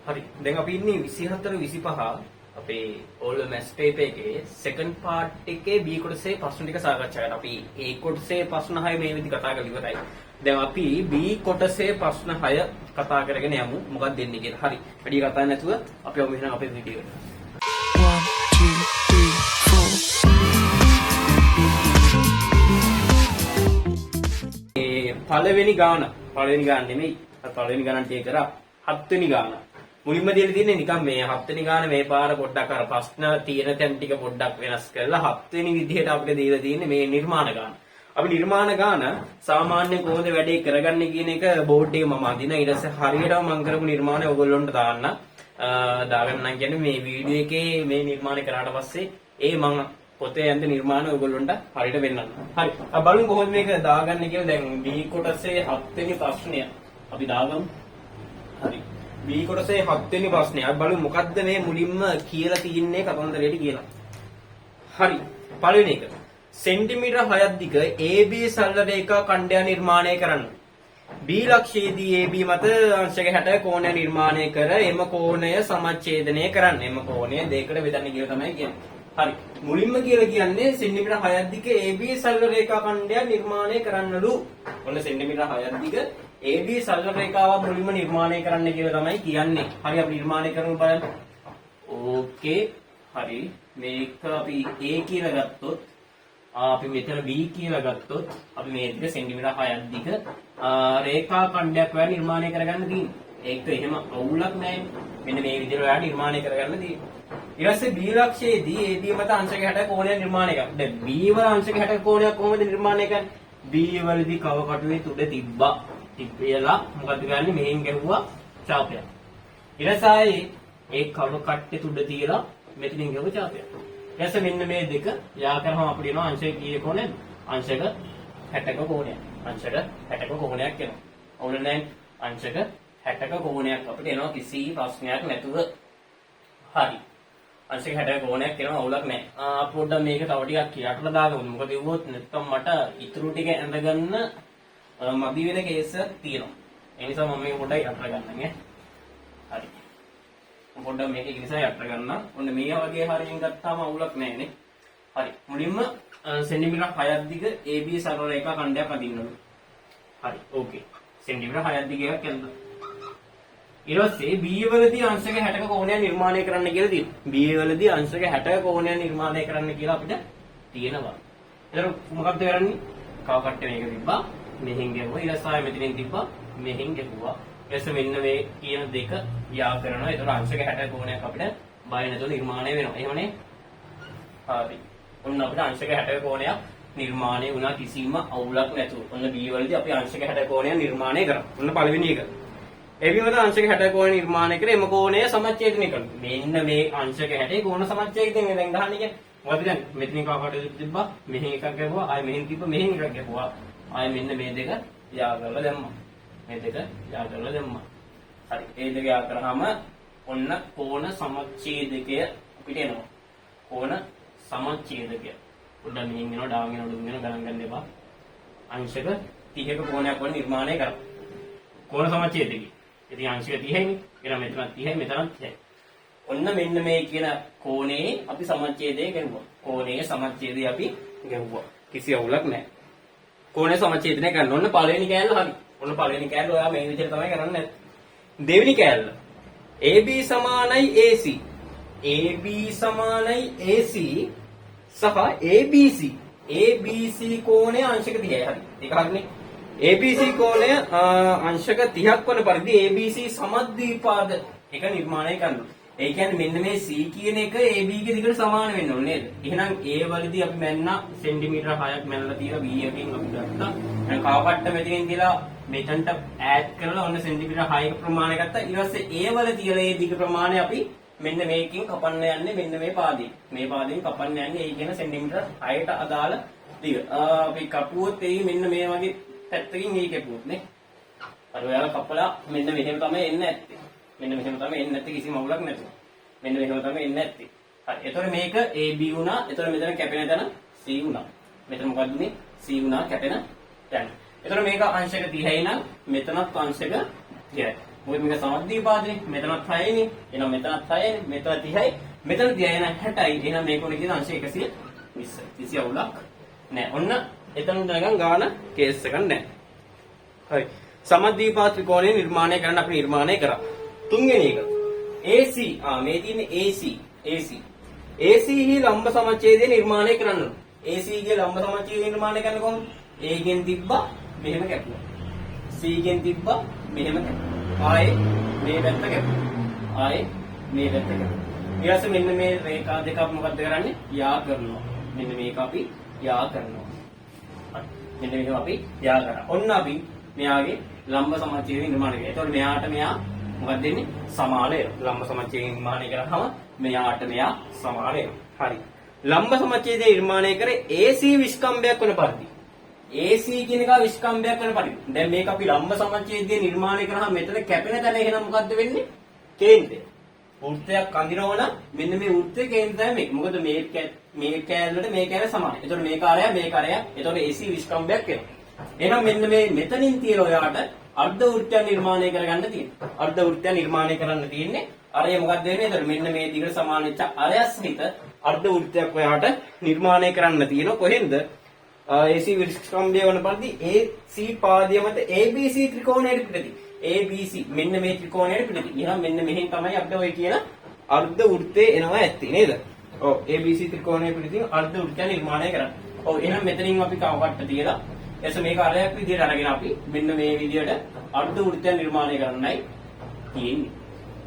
හරි. දැන් අපි ඉන්නේ 24 25 අපේ ඕල් මැත්ස් පේපර් එකේ සෙකන්ඩ් පාර්ට් එකේ B කොටසේ ප්‍රශ්න ටික සාකච්ඡා කරනවා. අපි A කොටසේ ප්‍රශ්න 6 මේ විදිහට කතා කරලා ඉවරයි. දැන් අපි B කොටසේ ප්‍රශ්න 6 කතා කරගෙන යමු. මොකක්ද දෙන්නේ කියලා. හරි. වැඩි කතා නැතුව අපි යමු එහෙනම් අපේ වීඩියෝ එකට. 1, 2, 3, 4. මේ පළවෙනි ගාන, පළවෙනි ගාන නෙමෙයි. අර පළවෙනි ගාන ටික කරා. හත්වෙනි ගාන. මුලින්ම දීලා තියෙන්නේ නිකන් මේ හත්වෙනි ගාන මේ පාර පොඩ්ඩක් අර ප්‍රශ්න තියෙන තැන් ටික පොඩ්ඩක් වෙනස් කරලා හත්වෙනි විදිහට අපිට දීලා තියෙන්නේ මේ නිර්මාණ ගාන. අපි නිර්මාණ ගාන සාමාන්‍ය කොහොමද වැඩේ කරගන්නේ කියන එක බෝඩ් එකේ මම අඳින. ඊට පස්සේ හරියටම මම කරපු නිර්මාණය ඔයගොල්ලොන්ට දාන්න. දාගන්න නම් කියන්නේ මේ වීඩියෝ එකේ මේ නිර්මාණය කරාට පස්සේ ඒ මං පොතේ ඇඳ නිර්මාණ ඔයගොල්ලොන්ට හරියට වෙන්නන්න. හරි. අපි බලමු කොහොමද මේක දාගන්නේ කියලා. දැන් B කොටසේ හත්වෙනි ප්‍රශ්නය අපි දාගමු. හරි. B කොටසේ හත්වෙනි ප්‍රශ්නය. අපි බලමු මොකද්ද මේ මුලින්ම කියලා තියන්නේ කතන්දරේට කියලා. හරි. පළවෙනි එක. සෙන්ටිමීටර් 6ක් දිග AB සරල රේඛා ඛණ්ඩය නිර්මාණය කරන්න. B ලක්ෂයේදී AB මත අංශක 60 කෝණය නිර්මාණය කර එම කෝණය සමච්ඡේදනය කරන්න. එම කෝණය දෙකකට බෙදන්න කියලා තමයි කියන්නේ. හරි. මුලින්ම කියලා කියන්නේ සෙන්ටිමීටර් 6ක් දිග AB සරල රේඛා ඛණ්ඩය නිර්මාණය කරන්නලු. ඔන්න සෙන්ටිමීටර් 6ක් දිග AB සරල රේඛාවක් මුලින්ම නිර්මාණය කරන්න කියලා තමයි කියන්නේ. හරි, අපි නිර්මාණය කරමු බලන්න. ඕකේ. හරි. මේක අපි A කියලා ගත්තොත්, අපි මෙතන B කියලා ගත්තොත්, අපි මේ දිග සෙන්ටිමීටර් 6ක් දිග රේඛා ඛණ්ඩයක් ඔයා නිර්මාණය කරගන්න තියෙනවා. ඒක එහෙම අවුලක් නෑ. මෙන්න මේ විදිහට ඔයා නිර්මාණය කරගන්න තියෙනවා. ඊට පස්සේ B ලක්ෂයේදී AB මත අංශක 60 කෝණයක් නිර්මාණය කරන්න. දැන් B වල අංශක 60 කෝණයක් කොහොමද නිර්මාණය කරන්නේ? B වලදී කව කටුවේ තුඩ තිබ්බා. තිබ්බේලා මොකද්ද කරන්නේ? මෙහෙන් ගැහුවා චාපයක්. ඊට පස්සේ ආයේ ඒ කව කට්ටේ තුඩ තියලා මෙතනින් ගැහුවා චාපයක්. ඊට පස්සේ මෙන්න මේ දෙක යා කරාම අපිට එනවා අංශක කීයක කෝණයක්ද? අංශක 60ක කෝණයක්. අංශක 60ක කෝණයක් එනවා. අවුල නෑ. අංශක 60ක කෝණයක් අපිට එනවා කිසි ප්‍රශ්නයක් නැතුව. හරි. අංශක 60ක කෝණයක් එනවා, අවුලක් නෑ. අපි පොඩ්ඩක් මේක තව ටිකක් යටට දාගමු. මොකද ඉවුවොත් නැත්තම් මට ඉතුරු ටික ඇඳගන්න මදි වෙන කේස් එකක් තියෙනවා. ඒ නිසා මම මේක පොඩ්ඩක් යටට ගන්නම් ඈ. හරි. මම පොඩ්ඩක් මේක ඒ නිසා යටට ගන්නම්. ඔන්න මේ වගේ හරියෙන් ගත්තාම අවුලක් නෑ නේ. හරි. මුලින්ම සෙන්ටිමීටර් 6ක් දිග AB සරල රේඛා ඛණ්ඩයක් අඳින්නලු. හරි. ඕකේ. සෙන්ටිමීටර් 6ක් දිග එකක් ඇඳලා. ඊට පස්සේ B වලදී අංශක 60ක කෝණයක් නිර්මාණය කරන්න කියලා තියෙනවා. B වලදී අංශක 60ක කෝණයක් නිර්මාණය කරන්න කියලා අපිට තියෙනවා. එතකොට මොකද්ද කරන්නේ? කව කට්ටේ මේක තිබ්බා. මෙහෙන් ගැහුවා. ඊට පස්සේ ආයෙ මෙතනින් තිබ්බා. මෙහෙන් ගැහුවා. ඊට පස්සේ මෙන්න මේ කියන දෙක යා කරනවා. එතකොට අංශක 60 කෝණයක් අපිට බය නැතුව නිර්මාණය වෙනවා. එහෙමනේ? හරි. ඔන්න අපිට අංශක 60 කෝණයක් නිර්මාණය වුණා කිසිම අවුලක් නැතුව. ඔන්න B වලදී අපි අංශක 60 කෝණයක් නිර්මාණය කරා. ඔන්න පළවෙනි එක. ඒ වගේම අංශක 60 කෝණ නිර්මාණය කර එම කෝණය සමච්ඡේදනය කරනවා. මෙන්න මේ අංශක 60 කෝණ සමච්ඡේදනය දැන් ගහන්නේ කියන්නේ. මොකද දැන් මෙතනින් කවකට තිබ්බා, මෙහෙන් එකක් ගැහුවා, ආයෙ මෙහෙන් තිබ්බා, මෙහෙන් එකක් ගැහුවා. ආයෙ මෙන්න මේ දෙක යා කරලා දැම්මා. මේ දෙක යා කරලා දැම්මා. හරි. ඒ දෙක යා කරාම ඔන්න කෝණ සමච්ඡේදකය අපිට එනවා. කෝණ සමච්ඡේදකය. පොඩ්ඩක් මෙහෙන් එනවා, ඩාන් එනවා, ඩුන් එනවා, ගණන් ගන්න එපා. අංශක 30ක කෝණයක් වගේ නිර්මාණය කරා. කෝණ සමච්ඡේදකය. ඉතින් අංශක 30යිනේ. එහෙනම් මෙතනත් 30යි, මෙතනත් 30යි. ඔන්න මෙන්න මේ කියන කෝණේ අපි සමච්ඡේදය ගැහුවා. කෝණයේ සමච්ඡේදය අපි ගැහුවා. කිසි අවුලක් නැහැ. කෝණය සමච්ඡේදනය කරන්න. ඔන්න පළවෙනි කෑල්ල හරි. ඔන්න පළවෙනි කෑල්ල ඔයා මේ විදිහට තමයි කරන්නේ නැත්තේ. දෙවෙනි කෑල්ල. AB සමානයි AC. AB සමානයි AC සහ ABC. ABC කෝණය අංශක 30යි. හරි. ඒක හරිනේ. ABC කෝණය අංශක 30ක් වන පරිදි ABC සමද්විපාද එක නිර්මාණය කරනවා. ඒ කියන්නේ මෙන්න මේ C කියන එක AB ගේ දිගට සමාන වෙන්න ඕනේ නේද? එහෙනම් A වලදී අපි මැන්නා සෙන්ටිමීටර් 6ක් මැනලා තියලා B එකකින් අපි ගත්තා. දැන් කවකට්ට මෙතනින් තියලා මෙතනට ඈඩ් කරලා ඔන්න සෙන්ටිමීටර් 6ක ප්‍රමාණය ගත්තා. ඊට පස්සේ A වල තියලා ඒ දිග ප්‍රමාණය අපි මෙන්න මේකෙන් කපන්න යන්නේ මෙන්න මේ පාදයෙන්. මේ පාදයෙන් කපන්න යන්නේ ඒ කියන සෙන්ටිමීටර් 6ට අදාළ දිග. අපි කපුවොත් එයි මෙන්න මේ වගේ පැත්තකින් ඒ කැපුවොත් නේ. අර ඔයාලා කපලා මෙන්න මෙහෙම තමයි එන්න ඇත්තේ. මෙන්න මෙහෙම තමයි එන්න ඇත්තේ කිසිම අවුලක් නැතුව. මෙන්න මෙහෙම තමයි එන්න ඇත්තේ. හරි. එතකොට මේක AB වුණා. එතකොට මෙතන කැපෙන තැන C වුණා. මෙතන මොකද්ද උනේ? C වුණා කැපෙන තැන. එතකොට මේක අංශක 30යි නම් මෙතනත් අංශක 30යි. මොකද මේක සමද්විපාදනේ. මෙතනත් 6යිනේ. එහෙනම් මෙතනත් 6යිනේ. මෙතන 30යි. මෙතන 30යි එහෙනම් 60යි. එහෙනම් මේ කෝණේ කියන අංශ 120යි. කිසි අවුලක් නෑ. ඔන්න එතන නිකන් ගාන කේස් එකක් නෑ. හරි. සමද්විපාද ත්‍රිකෝණය නිර්මාණය කරන්න අපි නිර්මාණය කරා. තුන්වෙනි එක. AC මේ තියෙන්නේ AC AC AC හි ලම්බ සමච්ඡේදය නිර්මාණය කරන්න ඕන. AC ගේ ලම්බ සමච්ඡේදය නිර්මාණය කරන්න කොහොමද? A ගෙන් තිබ්බා මෙහෙම කැපුවා. C ගෙන් තිබ්බා මෙහෙම කැපුවා. ආයේ මේ පැත්ත කැපුවා. ආයේ මේ පැත්ත කැපුවා. ඊට පස්සේ මෙන්න මේ රේඛා දෙක අපි මොකද්ද කරන්නේ? යා කරනවා. මෙන්න මේක අපි යා කරනවා. හරි. මෙන්න මේක අපි යා කරා. ඔන්න අපි මෙයාගේ ලම්බ සමච්ඡේදය නිර්මාණය කරා. එතකොට මෙයාට මෙයා මොකක්ද දෙන්නේ? සමාන වෙනවා. ලම්බ සමච්ඡේදය නිර්මාණය කරාම මෙයාට මෙයා සමාන වෙනවා. හරි. ලම්බ සමච්ඡේදය නිර්මාණය කරේ AC විස්කම්භයක් වන පරිදි. AC කියන එක විස්කම්භයක් වන පරිදි. දැන් මේක අපි ලම්බ සමච්ඡේදය නිර්මාණය කරාම මෙතන කැපෙන තැන එහෙනම් මොකද්ද වෙන්නේ? කේන්ද්‍රය. වෘත්තයක් අඳිනවා නම් මෙන්න මේ වෘත්තයේ කේන්ද්‍රය තමයි මේක. මොකද මේ කෑල්ලට මේ කෑල්ල සමානයි. එතකොට මේක අරය මේක අරය. එතකොට AC විස්කම්භයක් වෙනවා. එහෙනම් මෙන්න මේ මෙතනින් තියෙන ඔයාට අර්ධ වෘත්තයක් නිර්මාණය කරගන්න තියෙනවා. අර්ධ වෘත්තයක් නිර්මාණය කරන්න තියෙන්නේ අරය මොකක්ද වෙන්නේ? එතකොට මෙන්න මේ දිගට සමාන වෙච්ච අරය සහිත අර්ධ වෘත්තයක් ඔයාට නිර්මාණය කරන්න තියෙනවා. කොහෙන්ද? AC විස්කම්භය වන පරිදි AC පාදය මත ABC ත්‍රිකෝණයට පිටති. ABC මෙන්න මේ ත්‍රිකෝණයට පිටති. එහෙනම් මෙන්න මෙහෙන් තමයි අපිට ඔය කියන අර්ධ වෘත්තේ එනවා ඇත්තේ නේද? ඔව්, ABC ත්‍රිකෝණයේ පිටතින් අර්ධ වෘත්තය නිර්මාණය කරන්න. ඔව්, එහෙනම් මෙතනින් අපි කවකට තියලා එස මේක අරයක් විදියට අරගෙන අපි මෙන්න මේ විදියට අර්ධ වෘත්තය නිර්මාණය කරන්නයි තියෙන්නේ.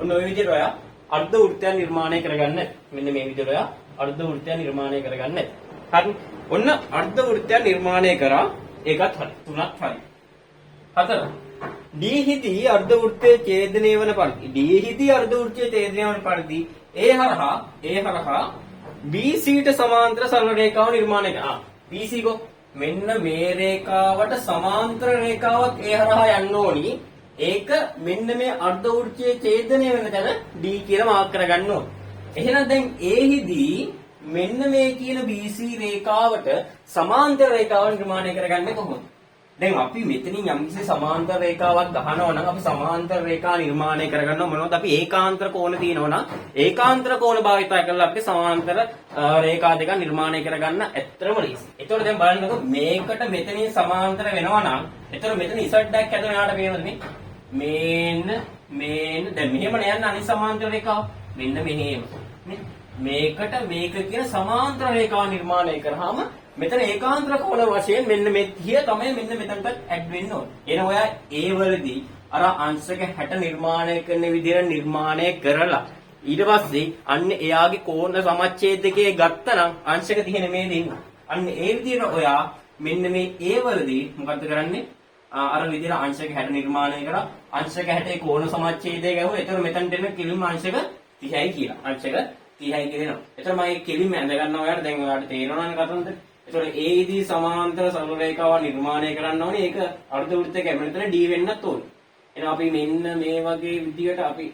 ඔන්න ඔය විදියට ඔයා අර්ධ වෘත්තය නිර්මාණය කරගන්න. මෙන්න මේ විදියට ඔයා අර්ධ වෘත්තය නිර්මාණය කරගන්න. හරි. ඔන්න අර්ධ වෘත්තය නිර්මාණය කරා. ඒකත් හරි. තුනත් හරි. හතර. D හිදී අර්ධ වෘත්තයේ ඡේදනය වන පරිදි, D හිදී අර්ධ වෘත්තයේ ඡේදනය වන පරිදි ඒ හරහා BC ට සමාන්තර සරල රේඛාව නිර්මාණය කරා. BC කො මෙන්න මේ රේඛාවට සමාන්තර රේඛාවක් ඒ හරහා යන්න ඕනි. ඒක මෙන්න මේ අර්ධ වෘත්තයේ ඡේදනය වෙන තැන D කියලා මාක් කරගන්න ඕන. එහෙනම් දැන් ඒ හිදී මෙන්න මේ කියන BC රේඛාවට සමාන්තර රේඛාව නිර්මාණය කරගන්නේ කොහොමද? දැන් අපි මෙතනින් යම්කිසි සමාන්තර රේඛාවක් ගහනවා නම් අපි සමාන්තර රේඛා නිර්මාණය කරගන්නවා. මොනවද? අපි ඒකාන්තර කෝණ තියෙනවා නම් ඒකාන්තර කෝණ භාවිතා කරලා අපිට සමාන්තර රේඛා දෙකක් නිර්මාණය කරගන්න ඇත්තටම ලේසි. ඒතකොට දැන් බලන්නකෝ, මේකට මෙතනින් සමාන්තර වෙනවා නම් ඒතකොට මෙතන ඉසඩ් එකක් හැදෙන ඔයාලට පේනවද මේ? මේන්න මේන්න දැන් මෙහෙමනේ යන්න අනිත් සමාන්තර රේඛාව. මෙන්න මෙහෙම. නේ? මේකට මේක කියන සමාන්තර රේඛාව නිර්මාණය කරාම මෙතන ඒකාන්තර කෝණ වශයෙන් මෙන්න මේ 30 තමයි මෙන්න මෙතනටත් ඇඩ් වෙන්න ඕනේ. එහෙනම් ඔයා ඒ වලදී අර අංශක 60 නිර්මාණය කරන විදිහට නිර්මාණය කරලා ඊට පස්සේ අන්න එයාගේ කෝණ සමච්ඡේදකයේ ගත්තනම් අංශක 30 නෙමෙයි දෙන්නේ. අන්න ඒ විදිහට ඔයා මෙන්න මේ ඒ වලදී මොකද්ද කරන්නේ? අර විදිහට අංශක 60 නිර්මාණය කරා, අංශක 60 කෝණ සමච්ඡේදය ගැහුවා. එතකොට මෙතනට එන කෙලින්ම අංශක 30යි කියලා. අංශක 30යි කියලා එනවා. එතකොට මම ඒ කෙලින්ම ඇඳ ගන්නවා ඔයාලට. දැන් ඔයාලට තේරෙනවනේ කතන්දර. එතකොට ඒ ඉදී සමාන්තර සරල රේඛාවක් නිර්මාණය කරන්න ඕනේ. ඒක අර්ධ වෘත්තයක කැපෙන තැන D වෙන්නත් ඕනේ. එහෙනම් අපි මෙන්න මේ වගේ විදියට අපි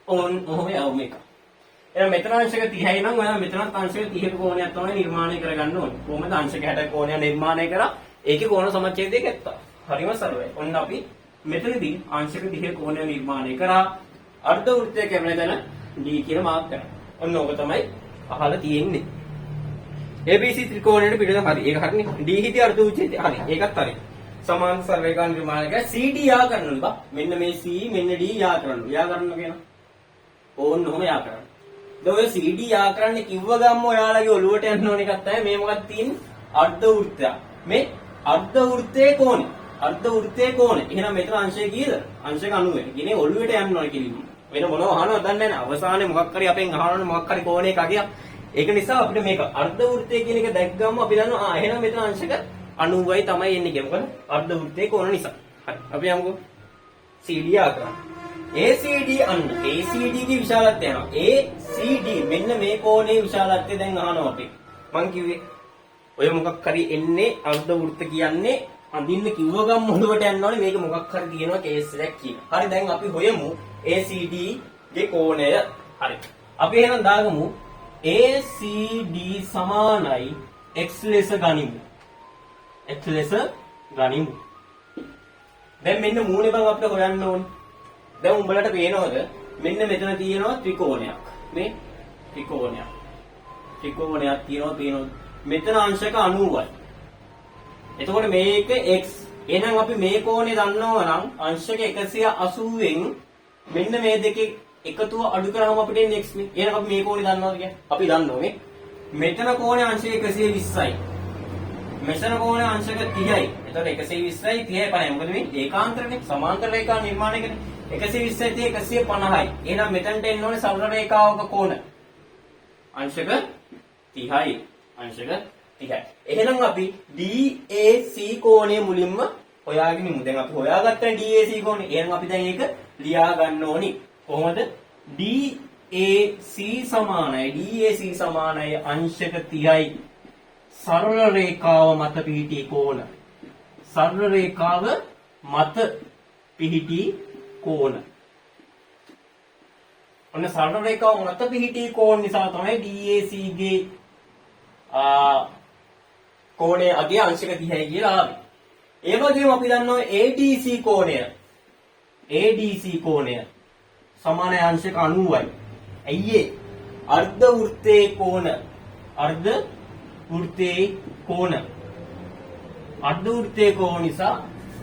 ඕන් ඔහොම යමු මේක. එහෙනම් මෙතන අංශක 30යි නම් ඔයා මෙතනත් අංශක 30ක කෝණයක් තමයි නිර්මාණය කරගන්න ඕනේ. කොහොමද අංශක 60 කෝණයක් නිර්මාණය කරා? ඒකේ කෝණ සමච්ඡේදය ගත්තා. හරිම සරලයි. ඔන්න අපි මෙතනදී අංශක 30 කෝණය නිර්මාණය කරා. අර්ධ වෘත්තය කැපෙන තැන D කියලා මාක් කරා. ඔන්න ඕක තමයි අහලා තියෙන්නේ. ABC ත්‍රිකෝණයට පිටත හරි. ඒක හරිනේ. D හිදී අර්ධ වෘත්තය හරි. ඒකත් හරි. සමාන සරල රේඛා නිර්මාණය කරා. CD යා කරන්න බා. මෙන්න මේ C මෙන්න D යා කරන්න. යා කරන්න කියනවා. ඕන්න ඔහොම යා කරන්න. දැන් ඔය CD යා කරන්න කිව්ව ගම්ම ඔයාලගේ ඔළුවට යන්න ඕන එකක් තමයි මේ මොකක්ද තියෙන්නේ? අර්ධ වෘත්තයක්. මේ අර්ධ වෘත්තයේ කෝණය. අර්ධ වෘත්තයේ කෝණය. එහෙනම් මෙතන අංශය කීයද? අංශක 90 වෙන. කියන්නේ ඔළුවට යන්න ඕන කෙලින්ම. වෙන මොනව අහනවද දන්නේ නැහැ. අවසානයේ මොකක් හරි අපෙන් අහනවනේ මොකක් හරි කෝණයක අගයක්. ඒක නිසා අපිට මේක අර්ධ වෘත්තය කියන එක දැක්ගම අපි දන්නවා ආ එහෙනම් මෙතන අංශක 90යි තමයි එන්නේ කියලා. මොකද අර්ධ වෘත්තයේ කෝණ නිසා. හරි. අපි යමුකෝ. CD යා කරන්න. ACD අන්න ACD ගේ විශාලත්වය යනවා. ACD මෙන්න මේ කෝණයේ විශාලත්වය දැන් අහනවා අපි. මං කිව්වේ ඔය මොකක් හරි එන්නේ අර්ධ වෘත්ත කියන්නේ අඳින්න කිව්ව ගමන් ඔළුවට යන්න ඕනේ මේක මොකක් හරි තියෙනවා කේස් එකක් කියලා. හරි, දැන් අපි හොයමු ACD ගේ කෝණය. හරි. අපි එහෙනම් දාගමු ACD සමානයි x ලෙස ගනිමු. x ලෙස ගනිමු. දැන් මෙන්න මූණේ බං අපිට හොයන්න ඕනේ. දැන් උඹලට පේනවද මෙන්න මෙතන තියෙනවා ත්‍රිකෝණයක්. මේ ත්‍රිකෝණයක්. ත්‍රිකෝණයක් තියෙනවා පේනවද? මෙතන අංශක 90යි. එතකොට මේක x. එහෙනම් අපි මේ කෝණය දන්නවා නම් අංශක 180න් මෙන්න මේ දෙකේ එකතුව අඩු කරාම අපිට එන්නේ x නේ. එහෙනම් අපි මේ කෝණය දන්නවද කියන්නේ? අපි දන්නවා මේ. මෙතන කෝණය අංශක 120යි. මෙතන කෝණය අංශක 30යි. එතකොට 120යි 30යි 50යි. මොකද මේ ඒකාන්තරනේ සමාන්තර රේඛා නිර්මාණය කරන්නේ. 120යි 30 150යි. එහෙනම් මෙතනට එන්න ඕනේ සරල රේඛාවක කෝණ. අංශක 30යි. අංශක 30යි. එහෙනම් අපි DAC කෝණය මුලින්ම හොයාගෙන ඉමු. දැන් අපි හොයාගත්තා DAC කෝණය. එහෙනම් අපි දැන් ඒක ලියා ගන්න ඕනි. කොහොමද? DAC සමානයි DAC සමානයි අංශක 30යි සරල රේඛාව මත පිහිටි කෝණ. සරල රේඛාව මත පිහිටි කෝණ. ඔන්න සරල රේඛාව මත පිහිටි කෝණ නිසා තමයි DAC ගේ කෝණය අගය අංශක 30යි කියලා ආවේ. ඒ වගේම අපි දන්නවා ADC කෝණය. ADC කෝණය සමාන අංශක 90යි. ඇයි ඒ? අර්ධ වෘත්තයේ කෝණ. අර්ධ වෘත්තයේ කෝණ. අර්ධ වෘත්තයේ කෝණ නිසා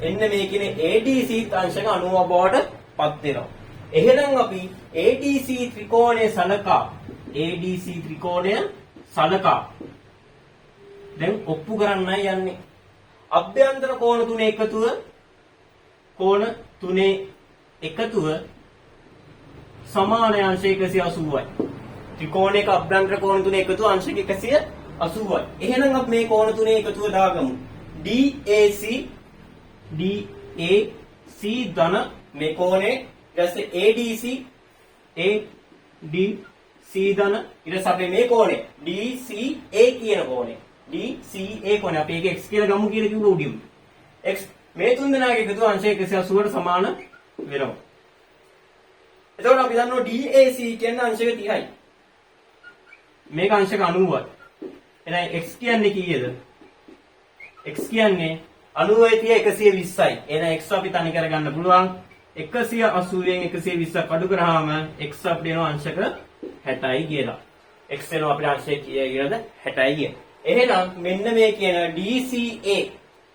එන්න මේ කියන ADC අංශක 90 බවට පත් වෙනවා. එහෙනම් අපි ADC ත්‍රිකෝණය සලකා ADC ත්‍රිකෝණය සලකා දැන් ඔප්පු කරන්නයි යන්නේ. අභ්‍යන්තර කෝණ තුනේ එකතුව කෝණ තුනේ එකතුව සමාන අංශ 180යි. ත්‍රිකෝණයක අභ්‍යන්තර කෝණ තුනේ එකතුව අංශක 180යි. එහෙනම් අපි මේ කෝණ තුනේ එකතුව දාගමු. DAC DAC ධන මේ කෝණේ ඊට පස්සේ ADC ADC ධන ඊට පස්සේ අපේ මේ කෝණේ DCA කියන කෝණේ DCA කෝණේ අපි ඒක x කියලා ගමු කියලා කිව්ව උඩින්. x මේ තුන් දෙනාගේ එකතුව අංශ 180ට සමාන වෙනවා. එතකොට අපි දන්නවා DAC කියන්නේ අංශක 30යි. මේක අංශක 90යි. එහෙනම් x කියන්නේ කීයද? x කියන්නේ 90 30 120යි. එහෙනම් x අපි තනි කරගන්න පුළුවන්. 180න් 120ක් අඩු කරාම x අපිට එනවා අංශක 60යි කියලා. x එනවා අපිට අංශය කීයයි කියලාද? 60යි කියලා. එහෙනම් මෙන්න මේ කියන DCA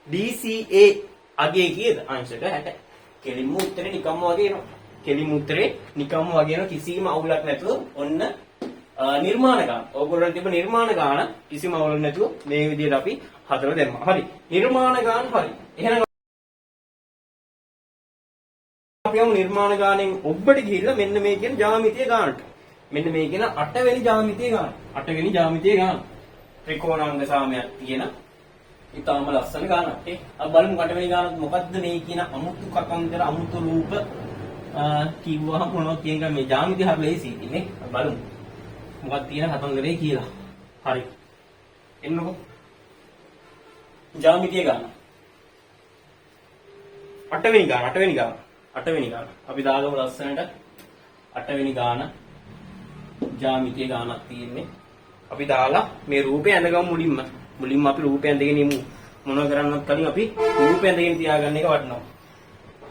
DCA අගේ කීයද? අංශක 60. කෙලින්ම උත්තරේ නිකම්ම වගේ එනවා. කෙලින්ම උත්තරේ නිකම්ම වගේ එනවා කිසිම අවුලක් නැතුව ඔන්න නිර්මාණ ගාන. ඕගොල්ලන් තිබ්බ නිර්මාණ ගාන කිසිම අවුලක් නැතුව මේ විදිහට අපි හදලා දැම්මා. හරි. නිර්මාණ ගාන හරි. එහෙනම් අපි යමු නිර්මාණ ගානෙන් ඔබට ගිහිල්ලා මෙන්න මේ කියන ජ්‍යාමිතිය ගානට. මෙන්න මේ කියන අටවෙනි ජ්‍යාමිතිය ගාන. අටවෙනි ජ්‍යාමිතිය ගාන. ත්‍රිකෝණාංග සාමයක් තියෙන ඉතාම ලස්සන ගානක් නේ. අපි බලමු අටවෙනි ගානත් මොකද්ද මේ කියන අමුතු කතන්දර අමුතු රූප කිව්වහම මොනවද කියන එක මේ ජ්‍යාමිතිය හරි ලේසි ඉතින් නේ. අපි බලමු. මොකක්ද තියෙන කතන්දරේ කියලා. හරි. එන්නකෝ. ජ්‍යාමිතිය ගාන. අටවෙනි ගාන අටවෙනි ගාන අටවෙනි ගාන. අපි දාගමු ලස්සනට අටවෙනි ගාන ජ්‍යාමිතිය ගානක් තියෙන්නේ. අපි දාලා මේ රූපය ඇඳගමු මුලින්ම. මුලින්ම අපි රූපය ඇඳගෙන ඉමු. මොනව කරන්නත් කලින් අපි රූපය ඇඳගෙන තියාගන්න එක වටිනවා.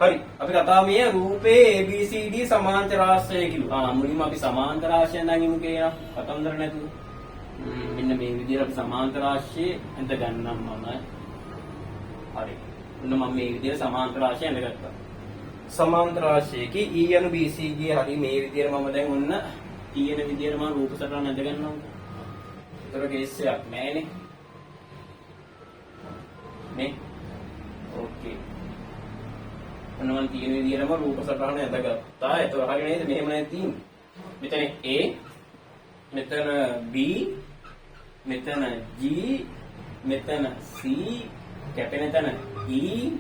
හරි. අපි කතාව මේ රූපේ ABCD සමාන්තර රාශිය කිව්වා. මුලින්ම අපි සමාන්තර රාශිය ඇඳන් ඉමු කියලා. කතන්දර නැතුව. මෙන්න මේ විදිහට අපි සමාන්තර රාශිය ඇඳ ගන්නම් මම. හරි. ඔන්න මම මේ විදිහට සමාන්තර රාශිය ඇඳගත්තා. සමාන්තර රාශියකී E යනු BC ගේ හරි මේ විදිහට මම දැන් ඔන්න තියෙන විදිහට මම රූප සටහන ඇඳ ගන්නවා. ඒතර කේස් එකක් නෑනේ. නේ? ඕකේ. ඔන්න මම තියෙන විදිහටම රූප සටහන ඇඳගත්තා. ඒතර හරි නේද? මෙහෙම නේද තියෙන්නේ. මෙතන A මෙතන B මෙතන G මෙතන C කැපෙන තැන E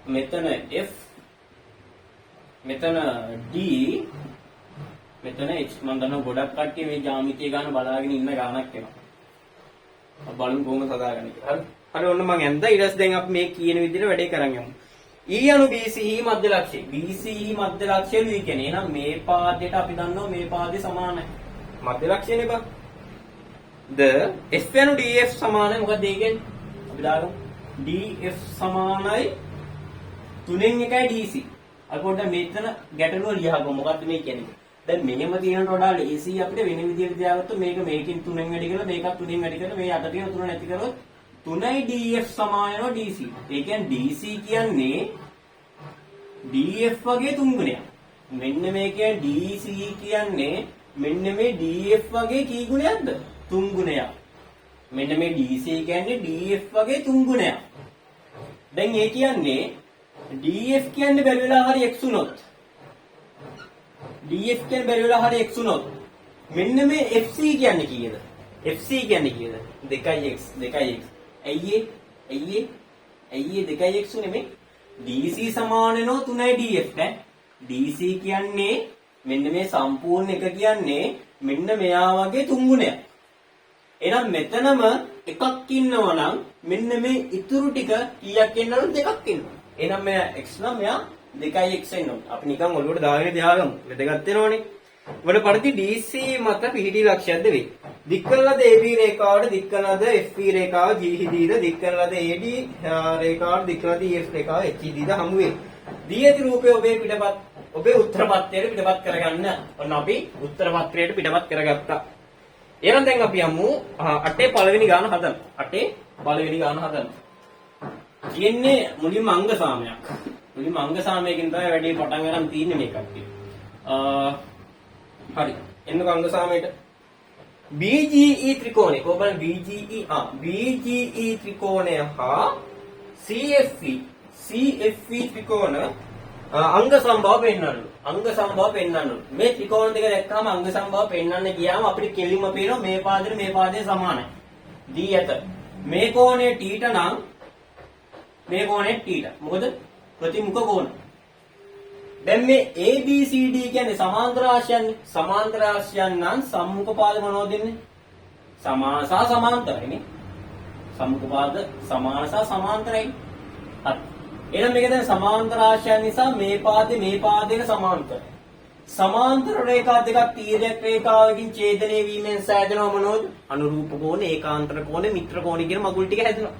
මෙතන F මෙතන D මෙතන H. මම දන්නවා ගොඩක් කට්ටිය මේ ජ්‍යාමිතිය ගාන බලාගෙන ඉන්න ගානක් එනවා. අපි බලමු කොහොමද හදාගන්නේ කියලා. හරි. හරි ඔන්න මං ඇඳා. ඊට පස්සේ දැන් අපි මේ කියන විදිහට වැඩේ කරන් යමු. E යනු BCE මධ්‍ය ලක්ෂ්‍යය. BCE මධ්‍ය ලක්ෂ්‍යය ලුයි කියන්නේ. එහෙනම් මේ පාදයට අපි දන්නවා මේ පාදේ සමානයි. මධ්‍ය ලක්ෂ්‍යනේ බං. ද F යනු DF සමානයි. මොකක්ද ඒ කියන්නේ? අපි දාගමු. DF සමානයි 3න් 1යි DC. අපි පොඩ්ඩක් මෙතන ගැටලුව ලියහමු. මොකද්ද මේ කියන්නේ? දැන් මෙහෙම තියෙනට වඩා ලේසි අපිට වෙන විදියට තියාගත්තොත් මේක මේකෙන් 3ෙන් වැඩි කරලා මේකත් 3ෙන් වැඩි කරලා මේ යට තියෙන 3 නැති කරොත් 3යි DF සමාන වෙනවා DC. ඒ කියන්නේ DC කියන්නේ DF වගේ තුන් ගුණයක්. මෙන්න මේ කියන්නේ DC කියන්නේ මෙන්න මේ DF වගේ කී ගුණයක්ද? තුන් ගුණයක්. මෙන්න මේ DC කියන්නේ DF වගේ තුන් ගුණයක්. දැන් ඒ කියන්නේ DF කියන්නේ බැරි වෙලා හරි x වුණොත්, DF කියන්නේ බැරි වෙලා හරි x වුණොත්, මෙන්න මේ FC කියන්නේ කීයද? FC කියන්නේ කීයද? 2x, 2x. ඇයි ඒ? ඇයි ඒ? ඇයි ඒ 2x උනේ මේ? DC සමාන වෙනවා 3යි DF ඈ. DC කියන්නේ මෙන්න මේ සම්පූර්ණ එක කියන්නේ මෙන්න මෙයා වගේ තුන් ගුණයක්. එහෙනම් මෙතනම එකක් ඉන්නවා නම් මෙන්න මේ ඉතුරු ටික කීයක් එන්න ඕනද? දෙකක් එන්න ඕන. එහෙනම් මෙයා x නම් මෙයා 2x එන්න ඕන. අපි නිකන් ඔළුවට දාගෙන තියාගමු. වැදගත් වෙනවනේ. වල පරිදි DC මත පිහිටි ලක්ෂයක්ද වේ. දික් කරන ලද AB රේඛාවට දික් කරන ලද FE රේඛාව G හිදීද, දික් කරන ලද AD රේඛාවට දික් කරන ලද EF රේඛාව H හිදීද හමු වේ. දී ඇති රූපය ඔබේ පිටපත් ඔබේ උත්තර පත්‍රයට පිටපත් කරගන්න. ඔන්න අපි උත්තර පත්‍රයට පිටපත් කරගත්තා. එහෙනම් දැන් අපි යමු අටේ පළවෙනි ගාන හදන්න. අටේ පළවෙනි ගාන හදන්න. තියෙන්නේ මුලින්ම අංග සාමයක්. මුලින්ම අංග සාමයකින් තමයි වැඩේ පටන් අරන් තියෙන්නේ මේ කට්ටිය. හරි. එන්නකෝ අංග සාමයට. BGE ත්‍රිකෝණය. කොහොම බලන්න BGE, BGE ත්‍රිකෝණය හා CFE CFE ත්‍රිකෝණ අංග සම්භව පෙන්වන්නලු. අංග සම්භව පෙන්වන්නලු. මේ ත්‍රිකෝණ දෙක දැක්කම අංග සම්භව පෙන්වන්න ගියාම අපිට කෙලින්ම පේනවා මේ පාදෙට මේ පාදය සමානයි. දී ඇත. මේ කෝණය θ නම් මේ කෝණය θ. මොකද ප්‍රතිමුඛ කෝණ. දැන් මේ ABCD කියන්නේ සමාන්තර රාශියන්නේ. සමාන්තර රාශියන් නම් සම්මුඛ පාද මොනවද දෙන්නේ? සමාන සහ සමාන්තරයි නේ. සම්මුඛ පාද සමාන සහ සමාන්තරයි. හරි. එහෙනම් මේක දැන් සමාන්තර රාශියන් නිසා මේ පාදේ මේ පාදේට සමාන්තරයි. සමාන්තර රේඛා දෙකක් තීර්යක රේඛාවකින් ඡේදනය වීමෙන් සෑදෙනව මොනවද? අනුරූප කෝණ, ඒකාන්තර කෝණ, මිත්‍ර කෝණ කියන මගුල් ටික හැදෙනවා.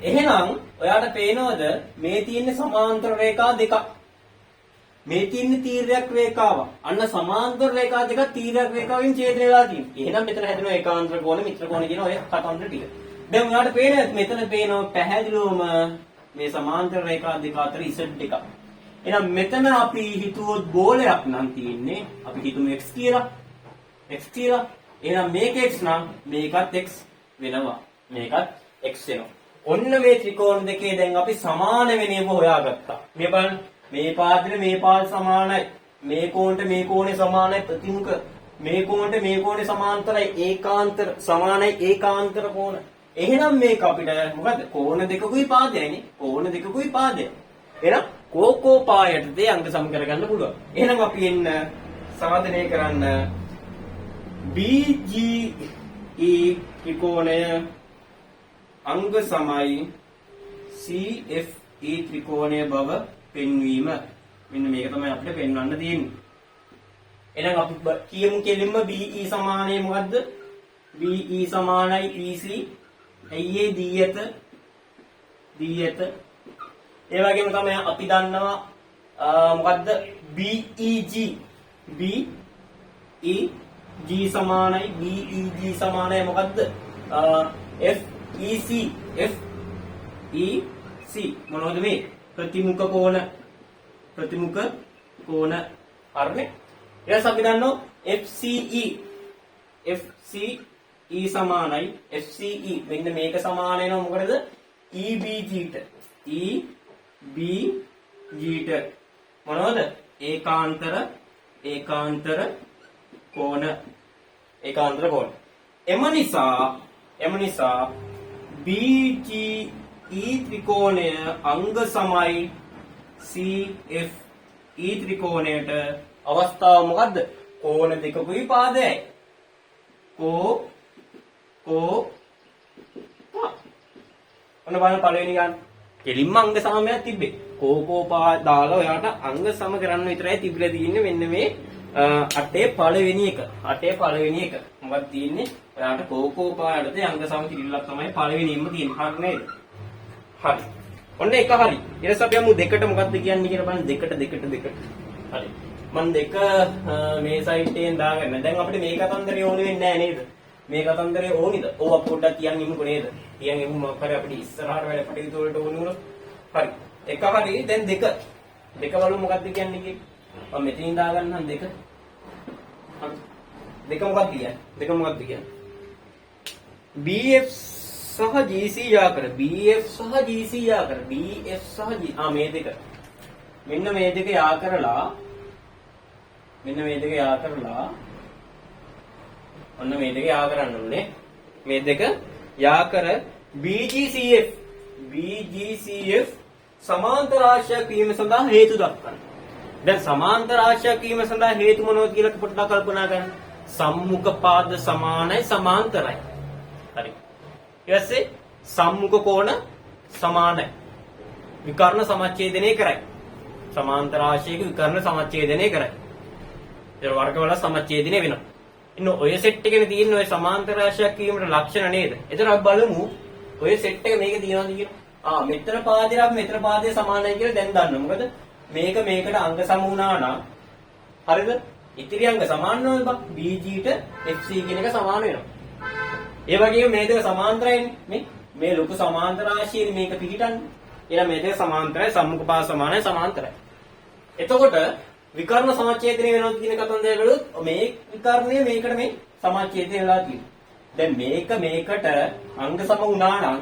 එහෙනම් ඔයාට පේනවද මේ තියෙන සමාන්තර රේඛා දෙකක්? මේ තියෙන තීර්යක රේඛාවක්. අන්න සමාන්තර රේඛා දෙකක් තීර්යක රේඛාවෙන් ඡේදනය වෙලා තියෙනවා. එහෙනම් මෙතන හැදෙනවා ඒකාන්තර කෝණ, මිත්‍ර කෝණ කියන ඔය කතන්දර ටික. දැන් ඔයාට පේනවද මෙතන පේනවා පැහැදිලිවම මේ සමාන්තර රේඛා දෙක අතර Z එකක්. එහෙනම් මෙතන අපි හිතුවොත් ගෝලයක් නම් තියෙන්නේ, අපි හිතමු x කියලා. x කියලා. එහෙනම් මේක x නම් මේකත් x වෙනවා. මේකත් x වෙනවා. ඔන්න මේ ත්‍රිකෝණ දෙකේ දැන් අපි සමාන වෙන ඒවා හොයාගත්තා. මේ බලන්න, මේ පාදෙට මේ පාද සමානයි. මේ කෝණට මේ කෝණේ සමානයි ප්‍රතිමුඛ. මේ කෝණට මේ කෝණේ සමාන්තරයි ඒකාන්තර, සමානයි ඒකාන්තර කෝණ. එහෙනම් මේක අපිට මොකද්ද? කෝණ දෙකකුයි පාදයයිනේ. කෝණ දෙකකුයි පාදයයි. එහෙනම් කෝකෝ පා යටතේ අංග සම කරගන්න පුළුවන්. එහෙනම් අපි එන්න සාධනය කරන්න BGE ත්‍රිකෝණය අංග සමයි CFE ත්‍රිකෝණය බව පෙන්වීම. මෙන්න මේක තමයි අපිට පෙන්වන්න තියෙන්නේ. එහෙනම් අපි කියමු කෙලින්ම BE සමානයි මොකද්ද? BE සමානයි EC. ඇයි ඒ? දී ඇත, දී ඇත. ඒ වගේම තමයි අපි දන්නවා මොකද්ද? BEG, BEG සමානයි, BEG සමානයි මොකද්ද? FEC, FEC මොනවද මේ? ප්‍රතිමුඛ කෝණ, ප්‍රතිමුඛ කෝණ. හරිනේ. ඊට පස්සේ අපි දන්නවා FCE, FCE සමානයි, FCE මෙන්න මේක සමාන වෙනවා මොකටද? EBG ට, EBG ට. මොනවද? ඒකාන්තර, ඒකාන්තර කෝණ, ඒකාන්තර කෝණ. එම නිසා BGE ත්‍රිකෝණය අංග සමයි CFE ත්‍රිකෝණයට. අවස්ථාව මොකද්ද? කෝණ දෙකකුයි පාදයයි. කෝ කෝ පා. ඔන්න බලන්න පළවෙනි ගන්න. කෙලින්ම අංග සමයක් තිබ්බේ. කෝ කෝ පා දාලා ඔයාට අංග සම කරන්න විතරයි තිබිලා තියෙන්නේ මෙන්න මේ අටේ පළවෙනි එක. අටේ පළවෙනි එක. මොකක්ද තියෙන්නේ? ඔයාට කෝ කෝ පා යටතේ අංග සම කිරිල්ලක් තමයි පළවෙනියෙන්ම තියෙන්නේ. හරි නේද? හරි. ඔන්න එක හරි. ඊට පස්සේ අපි යමු දෙකට මොකද්ද කියන්නේ කියලා බලන්න. දෙකට දෙකට දෙකට. හරි. මම දෙක මේ සයිඩ් එකෙන් දාගන්න. දැන් අපිට මේ කතන්දරේ ඕන වෙන්නේ නැහැ නේද? මේ කතන්දරේ ඕනිද? ඔව් අපි පොඩ්ඩක් කියන් ඉමුකෝ නේද? කියන් ඉමු මොකක් හරි අපිට ඉස්සරහට වැඩ කටයුතු වලට ඕන වුණොත්. හරි. එක හරි. දැන් දෙක. දෙක බලමු මොකද්ද කියන්නේ කියලා. මම මෙතනින් දාගන්නම් දෙක. හරි. දෙක මොකද්ද කියන්නේ? දෙක මොකද්ද කියන්නේ? BF සහ GC යා කර. BF සහ GC යා කර. BF සහ G මේ දෙක. මෙන්න මේ දෙක යා කරලා මෙන්න මේ දෙක යා කරලා ඔන්න මේ දෙක යා කරන්න ඕනේ. මේ දෙක යා කර BGCF BGCF සමාන්තර රාශියක් වීම සඳහා හේතු දක්වන්න. දැන් සමාන්තර රාශියක් වීම සඳහා හේතු මොනවද කියලා පොඩ්ඩක් කල්පනා කරන්න. සම්මුඛ පාද සමානයි සමාන්තරයි. හරි. ඊට පස්සේ සම්මුඛ කෝණ සමානයි. විකර්ණ සමච්ඡේදනය කරයි. සමාන්තර රාශියක විකර්ණ සමච්ඡේදනය කරයි. ඒ වර්ගවල සමච්ඡේදනය වෙනවා. ඉන්න ඔය සෙට් එකේ තියෙන ඔය සමාන්තර රාශියක් වීමට ලක්ෂණ නේද? එතන අපි බලමු ඔය සෙට් එක මේකේ තියෙනවද කියලා. මෙතන පාදේ අපි මෙතන පාදේ සමානයි කියලා දැන් දන්නවා. මොකද මේක මේකට අංග සම වුණා නම් හරිද? ඉතිරි අංග සමාන වෙනවා බං. BG ට FC කියන එක සමාන වෙනවා. ඒ වගේම මේ දෙක සමාන්තරයිනේ. මේ ලොකු සමාන්තර රාශියනේ මේක පිහිටන්නේ. එහෙනම් මේ දෙක සමාන්තරයි, සම්මුඛ පාද සමානයි, සමාන්තරයි. එතකොට විකර්ණ සමච්ඡේදනය වෙනවද කියන කතන්දරය බැලුවොත් මේ විකර්ණය මේකට මේ සමච්ඡේදනය වෙලා තියෙනවා. දැන් මේක මේකට අංග සම වුණා නම්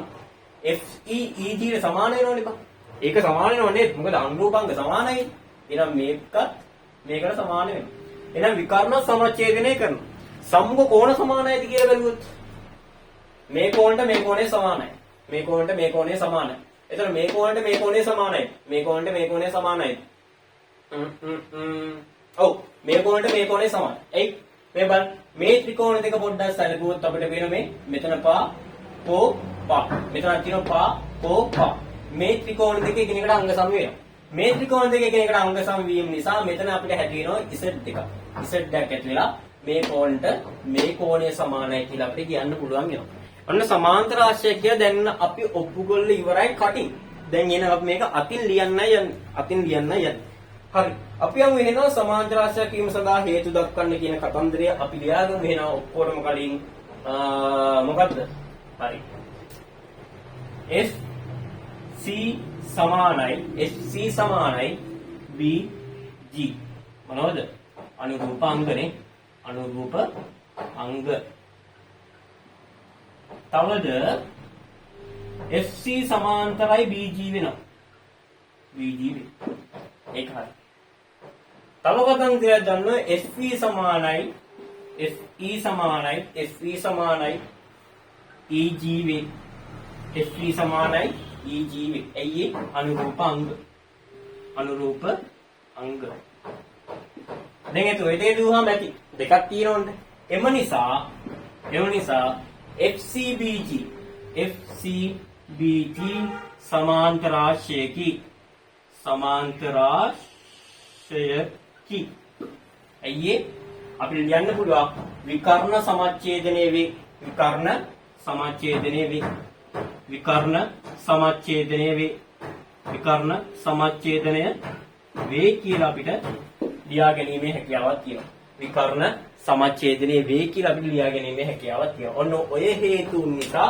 FE EG ට සමාන වෙනවනේ බං. ඒක සමාන වෙනව නේද? මොකද අනුරූප අංග සමානයි. එහෙනම් මේකත් මේකට සමාන වෙනවා. එහෙනම් විකර්ණ සමච්ඡේදනය කරනවා. සම්මුඛ කෝණ සමානයිද කියලා බැලුවොත් මේ කෝණයට මේ කෝණය සමානයි. මේ කෝණයට මේ කෝණය සමානයි. එතකොට මේ කෝණයට මේ කෝණය සමානයි. මේ කෝණයට මේ කෝණය සමානයි. ඔව් මේ කෝණයට මේ කෝණය සමානයි. එයි මේ බලන්න මේ ත්‍රිකෝණ දෙක පොඩ්ඩක් සැලකුවොත් අපිට පේන මේ මෙතන පා පෝ පා මෙතන තියෙනවා පා පෝ පා. මේ ත්‍රිකෝණ දෙක එකිනෙකට අංග සම වෙනවා. මේ ත්‍රිකෝණ දෙක එකිනෙකට අංග සම වීම නිසා මෙතන අපිට හැදි වෙනවා Z දෙකක්. Z එකක් ඇති වෙලා මේ කෝණයට මේ කෝණය සමානයි කියලා අපිට කියන්න පුළුවන් වෙනවා. ඔන්න සමාන්තර රාශිය කියලා දැන් අපි ඔප්පු කරලා ඉවරයි කටින්. දැන් එන අපි මේක අතින් ලියන්නයි යන්නේ. අතින් ලියන්නයි යන්නේ. හරි. අපි යමු එහෙනම් සමාන්තර රාශියක් වීම සඳහා හේතු දක්වන්න කියන කතන්දරය අපි ලියාගමු එහෙනම් ඔක්කොටම කලින් මොකද්ද? හරි. F C සමානයි FC සමානයි B G. මොනවද? අනුරූප අංගනේ. අනුරූප අංග. තවද FC සමාන්තරයි BG වෙනවා. BG වෙනවා. ඒක හරි. තව කතන්දරයක් දන්නවා FE සමානයි FE සමානයි FE සමානයි EG වේ. FE සමානයි EG වේ. ඇයි ඒ? අනුරූප අංග. අනුරූප අංග. දැන් ඒක ඔය දෙක දුවහම ඇති. දෙකක් තියෙනවනේ. එම නිසා FCBG FCBG සමාන්තරාශ්‍රයකි. සමාන්තරාශ්‍රයකි. ඇයි ඒ? අපිට ලියන්න පුළුවන් විකර්ණ සමච්ඡේදනය වේ. විකර්ණ සමච්ඡේදනය වේ. විකර්ණ සමච්ඡේදනය වේ. විකර්ණ සමච්ඡේදනය වේ කියලා අපිට ලියා ගැනීමේ හැකියාවක් තියෙනවා. විකර්ණ සමච්ඡේදනය වේ කියලා අපිට ලියා ගැනීමේ හැකියාවක් තියෙනවා. ඔන්න ඔය හේතුන් නිසා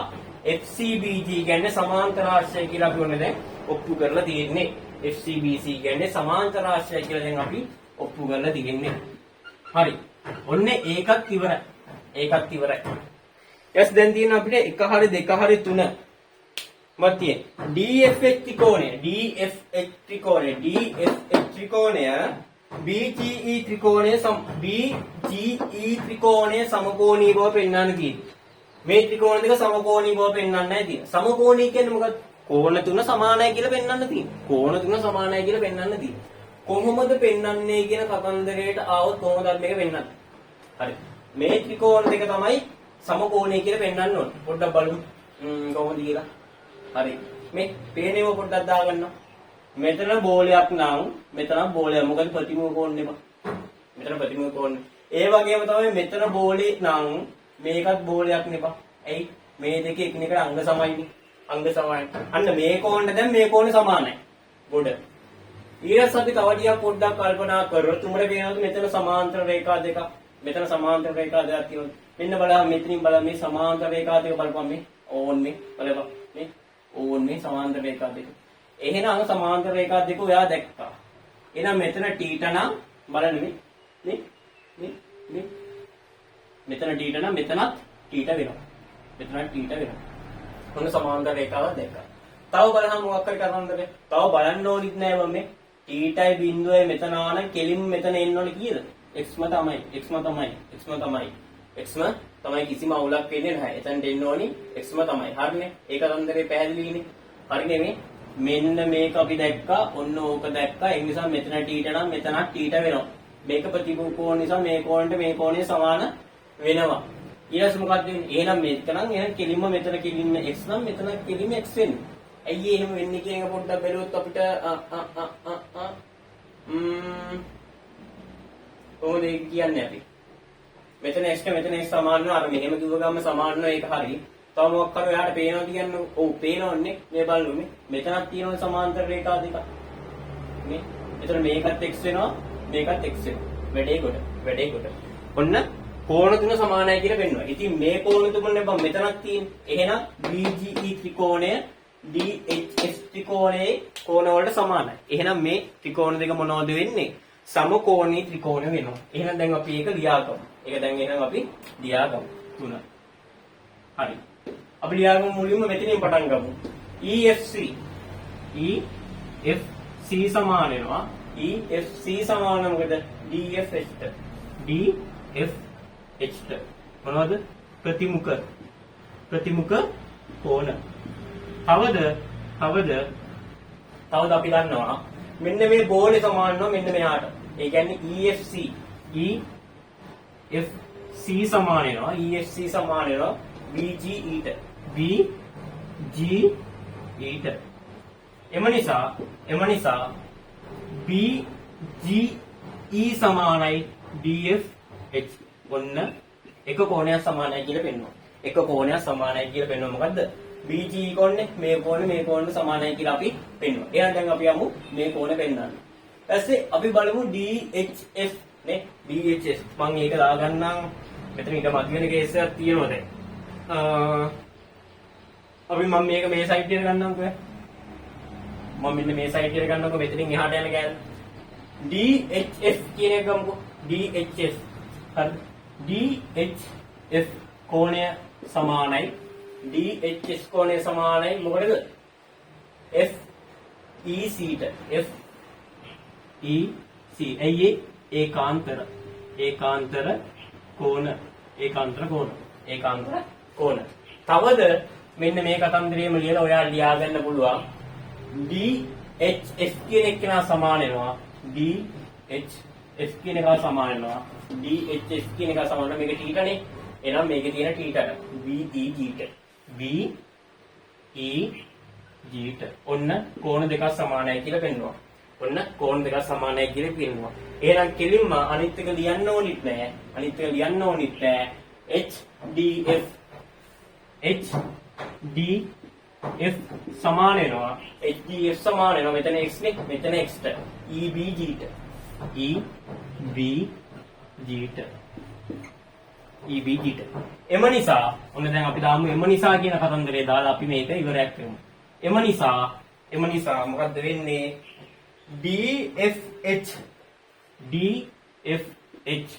FCBG කියන්නේ සමාන්තරාශ්‍රය කියලා අපි ඔන්න දැන් ඔප්පු කරලා තියෙන්නේ. FCBC කියන්නේ සමාන්තරාශ්‍රය කියලා දැන් අපි ඔප්පු කරලා තියෙන්නේ. හරි. ඔන්න ඒකත් ඉවරයි. ඒකත් ඉවරයි. ඊට දැන් තියෙන අපිට 1 හරි 2 හරි 3 මොකක්ද තියෙන්නේ? DFH ත්‍රිකෝණය, DFH ත්‍රිකෝණය, DFH ත්‍රිකෝණය BGE ත්‍රිකෝණය BGE ත්‍රිකෝණය සමකෝණී බව පෙන්වන්න තියෙන්නේ. මේ ත්‍රිකෝණ දෙක සමකෝණී බව පෙන්වන්නයි තියෙන්නේ. සමකෝණී කියන්නේ මොකක්ද? කෝණ තුන සමානයි කියලා පෙන්වන්න තියෙන්නේ. කෝණ තුන සමානයි කියලා පෙන්වන්න තියෙන්නේ. කොහොමද පෙන්වන්නේ කියන කතන්දරයට ආවොත් කොහොමද අපි මේක පෙන්වන්නේ? හරි. මේ ත්‍රිකෝණ දෙක තමයි සමකෝණී කියලා පෙන්වන්න ඕනේ. පොඩ්ඩක් බලමු. කොහොමද කියලා. හරි. මේ පේනේව පොඩ්ඩක් දාගන්න. මෙතන බෝලයක් නම් මෙතන බෝලයක්. මොකද ප්‍රතිමුඛ කෝණේ බා. මෙතන ප්‍රතිමුඛ කෝණේ. ඒ වගේම තමයි මෙතන බෝලේ නම් මේකත් බෝලයක් නේ බා. ඇයි? මේ දෙක එකිනෙකට අංග සමයිනේ. අංග සමානයි. අන්න මේ කෝණයට දැන් මේ කෝණය සමානයි. ගොඩ. ඊට පස්සේ අපි තව ටිකක් පොඩ්ඩක් කල්පනා කරොත් උඹට පේනවද මෙතන සමාන්තර රේඛා දෙකක්? මෙතන සමාන්තර රේඛා දෙකක් තියෙනවා. මෙන්න බලන්න මෙතනින් බලන්න මේ සමාන්තර රේඛා දෙක බලපන් මේ. ඕන් මේ බලපන් මේ. ඕන් මේ සමාන්තර රේඛා දෙක. එහෙනම් සමාන්තර රේඛා දෙක ඔයා දැක්කා. එහෙනම් මෙතන තීටා නම් බලන්න මේ මේ මේ මේ මෙතන තීටා නම් මෙතනත් තීටා වෙනවා. මෙතනත් තීටා වෙනවා. ඔන්න සමාන්තර රේඛාවක් දැක්කා. තව බලහම මොකක් හරි කරන්නද බෑ. තව බලන්න ඕනිත් නෑ මම මේ තීටයි බිඳුවයි මෙතන ආන කෙලින්ම මෙතන එන්න ඕනේ කීයද? x ම තමයි, x ම තමයි, x ම තමයි, x ම තමයි, කිසිම අවුලක් වෙන්නේ නැහැ. එතනට එන්න ඕනි x ම තමයි. හරිනේ? ඒක කතන්දරේ පැහැදිලිනේ. හරිනේ මේ මෙන්න මේක අපි දැක්කා. ඔන්න ඕක දැක්කා. ඒ නිසා මෙතන තීටා නම් මෙතනත් තීටා වෙනවා. මේක ප්‍රතිරූප කෝණ නිසා මේ කෝණයට මේ කෝණය සමාන වෙනවා. ඊට පස්සේ මොකක්ද වෙන්නේ? එහෙනම් මේක නම් එහෙනම් කෙලින්ම මෙතන කෙලින්ම x නම් මෙතන කෙලින්ම x වෙන්නේ. ඇයි එහෙම වෙන්නේ කියන එක පොඩ්ඩක් බැලුවොත් අපිට අ අ අ අ අ කොහොමද ඒක කියන්නේ අපි? මෙතන x මෙතන x සමාන වෙනවා. අර මෙහෙම කිව්ව ගමන් සමාන වෙනවා, ඒක හරි. තව මොකක් හරි ඔයාලට පේනවා කියන්න. ඔව් පේනවන්නේ. මේ බලන්න මේ මෙතනක් තියෙනවා සමාන්තර රේඛා දෙකක්. මේ එතන මේකත් x වෙනවා, මේකත් x වෙනවා. වැඩේ කොට, වැඩේ කොට. ඔන්න කෝණ තුන සමානයි කියලා පෙන්වනවා. ඉතින් මේ කෝණ තුනනේ බං මෙතනක් තියෙන්නේ. එහෙනම් BGE ත්‍රිකෝණය DHF ත්‍රිකෝණයේ කෝණ වලට සමානයි. එහෙනම් මේ ත්‍රිකෝණ දෙක මොනවද වෙන්නේ? සමකෝණී ත්‍රිකෝණ වෙනවා. එහෙනම් දැන් අපි ඒක ලියාගමු. ඒක දැන් එහෙනම් අපි ලියාගමු. තුන. හරි. අපි ලියාගමු, මුලින්ම මෙතනින් පටන් ගමු. EFC EFC සමාන වෙනවා. EFC සමාන මොකද? DFH ට. DFH ට. මොනවද? ප්‍රතිමුඛ කෝණ. තවද අපි දන්නවා මෙන්න මේ බෝලේ සමාන වෙනවා මෙන්න මෙයාට. ඒ කියන්නේ EFC EFC සමාන වෙනවා, EFC සමාන වෙනවා BGE ට. BGE ට. එම නිසා BGE සමානයි DFH. ඔන්න එක කෝණයක් සමානයි කියලා පෙන්වනවා. එක කෝණයක් සමානයි කියලා පෙන්වනවා. මොකද්ද? BGE කෝණේ මේ කෝණේ මේ කෝණේ සමානයි කියලා අපි පෙන්වනවා. එහෙනම් දැන් අපි යමු මේ කෝණේ පෙන්වන්න. ඊපස්සේ අපි බලමු DHF නේ, DHF මම ඒක දාගන්නම්. මෙතන ඊට මදි වෙන කේස් එකක් තියෙනවා දැන්. අපි මම මේක මේ සයිඩ් එකට ගන්නම්කෝ. මම මෙන්න මේ සයිඩ් එකට ගන්නම්කෝ, මෙතනින් එහාට යන කෑල්ල. DHF කියන එක ගමුකෝ. DHF. හරි. DHF කෝණය සමානයි, DHS කෝණය සමානයි මොකටද? FEC ට. FEC. ඇයි ඒ? ඒකාන්තර කෝණ, ඒකාන්තර කෝණ, ඒකාන්තර කෝණ. තවද මෙන්න මේ කතන්දරේම ලියලා ඔයා ලියා ගන්න පුළුවන්. DHF කියන එක්කෙනා සමාන වෙනවා, DHF කියන එක සමාන වෙනවා, DHF කියන එක සමාන වෙනවා. මේක තීටානේ. එහෙනම් මේකේ තියෙන තීටාට, BEG ට, BEG ට. ඔන්න කෝණ දෙකක් සමානයි කියලා පෙන්නුවා. ඔන්න කෝණ දෙකක් සමානයි කියලා පෙන්නුවා. එහෙනම් කෙලින්ම අනිත් එක ලියන්න ඕනිත් නෑ. අනිත් එක ලියන්න ඕනිත් නෑ. HDF HDF සමාන වෙනවා, HDF සමාන වෙනවා මෙතන x නේ, මෙතන x ට, EBG ට, EBG ට, EBG ට. එම නිසා ඔන්න දැන් අපි දාමු එම නිසා කියන කතන්දරේ දාලා අපි මේක ඉවරයක් කරමු. එම නිසා මොකද්ද වෙන්නේ? DFH DFH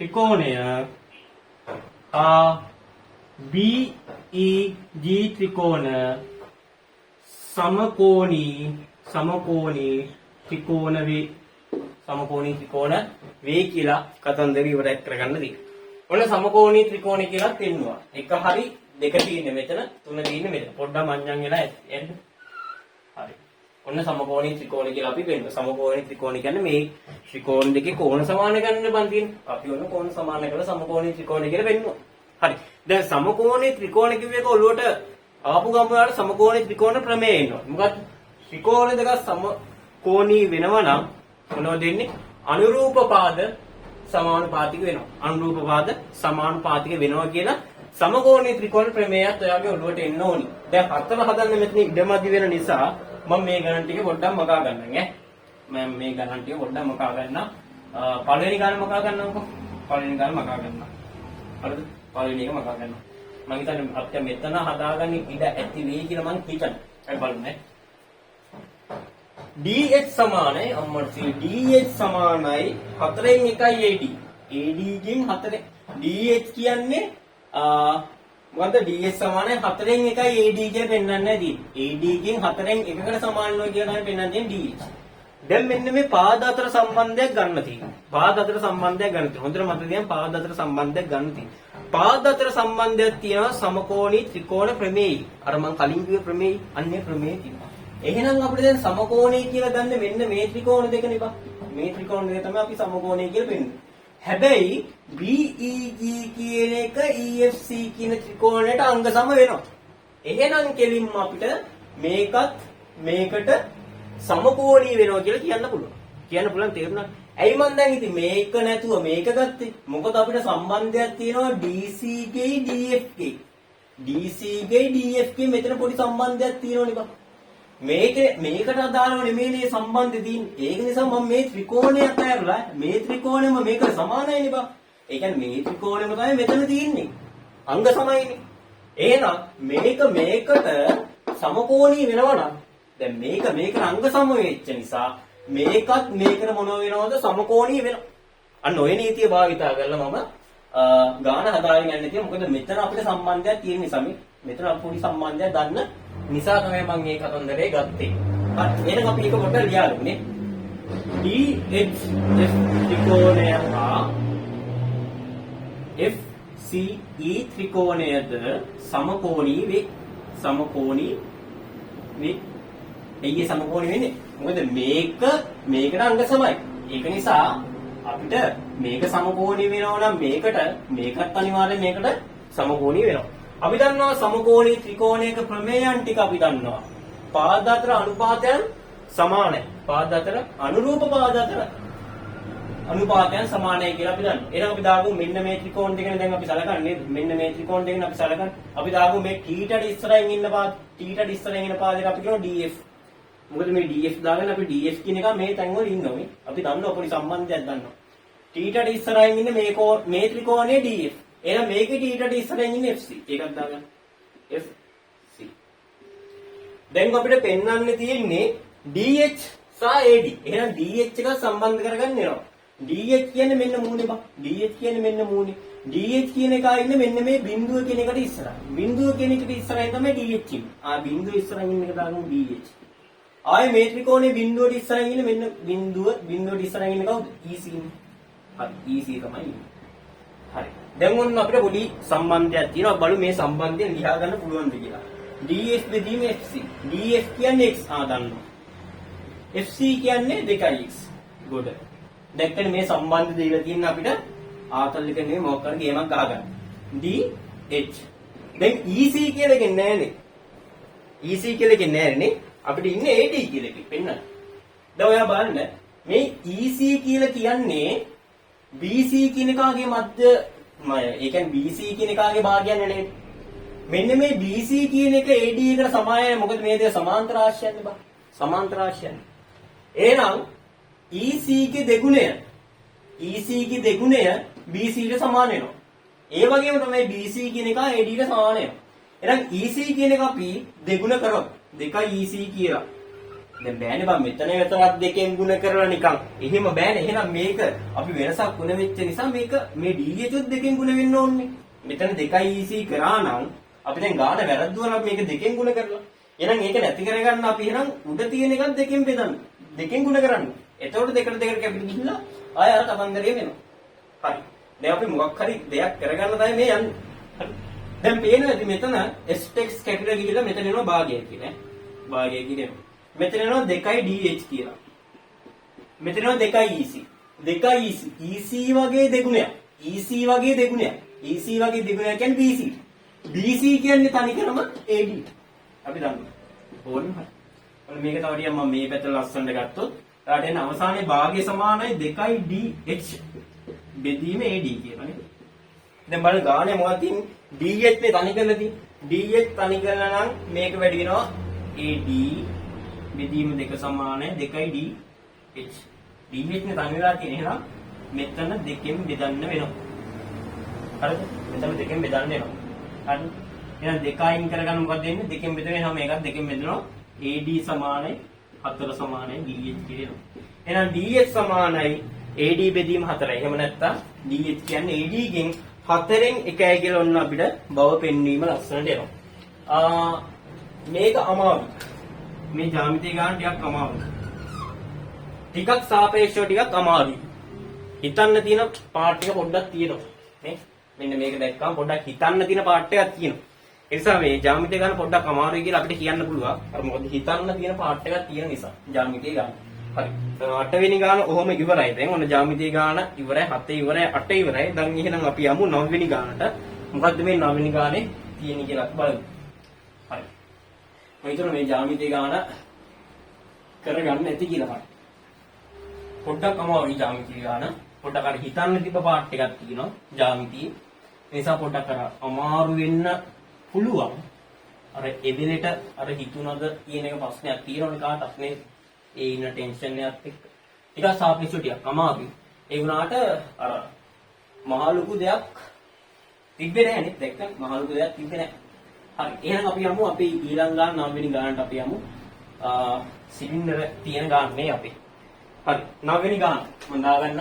ත්‍රිකෝණය හා BEG ත්‍රිකෝණ සමකෝණී ත්‍රිකෝණ වේ, සමකෝණී ත්‍රිකෝණ වේ කියලා කතන්දර ඉවරයක් කරගන්න තියෙනවා. ඔන්න සමකෝණී ත්‍රිකෝණ කියලා පෙන්නුවා. එක හරි, දෙක තියෙන්නේ මෙතන, තුන තියෙන්නේ මෙතන. පොඩ්ඩක් මඤ්ඤං වෙලා ඇති. හරිද? හරි. ඔන්න සමකෝණී ත්‍රිකෝණ කියලා අපි පෙන්නුවා. සමකෝණී ත්‍රිකෝණ කියන්නේ මේ ත්‍රිකෝණ දෙකේ කෝණ සමාන ගන්න බං තියෙන්නේ. අපි ඔන්න කෝණ සමාන කරලා සමකෝණී ත්‍රිකෝණ කියලා පෙන්නුවා. හරි. දැන් සමකෝණී ත්‍රිකෝණ කිව්ව එක ඔළුවට ආපු ගමන් ඔයාලට සමකෝණී ත්‍රිකෝණ ප්‍රමේය එනවා. මොකක්ද? ත්‍රිකෝණ දෙකක් සමකෝණී වෙනවා නම් මොනවද වෙන්නේ? අනුරූප පාද සමානුපාතික වෙනවා. අනුරූප පාද සමානුපාතික වෙනවා කියලා සමකෝණී ත්‍රිකෝණ ප්‍රමේයත් ඔයාගේ ඔළුවට එන්න ඕනි. දැන් හතර හදන්න මෙතන ඉඩමදි වෙන නිසා මම මේ ගණන් ටික පොඩ්ඩක් මකා ගන්නම් ඈ. මම මේ ගණන් ටික පොඩ්ඩක් මකා ගන්නම්. පළවෙනි ගාන මකා ගන්නම්කෝ. පළවෙනි ගාන මකා ගන්නම්. හරිද? පළවෙනි එක මකා ගන්නවා. මං හිතන්නේ අපිට මෙතන හදාගන්න ඉඩ ඇති වෙයි කියලා මං හිතන්නේ. හරි බලමු ඈ. DH සමානයි අම්මට DH සමානයි 4න් 1යි AD. AD ගෙන් 4 DH කියන්නේ මොකද්ද DH සමානයි 4න් 1යි AD කියලා පෙන්වන්නේ නැති. AD ගෙන් 4න් 1කට සමාන වෙනවා කියලා තමයි පෙන්වන්නේ තියෙන්නේ DH. දැන් මෙන්න මේ පාද අතර සම්බන්ධයක් ගන්න තියෙනවා. පාද අතර සම්බන්ධයක් ගන්න තියෙනවා. හොඳට මතක තියාගන්න පාද අතර සම්බන්ධයක් ගන්න තියෙනවා. පාද අතර සම්බන්ධයක් තියෙනවා සමකෝණී ත්‍රිකෝණ ප්‍රමේයයි. අර මං කලින් කිව්ව ප්‍රමේයයි. අන්නේ ප්‍රමේය තියෙනවා. එහෙනම් අපිට දැන් සමකෝණී කියලා ගන්න මෙන්න මේ ත්‍රිකෝණ දෙකනේ බා. මේ ත්‍රිකෝණ දෙක තමයි අපි සමකෝණී කියලා පෙන්වන්නේ. හැබැයි BEG කියන එක EFC කියන ත්‍රිකෝණයට අංග සම වෙනවා. එහෙනම් කෙලින්ම අපිට මේකත් මේකට සමකෝණී වෙනවා කියලා කියන්න පුළුවන්. කියන්න පුළුවන් තේරුණා? ඇයි මං දැන් ඉතින් මේක නැතුව මේක ගත්තේ? මොකද අපිට සම්බන්ධයක් තියෙනවා DC ගෙයි DF ගෙයි. DC ගෙයි DF ගෙයි මෙතන පොඩි සම්බන්ධයක් තියෙනවනේ බං. මේක මේකට අදාළව නෙමෙයි සම්බන්ධය තියෙන්නේ. ඒක නිසා මම මේ ත්‍රිකෝණය අතහැරලා මේ ත්‍රිකෝණයම මේකට සමානයිනේ බං. ඒ කියන්නේ මේ ත්‍රිකෝණයම තමයි මෙතන තියෙන්නේ. අංග සමයිනේ. එහෙනම් මේක මේකට සමකෝණී වෙනවා නම් දැන් මේක මේකට අංග සම වෙච්ච නිසා මේකත් මේකට මොනව වෙනවද සමකෝණී වෙනවා. අන්න ඔය නීතිය භාවිතා කරලා මම ගාන හදාගෙන යන්න තියෙන්නේ. මොකද මෙතන අපිට සම්බන්ධයක් තියෙන නිසා මේ මෙතන අපි පොඩි සම්බන්ධයක් දන්න නිසා තමයි මම මේ කතන්දරේ ගත්තේ. හරි එහෙනම් අපි ඒක පොඩ්ඩක් ලියාගමු නේ. DHF ත්‍රිකෝණය හා FCE ත්‍රිකෝණයද සමකෝණී වේ. සමකෝණී වේ. ඇයි ඒ සමකෝණී වෙන්නේ? මොකද මේක මේකට අංග සමයි. ඒක නිසා අපිට මේක සමකෝණී වෙනවා නම් මේකට මේකත් අනිවාර්යෙන් මේකට සමකෝණී වෙනවා. අපි දන්නවා සමකෝණී ත්‍රිකෝණයක ප්‍රමේයන් ටික අපි දන්නවා. පාද අතර අනුපාතයන් සමානයි. පාද අතර අනුරූප පාද අතර අනුපාතයන් සමානයි කියලා අපි දන්නවා. එහෙනම් අපි දාගමු මෙන්න මේ ත්‍රිකෝණ දෙකනේ දැන් අපි සලකන්නේ. මෙන්න මේ ත්‍රිකෝණ දෙකනේ අපි සලකන්නේ. අපි දාගමු මේ θ ඉස්සරහින් ඉන්න පාද θ ඉස්සරහින් ඉන්න පාදයට අපි කියනවා DF. මොකද මේ DF දාගෙන අපි DF කියන එක මේ තැන් වල ඉන්නවා මේ. අපි දන්නවා පොඩි සම්බන්ධයක් දන්නවා. θ ඉස්සරහින් ඉන්න මේ මේ ත්‍රිකෝණයේ DF. එහෙනම් මේකේ θ ඉස්සරහින් ඉන්නේ FC. ඒකක් දාගන්න. FC. දැන් අපිට පෙන්වන්න තියෙන්නේ DH සහ AD. එහෙනම් DH එක සම්බන්ධ කරගන්න වෙනවා. DH කියන්නේ මෙන්න මූණේ බං. DH කියන්නේ මෙන්න මූණේ. DH කියන එක ඉන්නේ මෙන්න මේ බිඳුව කියන එකට ඉස්සරහින්. බිඳුව කියන එකට ඉස්සරහින් තමයි DH ඉන්නේ. ආ බිඳුව ඉස්සරහින් ඉන්න එක දාගමු DH. ආයේ මේ ත්‍රිකෝණයේ බිඳුවට ඉස්සරහින් ඉන්නේ මෙන්න බිඳුව බිඳුවට ඉස්සරහින් ඉන්නේ කවුද? EC ඉන්නේ. හරි EC තමයි ඉන්නේ. හරි. දැන් ඔන්න අපිට පොඩි සම්බන්ධයක් තියෙනවා. බලමු මේ සම්බන්ධය ලියා ගන්න පුළුවන්ද කියලා. DF බෙදීම FC. DF කියන්නේ x ආ දන්නවා. FC කියන්නේ 2x. ගොඩ. දැක්කනේ මේ සම්බන්ධ දීලා තියෙන අපිට ආතල් එක නෙමෙයි මොකක් හරි ගේමක් ගහගන්න. DH. දැන් EC කියලා එකේ නෑනේ. EC කියලා එකේ නෑනේ. අපිට ඉන්නේ AD කියලා එකේ පෙන්නන්න. දැන් ඔයා බලන්න මේ EC කියලා කියන්නේ BC කියන එකාගේ මධ්‍ය ඒ කියන්නේ BC කියන එකාගේ භාගයන් නේද? මෙන්න මේ BC කියන එක AD එකට සමානයි. මොකද මේ දෙක සමාන්තර රාශියන්නේ බා. සමාන්තර රාශියන්නේ. එහෙනම් EC ගේ දෙගුණය EC ගේ දෙගුණය BC ට සමාන වෙනවා. ඒ වගේම තමයි BC කියන එක AD ට සමාන වෙනවා. එහෙනම් EC කියන එක අපි දෙගුණ කරොත් 2 EC කියලා. දැන් බෑනේ බං මෙතන විතරක් දෙකෙන් ගුණ කරලා නිකන්. එහෙම බෑනේ. එහෙනම් මේක අපි වෙනසක් ගුණ වෙච්ච නිසා මේක මේ DH උත් දෙකෙන් ගුණ වෙන්න ඕනේ. මෙතන 2 EC කරා නම් අපි දැන් ගාන වැරද්දුවා නම් මේක දෙකෙන් ගුණ කරලා. එහෙනම් ඒක නැති කරගන්න අපි එහෙනම් උඩ තියෙන එකත් දෙකෙන් බෙදන්න. දෙකෙන් ගුණ කරන්න. එතකොට දෙකට දෙකට කැපිට ගිහිල්ලා ආය අර කතන්දරේ වෙනවා. හරි. දැන් අපි මොකක් හරි දෙයක් කරගන්න තමයි මේ යන්නේ. හරි. දැන් පේනවා ඇති මෙතන S x කැපිලා ගිහිල්ලා මෙතන එනවා භාගය කියලා. භාගය කියලා එනවා. මෙතන එනවා 2 DH කියලා. මෙතන එනවා 2 EC. 2 EC. EC වගේ දෙගුණයක්. EC වගේ දෙගුණයක්. EC වගේ දෙගුණයක් කියන්නේ BC. BC කියන්නේ තනිකරම AD. අපි දන්නවා. ඕනේ හරි. ඔන්න මේක තව ටිකක් මම මේ පැත්ත ලස්සනට ගත්තොත් ඔයාලට එන අවසානයේ භාගය සමානයි 2 DH බෙදීම AD කියලා නේද? දැන් බලන්න ගානේ මොකක්ද තියෙන්නේ? DH මේ තනි කරලා තියෙන්නේ. DH තනි කරලා නම් මේක වැඩි වෙනවා AD බෙදීම 2 සමානයි 2යි DH. DH නේ තනි වෙලා තියෙන්නේ. එහෙනම් මෙතන දෙකෙන් බෙදන්න වෙනවා. හරිද? මෙතන දෙකෙන් බෙදන්න වෙනවා. හරි? එහෙනම් දෙක අයින් කරගන්න මොකක්ද වෙන්නේ? දෙකෙන් බෙදුවා. එහෙනම් මේකත් දෙකෙන් බෙදෙනවා. AD සමානයි 4 සමානයි DH කියලා එනවා. එහෙනම් DH සමානයි AD බෙදීම 4යි. එහෙම නැත්තම් DH කියන්නේ AD ගෙන් 4න් 1යි කියලා ඔන්න අපිට බව පෙන්වීම ලස්සනට එනවා. මේක අමාරුයි. මේ ජ්‍යාමිතිය ගන්න ටිකක් අමාරුයි. ටිකක් සාපේක්ෂව ටිකක් අමාරුයි. හිතන්න තියෙන පාර්ට් එක පොඩ්ඩක් තියෙනවා. නේ? මෙන්න මේක දැක්කම පොඩ්ඩක් හිතන්න තියෙන පාර්ට් එකක් තියෙනවා. ඒ නිසා මේ ජ්‍යාමිතිය ගන්න පොඩ්ඩක් අමාරුයි කියලා අපිට කියන්න පුළුවන්. අර මොකද හිතන්න තියෙන පාර්ට් එකක් තියෙන නිසා ජ්‍යාමිතිය ගන්න. හරි. අටවෙනි ගාන ඔහොම ඉවරයි. දැන් ඔන්න ජ්‍යාමිතිය ගාන ඉවරයි, හත ඉවරයි, අට ඉවරයි. දැන් එහෙනම් අපි යමු නවවෙනි ගානට. මොකද්ද මේ නවවෙනි ගානේ තියෙන්නේ කියලා බලමු. හරි. මම හිතනවා මේ ජ්‍යාමිතිය ගාන කරගන්න ඇති කියලා මට. පොඩ්ඩක් අමාරුයි ජ්‍යාමිතිය ගාන. පොඩ්ඩක් අර හිතන්න තිබ්බ පාර්ට් එකක් තියෙනවා ජ්‍යාමිතියේ. ඒ නිසා පොඩ්ඩක් අර අමාරු වෙන්න පුළුවන්. අර එවෙලෙට අර හිතුණද කියන එක ප්‍රශ්නයක් තියෙනවනේ කාටත් නේ. ඒ ඉන්න ටෙන්ෂන් එකත් එක්ක. ටිකක් සාපේක්ෂව ටිකක් අමාරුයි. ඒ වුණාට අර මහා ලොකු දෙයක් තිබ්බේ නෑ නේ. දැක්කම මහා ලොකු දෙයක් තිබ්බේ නෑ. හරි. එහෙනම් අපි යමු අපි ඊළඟ ගාන නවවෙනි ගානට අපි යමු. සිලින්ඩර් තියෙන ගාන නේ අපි. හරි. නවවෙනි ගාන මම දාගන්න.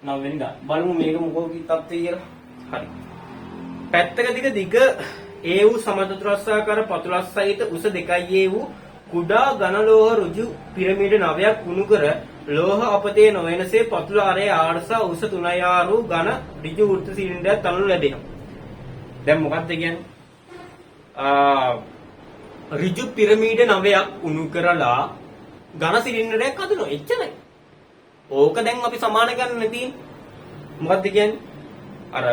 නවවෙනි ගාන. බලමු මේක මොකෝ කි තත්ත්වය කියලා. හරි. පැත්තක දිග දිග ඒ වූ සමචතුරස්‍රාකාර පතුලක් සහිත උස 2 ඒ වූ කුඩා ඝන ලෝහ ඍජු පිරමීඩ 9ක් කුණු කර ලෝහ අපතේ නොවනසේ පතුල අරේ ආරසා උස 3 ආරු ඝන ඍජු වෘත්ත සිලින්ඩරයක් තනනු ලැබෙනවා. දැන් මොකද්ද කියන්නේ? ඍජු පිරමීඩ 9ක් උණු කරලා ඝන සිලින්ඩරයක් හදනවා. එච්චරයි. ඕක දැන් අපි සමාන කරන්න තියෙන්නේ. මොකද්ද කියන්නේ? අර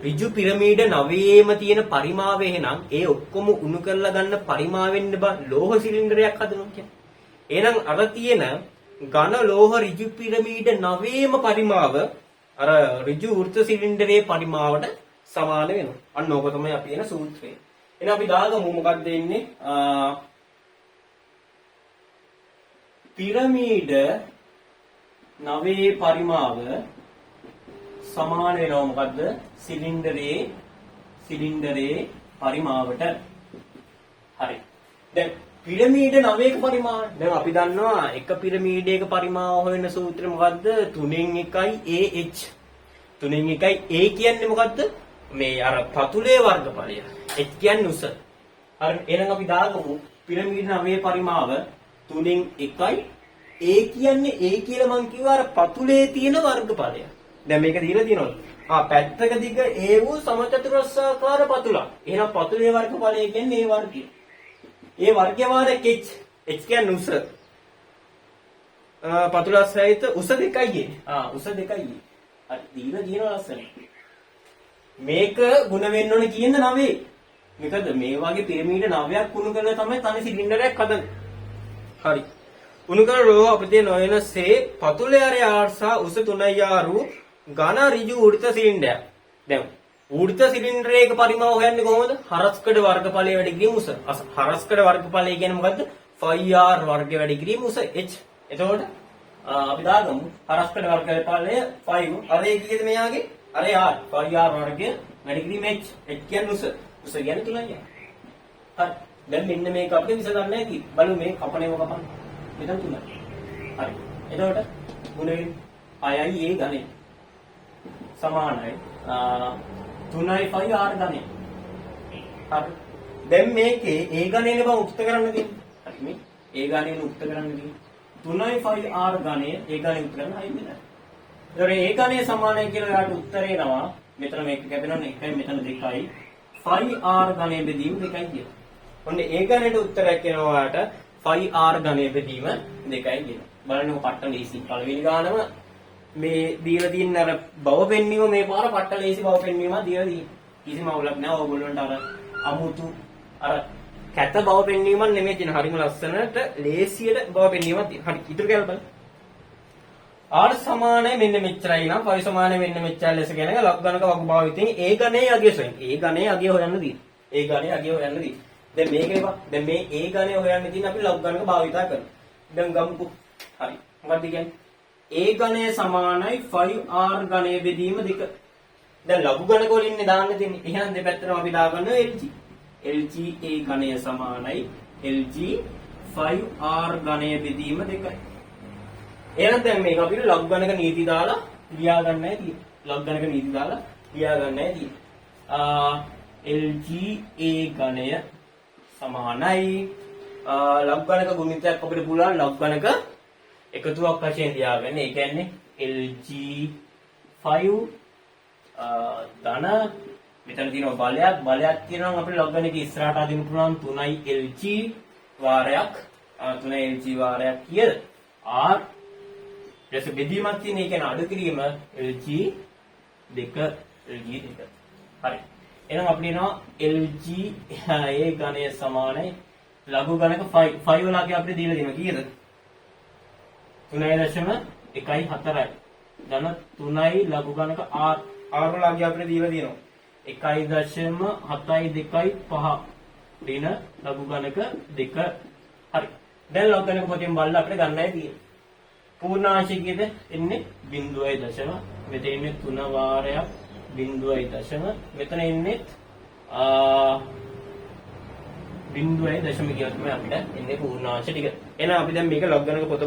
ඍජු පිරමීඩ 9ේම තියෙන පරිමාව එහෙනම් ඒ ඔක්කොම උණු කරලා ගන්න පරිමාවෙන්න බා ලෝහ සිලින්ඩරයක් හදනවා කියන්නේ. එහෙනම් අර තියෙන ඝන ලෝහ ඍජු පිරමීඩ 9ේම පරිමාව අර ඍජු වෘත්ත සිලින්ඩරයේ පරිමාවට සමාන වෙනවා. අන්න ඕක තමයි අපි එන සූත්‍රය. එහෙනම් අපි දාගමු මොකක්ද එන්නේ? පිරමීඩ 9 පරිමාව සමාන වෙනවා මොකද්ද? සිලින්ඩරයේ පරිමාවට. හරි. දැන් පිරමීඩ 9ක පරිමාව. දැන් අපි දන්නවා එක පිරමීඩයක පරිමාව හොයන සූත්‍රය මොකද්ද? 3න් 1 AH. 3න් 1 A කියන්නේ මොකද්ද? මේ අර පතුලේ වර්ගඵලය. H කියන්නේ උස. හරි. එහෙනම් අපි දාගමු පිරමීඩ 9 පරිමාව 3න් 1 A කියන්නේ A කියලා මං කිව්වා අර පතුලේ තියෙන වර්ගඵලය. දැන් මේක දීලා තියෙනවා. පැත්තක දිග A වූ සමචතුරස්‍රාකාර පතුලක්. එහෙනම් පතුලේ වර්ගඵලය කියන්නේ ඒ වර්ගය. ඒ වර්ගය වාරයක් H. H කියන්නේ උස. පතුලක් සහිත උස 2යි ඒ. උස 2යි ඒ. හරි දීලා තියෙනවා ලස්සන. මේක ගුණ වෙන්න ඕනේ කියන 9. මොකද මේ වගේ පිරමීඩ 9ක් ගුණ කරලා තමයි තනි සිලින්ඩරයක් හදන්නේ. හරි. උණු කරන ලෝහ අපතේ නොවනසේ පතුලේ අරේ ආරසා උස 3 ආරු ඝන ඍජු වෘත්ත සිලින්ඩරයක්. දැන් වෘත්ත සිලින්ඩරයක පරිමාව හොයන්නේ කොහොමද? හරස්කඩ වර්ගඵලය වැඩි කිරීම උස. හරස්කඩ වර්ගඵලය කියන්නේ මොකද්ද? 5r වර්ගය වැඩි කිරීම උස h. එතකොට අපි දාගමු හරස්කඩ වර්ගඵලය 5. අරේ කීයද මෙයාගේ? අරේ r. 5r වර්ගය වැඩි කිරීම h. h කියන්නේ උස. උස කියන්නේ 3යි. හරි. දැන් මෙන්න මේක අපිට විසඳන්න ඇති. බලමු මේ කපනේව කපන්න. මෙතන 3යි. හරි. එතකොට ගුණ වෙන්නේ 6යි a ඝනය සමානයි 3යි 5 r ඝනය. හරි. දැන් මේකේ a ඝනයනේ බං උක්ත කරන්න තියෙන්නේ. හරි මේ a ඝනයනේ උක්ත කරන්න තියෙන්නේ. 3යි 5 r ඝනය a ඝනය උක්ත කරන්න 6 වෙනවා. එතකොට a ඝනය සමානයි කියලා ඔයාලට උත්තරේ එනවා. මෙතන මේක කැපෙනවනේ 1යි මෙතන 2යි. 5 r ඝනය බෙදීම 2යි කියලා. ඔන්න a ඝනයට උත්තරයක් එනවා ඔයාලට 5 r ඝනය බෙදීම 2යි කියලා. බලන්නකො පට්ට ලේසි. පළවෙනි ගානම මේ දීලා තියෙන අර බව පෙන්වීම මේ පාර පට්ට ලේසි බව පෙන්වීම දීලා තියෙන්නේ. කිසිම අවුලක් නෑ. ඔයගොල්ලන්ට අර අමුතු අර කැත බව පෙන්වීමක් නෙමෙයි තියෙන. හරිම ලස්සනට ලේසියට බව පෙන්වීමක් තියෙන. හරි. ඉතුරු කැලේ බලන්න. R සමානයි මෙන්න මෙච්චරයි නම් 5 සමානයි මෙන්න මෙච්චරයි ලෙස කියන එක ලඝු ගණක වගු භාවිතයෙන් ඒ ගණයේ අගය සොයන්න. ඒ ගණයේ අගය හොයන්න තියෙන්නේ. ඒ ගණයේ අගය හොයන්න තියෙන්නේ. දැන් මේකනේ බා. දැන් මේ ඒ ගණය හොයන්න තියෙන අපි ලඝු ගණක භාවිතා කරනවා. දැන් ගමුකෝ. හරි. මොකද්ද කියන්නේ? ඒ ගණය සමානයි 5R ගණය බෙදීම 2. දැන් ලඝු ගණක වලින් දාන්න තියෙන්නේ. එහෙනම් දෙපැත්තටම අපි දාගන්නවා LG. LG ඒ ගණය සමානයි LG 5R ගණය බෙදීම 2යි. එහෙනම් දැන් මේක අපිට ලඝු ගණක නීති දාලා ලියා ගන්නයි තියෙන්නේ. ලඝු ගණක නීති දාලා ලියා ගන්නයි තියෙන්නේ. LG ඒ ගණය සමානයි ලඝු ගණක ගුණිතයක් අපිට පුළුවන් ලඝු ගණක එකතුවක් වශයෙන් ලියාගන්න. ඒ කියන්නේ LG 5 ධන මෙතන තියෙනවා බලයක් බලයක් තියෙනවා නම් අපිට ලඝු ගණක ඉස්සරහට අදින්න පුළුවන් 3යි LG වාරයක් 3යි LG වාරයක් කීයද? R ඊට පස්සේ බෙදීමක් තියෙන ඒ කියන්නේ අඩු කිරීම LG 2 LG 2. හරි. එහෙනම් අපිට එනවා LG ඒ ගණය සමානයි ලඝු ගණක 5 5 වල අපි අපිට දීලා තියෙනවා කීයද? 3.14යි. ධන 3යි ලඝු ගණක R R වල අගය අපිට දීලා තියෙනවා 1.725 ඍණ ලඝු ගණක 2. හරි. දැන් ලඝු ගණක පොතෙන් බලලා අපිට ගන්නයි තියෙන්නේ. පූර්ණාංශ කීයද එන්නේ? 0.0. මෙතන එන්නේ 3 වාරයක් 0.0. මෙතන එන්නේ 0.0 කියලා තමයි අපිට එන්නේ පූර්ණාංශ ටික. එහෙනම් අපි දැන් මේක ලඝු ගණක පොත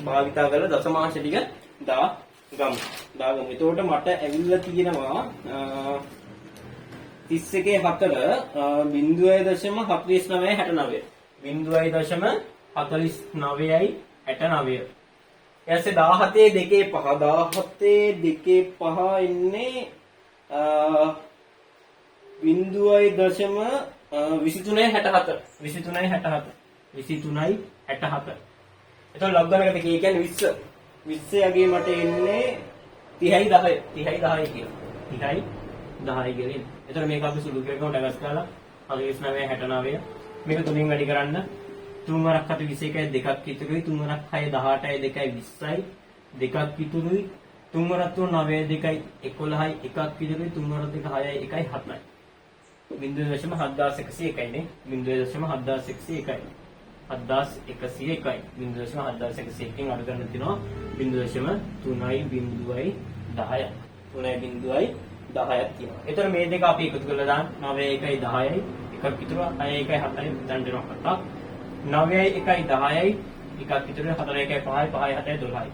භාවිතා කරලා දශමාංශ ටික දාගමු. දාගමු. එතකොට මට ඇවිල්ලා තියෙනවා 31 4 0.49 69. 0.49යි 69. ඊට පස්සේ 17 2 5 17 2 5 එන්නේ 0.23 64 23 64 23 64. එතකොට ලඝු ගණක දෙකේ කියන්නේ 20 20 යගේ මට එන්නේ 30යි 10 30යි 10 කියලා 30යි 10 කියලා එන්නේ. එතකොට මේක අපි සුළු කරගමු ඩගස් කාලා 49 69 මේක තුنين වැඩි කරන්න 3 වරක් 7 21යි දෙකක් ඉතුරුයි 3 වරක් 6 18යි 2යි 20යි දෙකක් ඉතුරුයි 3 වරක් 3 9 2යි 11යි එකක් ඉතුරුයි 3 වරක් 2 6යි 1යි 7යි 0.7101යි නේ 0.7101යි 7101යි 0.7101න් අඩු කරන්න තියෙනවා 0.3යි 0.10ක් 3.10ක් තියෙනවා. එතකොට මේ දෙක අපි එකතු කරලා දාන්න 9 1යි 10යි එකක් ඉතුරු 6 1යි 7යි දැන් දෙනවා 7ක් 9යි 1යි 10යි එකක් ඉතුරු 4 1යි 5යි 5යි 7යි 12යි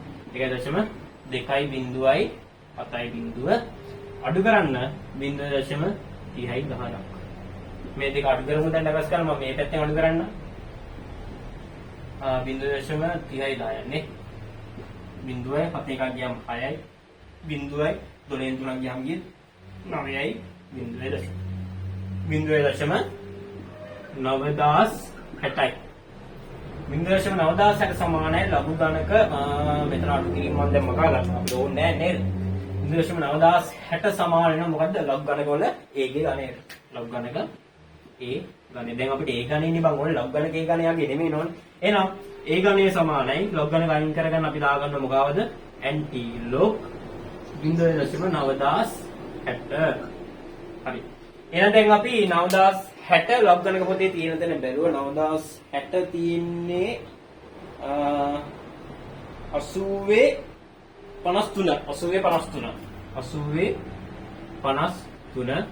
1.2යි 0යි 7යි අඩු කරන්න 0.30යි 10ක්. මේ දෙක අඩු කරමු දැන් ඩගස් කරලා මම මේ පැත්තෙන් අඩු කරන්න 0.30යි 10ක් නේ 0යි 7 එකක් ගියාම 6යි 0යි 12න් 3ක් ගියාම ගියේ 9යි 0.0 0.9060යි 0.9060 සමානයි ලඝු ගණක මෙතන අඩු කිරීම මම දැන් මකා ගන්නවා අපිට ඕනේ නෑ නේද 0.9060 සමාන වෙනවා මොකද්ද ලඝු ගණක වල A ගේ ගණයට ලඝු ගණක A ගණය දැන් අපිට A ගණය නේ බං ඕනේ ලඝු ගණක A ගණය යගේ නෙමෙයි නෝනේ එහෙනම් A ගණය සමානයි ලඝු ගණක අයින් කරගන්න අපි දාගන්න මොකාවද anti log 0.9060 හරි එහෙනම් දැන් අපි 9060 ලඝු ගණක පොතේ තියෙන තැන බැලුවා 9060 තියෙන්නේ 80 53 80 53 80 53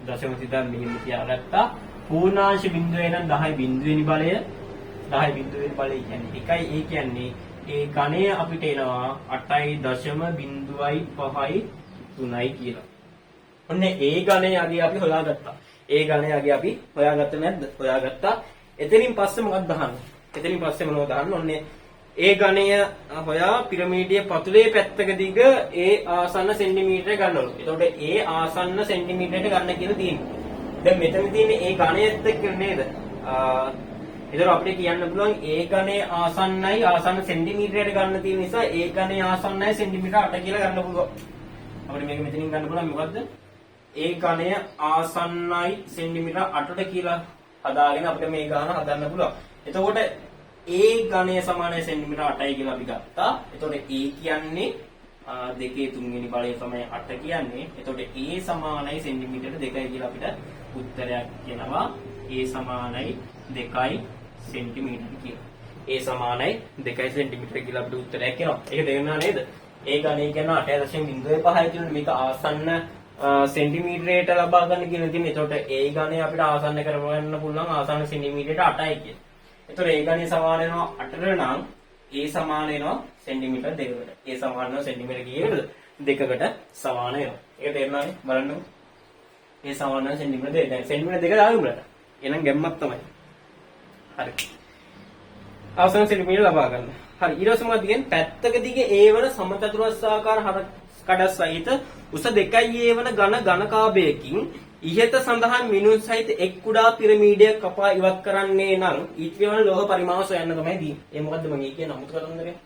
දශම සිතක් මෙහෙම තියාගත්තා. පූර්ණාංශ බිඳුවේ නම් 10 බිඳුවෙනි බලය 10 බිඳුවෙනි බලය කියන්නේ 1යි. ඒ කියන්නේ ඒ ගණය අපිට එනවා 8.0.5 3යි කියලා. ඔන්න ඒ ගණය අගය අපි හොයාගත්තා. ඒ ගණය අගය අපි හොයාගත්තේ නැද්ද? හොයාගත්තා. එතනින් පස්සේ මොකක්ද අහන්නේ? එතනින් පස්සේ මොනවද අහන්නේ? ඔන්න ඒ ගණය හොයා පිරමීඩයේ පතුලේ පැත්තක දිග ඒ ආසන්න සෙන්ටිමීටරය ගන්නවලු. එතකොට ඒ ආසන්න සෙන්ටිමීටරයට ගන්න කියලා තියෙන්නේ. දැන් මෙතන තියෙන්නේ ඒ ගණයත් එක්ක නේද? ඒතර අපිට කියන්න පුළුවන් ඒ ගණයේ ආසන්නයි ආසන්න සෙන්ටිමීටරයට ගන්න තියෙන නිසා ඒ ගණයේ ආසන්නයි සෙන්ටිමීටර 8 කියලා ගන්න පුළුවන්. අපිට මේක මෙතනින් ගන්න පුළුවන් මොකද්ද? ඒ ගණය ආසන්නයි සෙන්ටිමීටර 8ට කියලා හදාගෙන අපිට මේ ගාන හදන්න පුළුවන්. එතකොට ඒ ගණය සමානයි සෙන්ටිමීටර 8යි කියලා අපි ගත්තා. එතකොට ඒ කියන්නේ දෙකේ තුන්වෙනි බලය තමයි 8 කියන්නේ. එතකොට A සමානයි සෙන්ටිමීටර 2යි කියලා අපිට උත්තරයක් එනවා. A සමානයි 2 සෙන්ටිමීටර කියලා. A සමානයි 2 සෙන්ටිමීටර කියලා අපිට උත්තරයක් එනවා. ඒක තේරුණා නේද? ඒ ගණේ කියන 8.05 කියන මේක ආසන්න සෙන්ටිමීටරයට ලබා ගන්න කියලා තියෙන. එතකොට ඒ ගණේ අපිට ආසන්න කරගන්න පුළුවන් ආසන්න සෙන්ටිමීටරයට 8යි කියලා. එතකොට ඒ ගණේ සමාන වෙනවා 8ට නම් A සමාන වෙනවා සෙන්ටිමීටර් 2කට. A සමාන වෙනවා සෙන්ටිමීටර් කීයකටද? 2කට සමාන වෙනවා. ඒක තේරුණානේ? බලන්නකෝ. A සමාන වෙනවා සෙන්ටිමීටර් 2. දැන් සෙන්ටිමීටර් 2 දාමු උඹලට. එහෙනම් ගැම්මක් තමයි. හරි. අවසන් සෙන්ටිමීටර ලබා ගන්න. හරි. ඊට පස්සේ මොකක්ද කියන්නේ? පැත්තක දිගේ A වන සමචතුරස්‍රාකාර හරස් කඩ සහිත උස 2 A වන ඝන ඝනකාභයකින් ඉහත සඳහන් මිනුම් සහිත එක් කුඩා පිරමීඩයක් කපා ඉවත් කරන්නේ නම් ඉතිරි වන ලෝහ පරිමාව සොයන්න තමයි දීන්නේ. ඒ මොකද්ද මම ඒ කියන්නේ අමුතු කතන්දරයක්.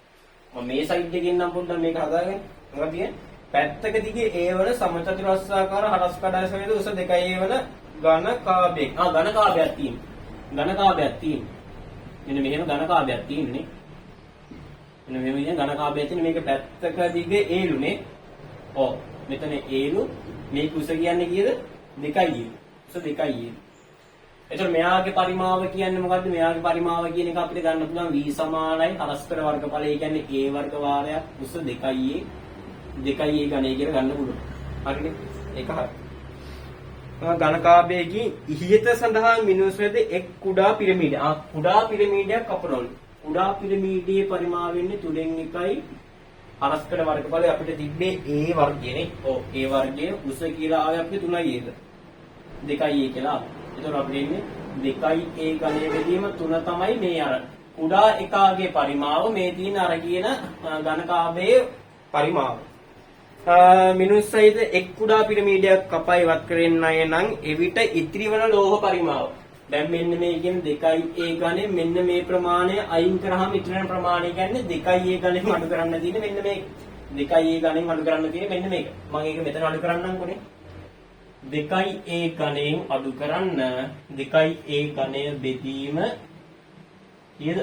මම මේ සයිඩ් එකෙන් නම් පොඩ්ඩක් මේක හදාගන්න. මොකක්ද කියන්නේ? පැත්තක දිගේ A වන සමචතුරස්‍රාකාර හරස් කඩ සහිත උස 2 A වන ඝනකාභයක්. ආ ඝනකාභයක් තියෙනවා. ඝනකාභයක් තියෙනවා. මෙන්න මෙහෙම ඝනකාභයක් තියෙන්නේ. මෙන්න මෙහෙම ඉතින් ඝනකාභයක් තියෙන මේක පැත්තක දිගේ ඒලුනේ. ඔව් මෙතන ඒලු මේක උස කියන්නේ කීයද? 2යි ඒ. උස 2යි ඒ. එතකොට මෙයාගේ පරිමාව කියන්නේ මොකද්ද? මෙයාගේ පරිමාව කියන එක අපිට ගන්න පුළුවන් v සමානයි හරස්කඩ වර්ගඵලය. ඒ කියන්නේ a වර්ග වාරයක් උස 2යි ඒ 2යි ඒ ඝනය කියලා ගන්න පුළුවන්. හරිනේ? ඒක හරි. ඝනකාභයකින් ඉහත සඳහන් මිනුම් සහිත එක් කුඩා පිරමීඩ. ආ කුඩා පිරමීඩයක් කපනවලු. කුඩා පිරමීඩයේ පරිමාව වෙන්නේ 3න් 1යි හරස්කඩ වර්ගඵලය අපිට තිබ්බේ a වර්ගය නේ. ඔව් a වර්ගයේ උස කියලා ආවේ අපිට 3යි ඒද. 2යි a කියලා ආවේ. එතකොට අපිට එන්නේ 2යි a ඝනය බෙදීම 3 තමයි මේ අර කුඩා එකාගේ පරිමාව මේ තියෙන අර කියන ඝනකාභයේ පරිමාව. මිනුම් සහිත එක් කුඩා පිරමීඩයක් කපා ඉවත් කරන්නේ නම් එවිට ඉතිරි වන ලෝහ පරිමාව. දැන් මෙන්න මේ කියන්නේ 2යි a ඝනය මෙන්න මේ ප්‍රමාණය අයින් කරාම ඉතිරි වෙන ප්‍රමාණය කියන්නේ 2යි a ඝනයෙන් අඩු කරන්න තියෙන්නේ මෙන්න මේක. 2යි a ඝනයෙන් අඩු කරන්න තියෙන්නේ මෙන්න මේක. මම ඒක මෙතන අඩු කරන්නම්කෝ නේ. 2යි a ඝනයෙන් අඩු කරන්න 2යි a ඝනය බෙදීම කීයද?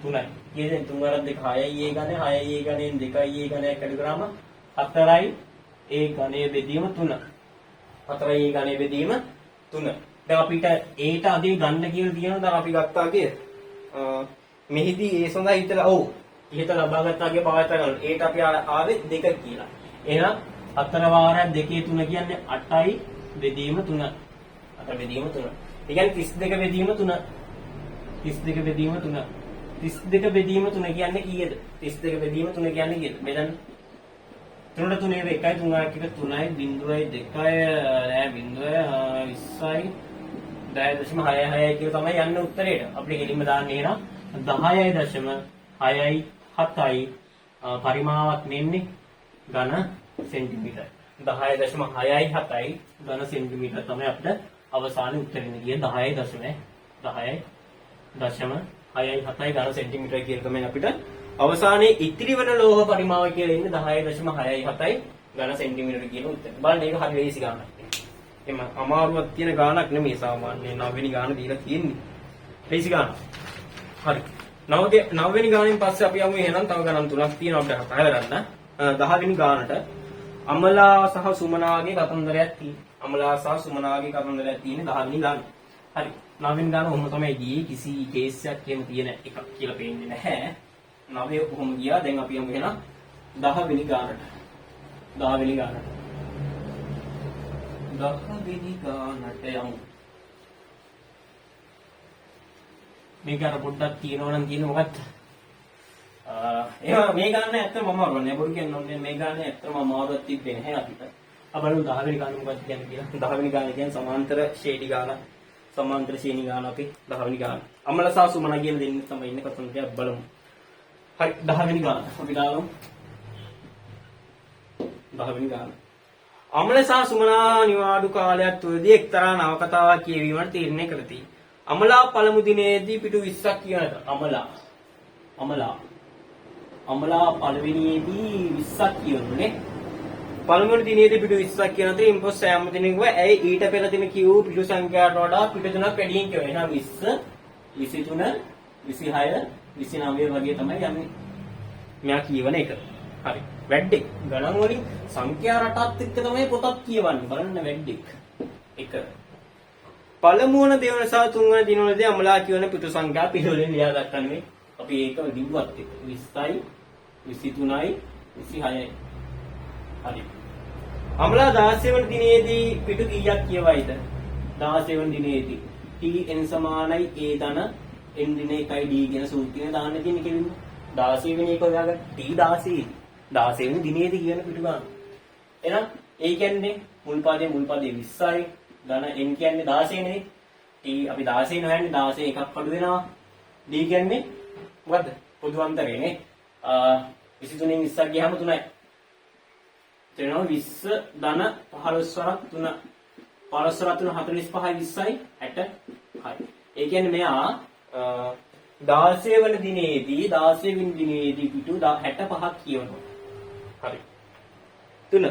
3යි. කීයද? 3 වරක් 2 6යි a ඝනය 6යි a ඝනයෙන් 2යි a ඝනයක් අඩු කරාම 4යි a ඝනය බෙදීම 3. 4යි a ඝනය බෙදීම 3. දැන් අපිට a ට අගේ ගන්න කියලා තියෙනවා. දැන් අපි ගත්තා කිය. මෙහිදී a සඳහා ඉතලා ඔව් ඉහත ලබාගත් අගේ පවත්වා ගන්න. a ට අපි ආවේ 2 කියලා. එහෙනම් 4 වාරයක් 2 3 කියන්නේ 8යි බෙදීම 3. 8 බෙදීම 3. ඒ කියන්නේ 32 බෙදීම 3. 32 බෙදීම 3. 32 බෙදීම 3 කියන්නේ කීයද? 32 බෙදීම 3 කියන්නේ කීයද? බෙදන්න. 3ට 3 1යි 3 1 3යි 0යි 2යි නෑ 0යි 20යි 10.66 කියලා තමයි යන්නේ උත්තරේට. අපිට කෙලින්ම දාන්න එහෙනම් 10.6යි 7යි පරිමාවක් නෙන්නේ ඝන සෙන්ටිමීටර්. 10.6යි 7යි ඝන සෙන්ටිමීටර් තමයි අපිට අවසානයේ උත්තරේ ගියේ 10.10.6යි 7යි ඝන සෙන්ටිමීටර් කියලා තමයි අපිට අවසානයේ ඉතිරි වන ලෝහ පරිමාව කියලා ඉන්නේ 10.6යි 7යි ඝන සෙන්ටිමීටර් කියන උත්තරේ. බලන්න ඒක හරි ලේසි ගානක්. එම අමාරුවක් තියෙන ගානක් නෙමෙයි සාමාන්‍යයෙන් 9 වෙනි ගාන දීලා තියෙන්නේ. ලේසි ගානක්. හරි. 9 වෙනි ගානෙන් පස්සේ අපි යමු එහෙනම් තව ගණන් තුනක් තියෙනවා අපිට කතා කරන්න. 10 වෙනි ගානට අමලා සහ සුමනාගේ කතන්දරයක් තියෙනවා. අමලා සහ සුමනාගේ කතන්දරයක් තියෙන්නේ 10 වෙනි ගාන. හරි. 9 වෙනි ගාන ඔහොම තමයි ගියේ. කිසි කේස් එකක් එහෙම තියෙන එකක් කියලා පේන්නේ නැහැ. 9 ඔහොම ගියා. දැන් අපි යමු එහෙනම් 10 වෙනි ගානට. 10 වෙනි ගානට. 10 වෙනි ගානට යමු. මේක අර පොඩ්ඩක් තියෙනවා නම් තියෙන මොකක්ද? එහෙම මේ ගාන ඇත්තටම අමාරු නෑ. බොරු කියන්න ඕනේ මේ ගාන ඇත්තටම අමාරුවක් තිබ්බේ නැහැ අපිට. අපි බලමු 10 වෙනි ගාන මොකක්ද කියන්නේ කියලා. 10 වෙනි ගාන කියන්නේ සමාන්තර ශ්‍රේණි ගාන. සමාන්තර ශ්‍රේණි ගාන අපි 10 වෙනි ගාන. අමල සහ සුමන කියන දෙන්නේ තමයි ඉන්නේ කතන්දරයක් බලමු. හරි 10 වෙනි ගාන අපි දාමු. 10 වෙනි ගාන. අමල සහ සුමනා නිවාඩු කාලයක් තුළදී එක්තරා නවකතාවක් කියවීමට තීරණය කරති. අමලා පළමු දිනේදී පිටු 20ක් කියනත. අමලා අමලා පළවෙනියේදී 20ක් කියවනුනේ. පළමුවෙනි දිනේදී පිටු 20ක් කියන අතර ඉන්පොස් සෑම දිනකම ඇයි ඊට පෙර දින කියවූ පිටු සංඛ්‍යාවට වඩා පිටු තුනක් වැඩියෙන් කියවන. එහෙනම් 20, 23, 26, 29 වගේ තමයි යන්නේ. මෙයා කියවන එක. හරි. වැඩෙක්. ගණන් වලින් සංඛ්‍යා රටත් එක්ක තමයි පොතක් කියවන්නේ. බලන්න වැඩෙක්. එක. පළමුවන දෙවන සහ තුන්වන දිනවලදී අමලා කියවන පිටු සංඛ්‍යා පිළිවෙලින් ලියා දක්වන්නේ මේ. අපි ඒකම දිව්වත් එක. 20යි 23යි 26යි. හරි. අමලා 16 වන දිනේදී පිටු කීයක් කියවයිද? 16 වන දිනේදී Tn සමානයි A ධන n ඍණ 1යි d කියන සූත්‍රය දාන්න තියෙන කෙලින්ම. 16 වෙනි එක හොයාගන්න. T 16 16 වෙනි දිනේදී කියන පිටු ගන්න. එහෙනම් ඒ කියන්නේ මුල් පදයේ 20යි ධන n කියන්නේ 16 නේ. T අපි 16 න හොයන්නේ 16 එකක් අඩු වෙනවා. D කියන්නේ මොකද්ද? පොදු අන්තරේ නේ. 23න් 20ක් ගියාම 3යි. එතනවා 20 ධන 15 වරක් 3. 15 වරක් 3 45යි 20යි 66. ඒ කියන්නේ මෙයා 16 වන දිනේදී 16 වෙනි දිනේදී පිටු 65ක් කියවනවා. හරි. තුන.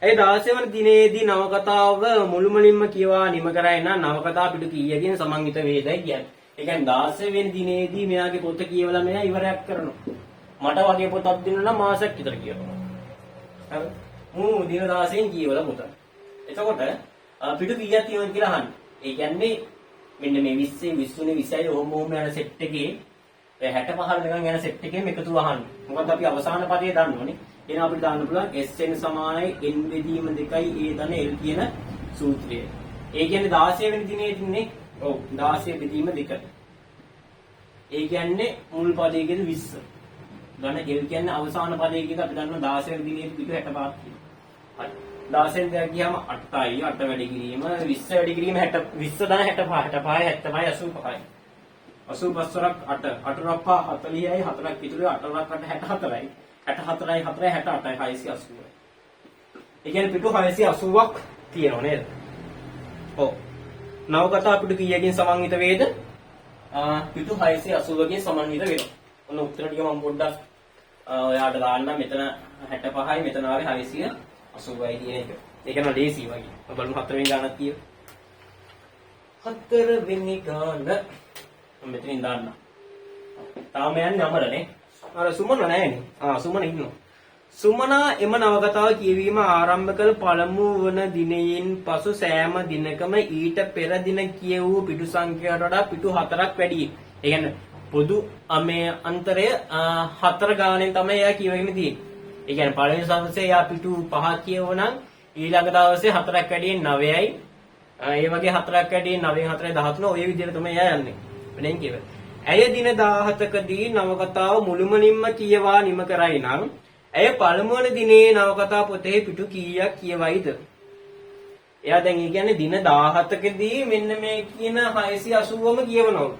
ඒ 16 වන දිනේදී නවකතාව මුළුමනින්ම කියවා නිම කරයි නම් නවකතාව පිටු කීයකින් සමන්විත වේදයි කියන්නේ. ඒ කියන්නේ 16 වෙනි දිනේදී මෙයාගේ පොත කියවලා මෙයා ඉවරයක් කරනවා. මට වගේ පොතක් දෙන්න නම් මාසයක් විතර කියවනවා. හරි. මූ දින 16න් කියවලා පොත. එතකොට පිටු කීයක් තියෙනවද කියලා අහන්නේ. ඒ කියන්නේ මෙන්න මේ 20 23 26 ඔහොම ඔහොම යන සෙට් එකේ ඔය 65 වෙනකන් යන සෙට් එකේම එකතු අහන්නේ. මොකද අපි අවසාන පදයේ දන්නවනේ. එහෙනම් අපිට දාන්න පුළුවන් Sn සමානයි n බෙදීම 2යි a ධන l කියන සූත්‍රය. ඒ කියන්නේ 16 වෙනි දිනේ තින්නේ. ඔව් 16 බෙදීම 2. ඒ කියන්නේ මුල් පදයේ කියන 20. ධන l කියන්නේ අවසාන පදයේ කියන අපි දන්නවා 16 වෙනි දිනේ පිටු 65ක් කියලා. හරි. 16 දෙයක් ගියාම 8යි 8 වැඩි කිරීම 20 වැඩි කිරීම 60 20 ධන 65 65 75 85යි. 85 වරක් 8 8 රක් 5 40යි 4ක් ඉතුරු 8 රක් 8 64යි 64යි 4යි 68යි 680යි. ඒ කියන්නේ පිටු 680ක් තියෙනවා නේද? ඔව්. නවකතා පිටු කීයකින් සමන්විත වේද? පිටු 680කින් සමන්විත වෙනවා. ඔන්න උත්තර ටික මම පොඩ්ඩක් ඔයාලට දාන්නම්. මෙතන 65යි මෙතන ආවේ 680යි කියන එක. ඒක නම් ලේසි වගේ. අපි බලමු හතරවෙනි ගානක් තියෙනවා. හතරවෙනි ගාන මම මෙතනින් දාන්නම්. තාම යන්නේ අමරනේ. අර සුමන නෑනේ. ආ සුමන ඉන්නවා. සුමනා එම නවකතාව කියවීම ආරම්භ කළ පළමු වන දිනයෙන් පසු සෑම දිනකම ඊට පෙර දින කියවූ පිටු සංඛ්‍යාවට වඩා පිටු 4ක් වැඩි. ඒ කියන්නේ පොදු මේ අන්තරය 4 ගානෙන් තමයි එයා කියවගෙන තියෙන්නේ. ඒ කියන්නේ පළවෙනි දවසේ එයා පිටු 5ක් කියවනම් ඊළඟ දවසේ 4ක් වැඩියෙන් 9යි. ඒ වගේ 4ක් වැඩියෙන් 9 4 13 ඔය විදිහට තමයි එයා යන්නේ. වෙනෙන් කියව. ඇය දින 17කදී නවකතාව මුළුමනින්ම කියවා නිම කරයි නම් ඇය පළමුවන දිනේ නවකතා පොතේ පිටු කීයක් කියවයිද? එයා දැන් ඒ කියන්නේ දින 17කදී මෙන්න මේ කියන 680ම කියවනවා.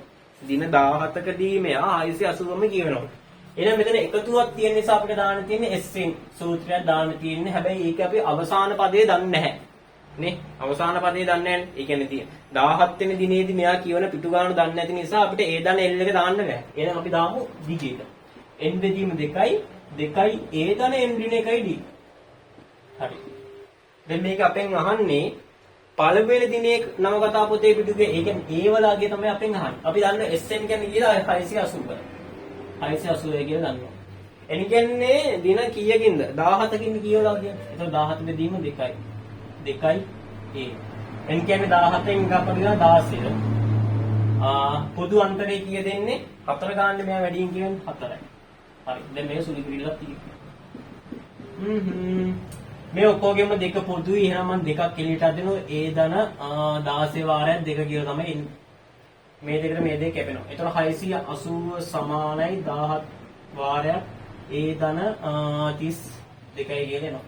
දින 17කදී මෙයා 680ම කියවනවා. එහෙනම් මෙතන එකතුවක් තියෙන නිසා අපිට දාන්න තියෙන්නේ Sn සූත්‍රයක් දාන්න තියෙන්නේ. හැබැයි ඒක අපි අවසාන පදේ දන්නේ නැහැ. නේ? අවසාන පදේ දන්නේ නැහැ. ඒ කියන්නේ 17 වෙනි දිනේදී මෙයා කියවන පිටු ගාන දන්නේ නැති නිසා අපිට A ධන L එක දාන්න බෑ. එහෙනම් අපි දාමු දිගට. N බෙදීම 2යි 2යි A ධන N ඍණ 1යි D. හරි. දැන් මේක අපෙන් අහන්නේ පළවෙනි දිනේ නවකතා පොතේ පිටුගේ ඒ කියන්නේ ඒ වලගේ තමයි අපෙන් අහන්නේ. අපි දන්න Sn කියන්නේ කියලා 680. 680 කියලා දන්නවා. N කියන්නේ දින කීයකින්ද? 17කින්ද කියවලා කියන්නේ. එතකොට 17 බෙදීම 2යි. 2යි A. N කියන්නේ 17න් එකක් අඩු වෙනවා 16. පොදු අන්තරේ කීය දෙන්නේ? 4 ගන්න මෙයා වැඩියෙන් කියන්නේ 4යි. හරි. දැන් මේ සුළු කිරිල්ලක් තියෙනවා. මේ ඔක්කොගෙම දෙක පොදුයි. එහෙනම් මම දෙකක් එළියට අදිනවා. A ධන 16 වාරයක් 2 කියලා තමයි එන්නේ. මේ දෙකට මේ දෙක කැපෙනවා. එතකොට 680 සමානයි 17 වාරයක් A ධන 32යි කියලා එනවා.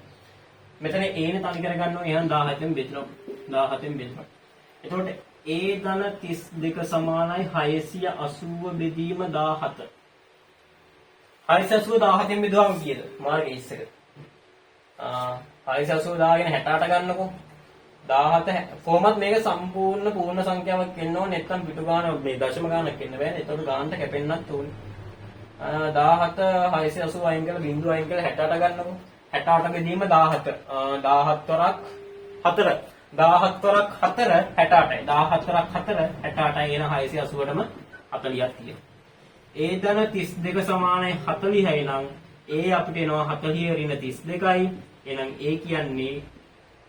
මෙතන A නේ තනි කරගන්න ඕනේ. එහෙනම් 17න් බෙදනවා. 17න් බෙදනවා. එතකොට A ධන 32 සමානයි 680 බෙදීම 17. 680 17න් බෙදුවාම කීයද? මාර්ගය ඉස්සර. 680 දාගෙන 68 ගන්නකෝ. 17 කොහොමත් මේක සම්පූර්ණ පූර්ණ සංඛ්‍යාවක් වෙන්න ඕනේ. නැත්නම් පිටු ගාන මේ දශම ගානක් වෙන්න බෑනේ. එතකොට ගානට කැපෙන්නත් ඕනේ. 17 680 අයින් කරලා බිංදුව අයින් කරලා 68 ගන්නකෝ. 68 බෙදීම 17. 17 වරක් 4. 17 වරක් 4 68යි. 17 වරක් 4 68යි. එන 680ටම 40ක් තියෙනවා. ඒ ධන 32 සමානයි 40යි නම් A අපිට එනවා 40 ඍණ 32යි. එහෙනම් A කියන්නේ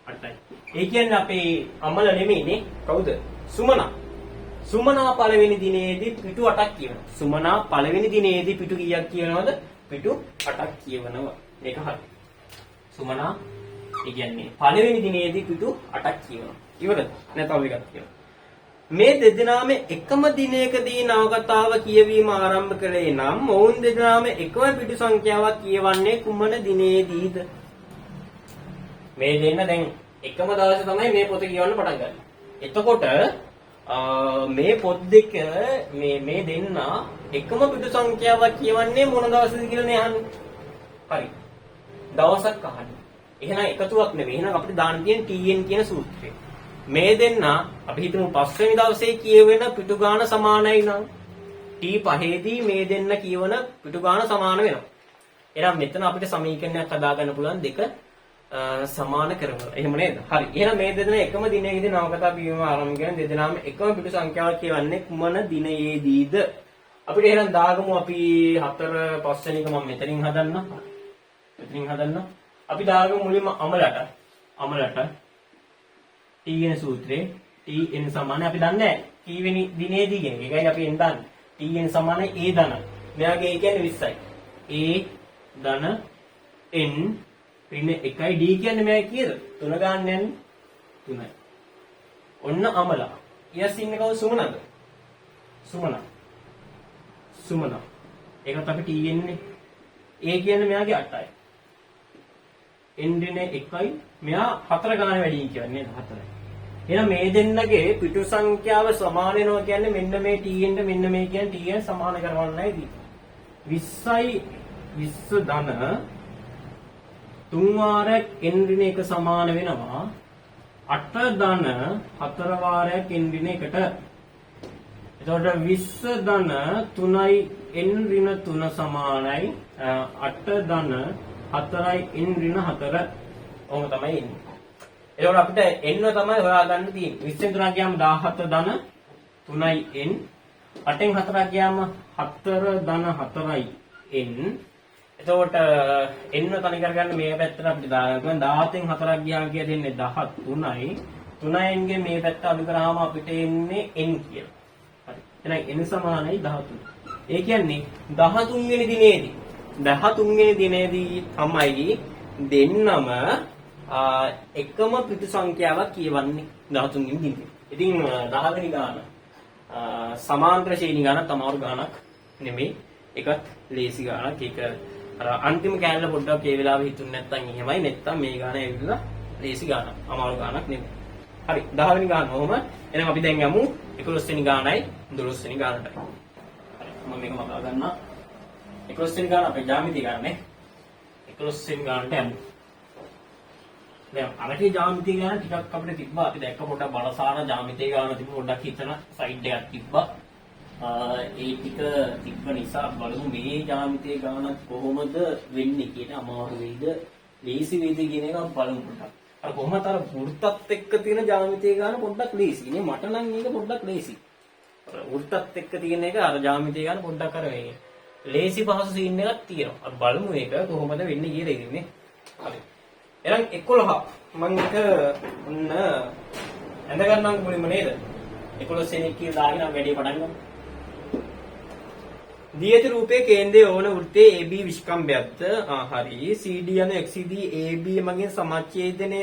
8යි. ඒ කියන්නේ අපේ අමල නෙමෙයිනේ. කවුද? සුමනා. සුමනා පළවෙනි දිනේදී පිටු 8ක් කියවනවා. සුමනා පළවෙනි දිනේදී පිටු කීයක් කියවනවද? පිටු 8ක් කියවනවා. ඒක හරි. සුමනා ඒ කියන්නේ පළවෙනි දිනේදී පිටු 8ක් කියවනවා. ඉවරද? නෑ තව එකක් කියනවා. මේ දෙදෙනාම එකම දිනයකදී නවකතාව කියවීම ආරම්භ කළේ නම් ඔවුන් දෙදෙනාම එකම පිටු සංඛ්‍යාවක් කියවන්නේ කුමන දිනේදීද? මේ දෙන්න දැන් එකම දවසේ තමයි මේ පොත කියවන්න පටන් ගන්නේ. එතකොට මේ පොත් දෙක මේ මේ දෙන්න එකම පිටු සංඛ්‍යාවක් කියවන්නේ මොන දවසේද කියලා නේ අහන්නේ. හරි. දවසක් අහන්නේ. එහෙනම් එකතුවක් නෙවෙයි. එහෙනම් අපිට දාන්න තියෙන TN කියන සූත්‍රය. මේ දෙන්න අපි හිතමු පස්වෙනි දවසේ කියවෙන පිටු ගාන සමානයි නම් T පහේදී මේ දෙන්න කියවන පිටු ගාන සමාන වෙනවා. එහෙනම් මෙතන අපිට සමීකරණයක් හදාගන්න පුළුවන් දෙක සමාන කරනවා. එහෙම නේද? හරි. එහෙනම් මේ දෙදෙනා එකම දිනයකදී නවකතා කියවීම ආරම්භ කරන දෙදෙනාම එකම පිටු සංඛ්‍යාවක් කියවන්නේ කුමන දිනයේදීද? අපිට එහෙනම් දාගමු අපි 4 5 වෙනි එක මම මෙතනින් හදන්න. මෙතනින් හදන්න. අපි දාගමු මුලින්ම අමලට. අමලට T කියන සූත්‍රේ T n සමාන අපි දන්නේ නැහැ. කී වෙනි දිනේදී කියන එක. ඒකයි අපි n දාන්නේ. T n සමානයි A ධන. මෙයාගේ A කියන්නේ 20යි. A ධන n ඍණ 1යි D කියන්නේ මෙයා කීයද? 3 ගන්න යන්නේ 3යි. ඔන්න අමලා. ඊයස් ඉන්නේ කවුද? සුමනද? සුමන. සුමන. ඒකත් අපි T එන්නේ. A කියන්නේ මෙයාගේ 8යි. N ඍණ 1යි මෙයා 4 ගාන වැඩි කියන්නේ නේද? 4යි. එහෙනම් මේ දෙන්නගේ පිටු සංඛ්‍යාව සමාන වෙනවා කියන්නේ මෙන්න මේ T එන්න මෙන්න මේ කියන්නේ T එක සමාන කරවන්නයි තියෙන්නේ. 20යි 20 ධන 3 වාරයක් n ඍණ 1 සමාන වෙනවා 8 ධන 4 වාරයක් n ඍණ 1ට. එතකොට 20 ධන 3යි n ඍණ 3 සමානයි 8 ධන 4යි n ඍණ 4. ඔහොම තමයි එන්නේ. එතකොට අපිට n තමයි හොයාගන්න තියෙන්නේ. 20 3 ගියාම 17 ධන 3යි n. 8න් 4ක් ගියාම 4 ධන 4යි n. එතකොට n තනි කරගන්න මේ පැත්තට අපිට දාගන්න පුළුවන්. 17න් 4ක් ගියාම කියලා දෙන්නේ 13යි. 3යි n ගේ මේ පැත්ත අඩු කරාම අපිට එන්නේ n කියලා. හරි. එහෙනම් n සමානයි 13. ඒ කියන්නේ 13 වෙනි දිනේදී 13 වෙනි දිනේදී තමයි දෙන්නම එකම පිටු සංඛ්‍යාවක් කියවන්නේ 13 වෙනි දිනේ. ඉතින් 10 වෙනි ගාන සමාන්තර ශ්‍රේණි ගානක් අමාරු ගානක් නෙමෙයි. ඒකත් ලේසි ගානක්. ඒක අර අන්තිම කෑල්ල පොඩ්ඩක් ඒ වෙලාවෙ හිතුනේ නැත්තම් එහෙමයි. නැත්තම් මේ ගාන ඇවිල්ලා ලේසි ගානක්. අමාරු ගානක් නෙමෙයි. හරි 10 වෙනි ගාන ඔහොම. එහෙනම් අපි දැන් යමු 11 වෙනි ගානයි 12 වෙනි ගානටයි. හරි මම මේක මකා ගන්නවා. 11 වෙනි ගාන අපේ ජ්‍යාමිති ගානනේ. 11 වෙනි ගානට යමු. දැන් අරකේ ජ්‍යාමිති ගාන ටිකක් අපිට තිබ්බා. අපි දැක්ක පොඩ්ඩක් බලසාර ජ්‍යාමිති ගාන තිබ්බ පොඩ්ඩක් හිතන සයිඩ් එකක් තිබ්බා. ඒ ටික තිබ්බ නිසා බලමු මේ ජ්‍යාමිතිය ගානත් කොහොමද වෙන්නේ කියන අමාරු වෙයිද ලේසි වෙයිද කියන එක අපි බලමු පොඩ්ඩක්. අර කොහොමද අර වෘත්තත් එක්ක තියෙන ජ්‍යාමිතිය ගාන පොඩ්ඩක් ලේසි නේ. මට නම් ඒක පොඩ්ඩක් ලේසි. අර වෘත්තත් එක්ක තියෙන එක අර ජ්‍යාමිතිය ගාන පොඩ්ඩක් අර මේ ලේසි පහසු සීන් එකක් තියෙනවා. අපි බලමු ඒක කොහොමද වෙන්නේ කියලා ඉතින් නේ. හරි. එහෙනම් 11 මම එක ඔන්න ඇඳ ගන්නම් මුලින්ම නේද? 11 වෙනි කියලා දාගෙන අපි වැඩේ පටන් ගමු. දී ඇති රූපයේ කේන්ද්‍රයේ ඕන වෘත්තයේ AB විෂ්කම්භයක්ද? හරි. CD යන XD AB මගින් සමච්ඡේදනය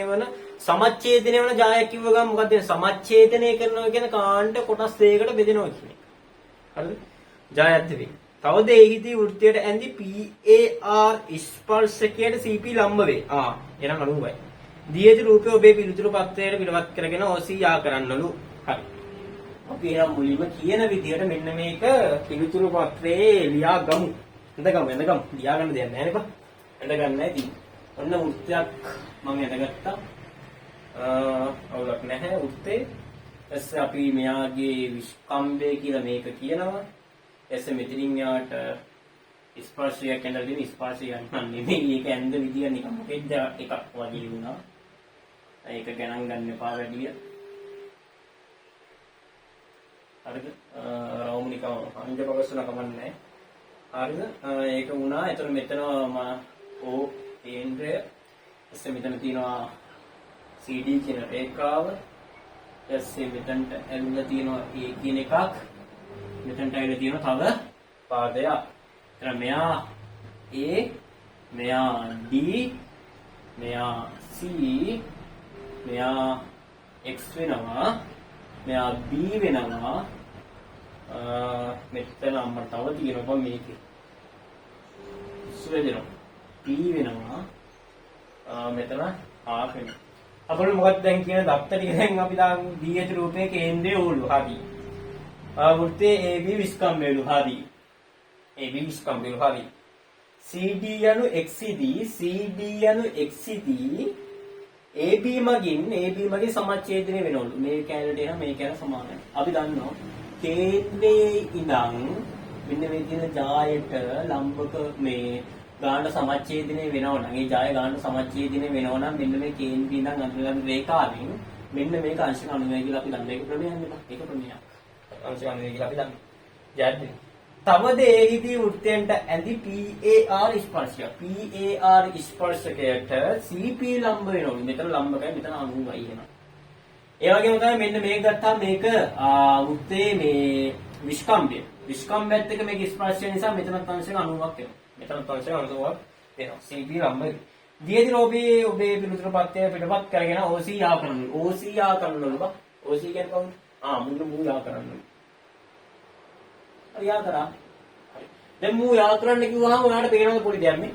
වන ජායක් කිව්ව ගමන් මොකද්ද වෙන්නේ? සමච්ඡේදනය කරනවා කියන කාණ්ඩ කොටස් දෙකකට බෙදෙනවා කියන එක. හරිද? ජායත් වේ. තවද එහිදී වෘත්තයට ඇඳි PAR ස්පර්ශකයට CP ලම්බ වේ. එහෙනම් අනුගමයි. දී ඇති රූපය ඔබේ පිළිතුරු පත්‍රයට පිටවත් කරගෙන OC යා කරන්නලු. හරි. අපි එහෙනම් මුලින්ම කියන විදිහට මෙන්න මේක පිළිතුරු පත්‍රයේ ලියා ගමු. ඇඳගමු ඇඳගමු. ලියා ගන්න දෙයක් නැහැ නේ බා. ඇඳ ගන්නයි තියෙන්නේ. ඔන්න වෘත්තයක් මම ඇඳගත්තා. අවුලක් නැහැ වෘත්තේ. ඊපස්සේ අපි මෙයාගේ විෂ්කම්භය කියලා මේක කියනවා. ඊපස්සේ මෙතනින් යාට ස්පර්ශයක් ඇඳලා දෙන ස්පර්ශයක් නම් නෙමෙයි. ඒක ඇඳ විදිය නිකන් මොකෙද්ද එකක් වගේ වුණා. ඒක ගණන් ගන්න එපා වැඩිය. හරිද? රවුම නිකන් අංජ පගස්සන කමක් නැහැ. හරිද? ඒක වුණා. එතකොට මෙතන O කේන්ද්‍රය. ඊට මෙතන තියෙනවා CD කියන රේඛාව. ඊට පස්සේ මෙතනට ඇවිල්ලා තියෙනවා A කියන එකක්. මෙතනට ඇවිල්ලා තියෙනවා තව පාදයක්. එතන මෙයා A, මෙයා D, මෙයා C, මෙයා X වෙනවා, මෙයා B වෙනවා. මෙතන අම්මට තව තියෙනවා බං මේකේ. ඉස්සු වෙනවා. P වෙනවා. මෙතන R වෙනවා. අපිට මොකක්ද දැන් කියන දත්ත ටික දැන් අපි දාමු. D ඇති රූපයේ කේන්ද්‍රයේ ඕලු. හරි. වෘත්තයේ AB විස්කම්භයලු. හරි. AB විස්කම්භයලු. හරි. CD යනු XD, CD යනු XD AB මගින් සමච්ඡේදනය වෙනවලු. මේ කැලේට එන මේ කැලේ සමානයි. අපි දන්නවා කේන්ද්‍රයේ ඉඳන් මෙන්න මේ තියෙන ජායට ලම්බක මේ ගාන සමච්ඡේදනය වෙනව නම්, ඒ ජාය ගාන සමච්ඡේදනය වෙනව නම් මෙන්න මේ කේන්ද්‍රයේ ඉඳන් අඳුරගන්න රේඛාවෙන් මෙන්න මේක අංශක 90 කියලා අපි දන්නවා. ඒක ප්‍රමේයක් නෙමෙයි. ඒක ප්‍රමේයක්. අංශක 90 කියලා අපි දන්නවා. ජායද තවද ඒහිදී වෘත්තයන්ට ඇඳි PAR ස්පර්ශය. PAR ස්පර්ශකයට CP ලම්බ වෙනවලු. මෙතන ලම්බකයි මෙතන 90යි එනවා. ඒ වගේම තමයි මෙන්න මේක ගත්තාම මේක වෘත්තයේ මේ විස්කම්භය. විස්කම්භයත් එක්ක මේක ස්පර්ශය නිසා මෙතනත් අංශක 90ක් වෙනවා. මෙතනත් අංශක 90ක් වෙනවා. CP ලම්බ වෙනවා. දීයති රෝපී ඔබේ පිළිතුරු පත්‍රය පිටපත් කරගෙන OC යා කරනලු. OC යා කරනලු බා. OC කියන්නේ කවුද? මුන්න මූ යා කරනලු. හරි යා කරා. හරි. දැන් මූ යා කරන්න කිව්වහම ඔයාලට පේනවද පොඩි දෙයක් මේ?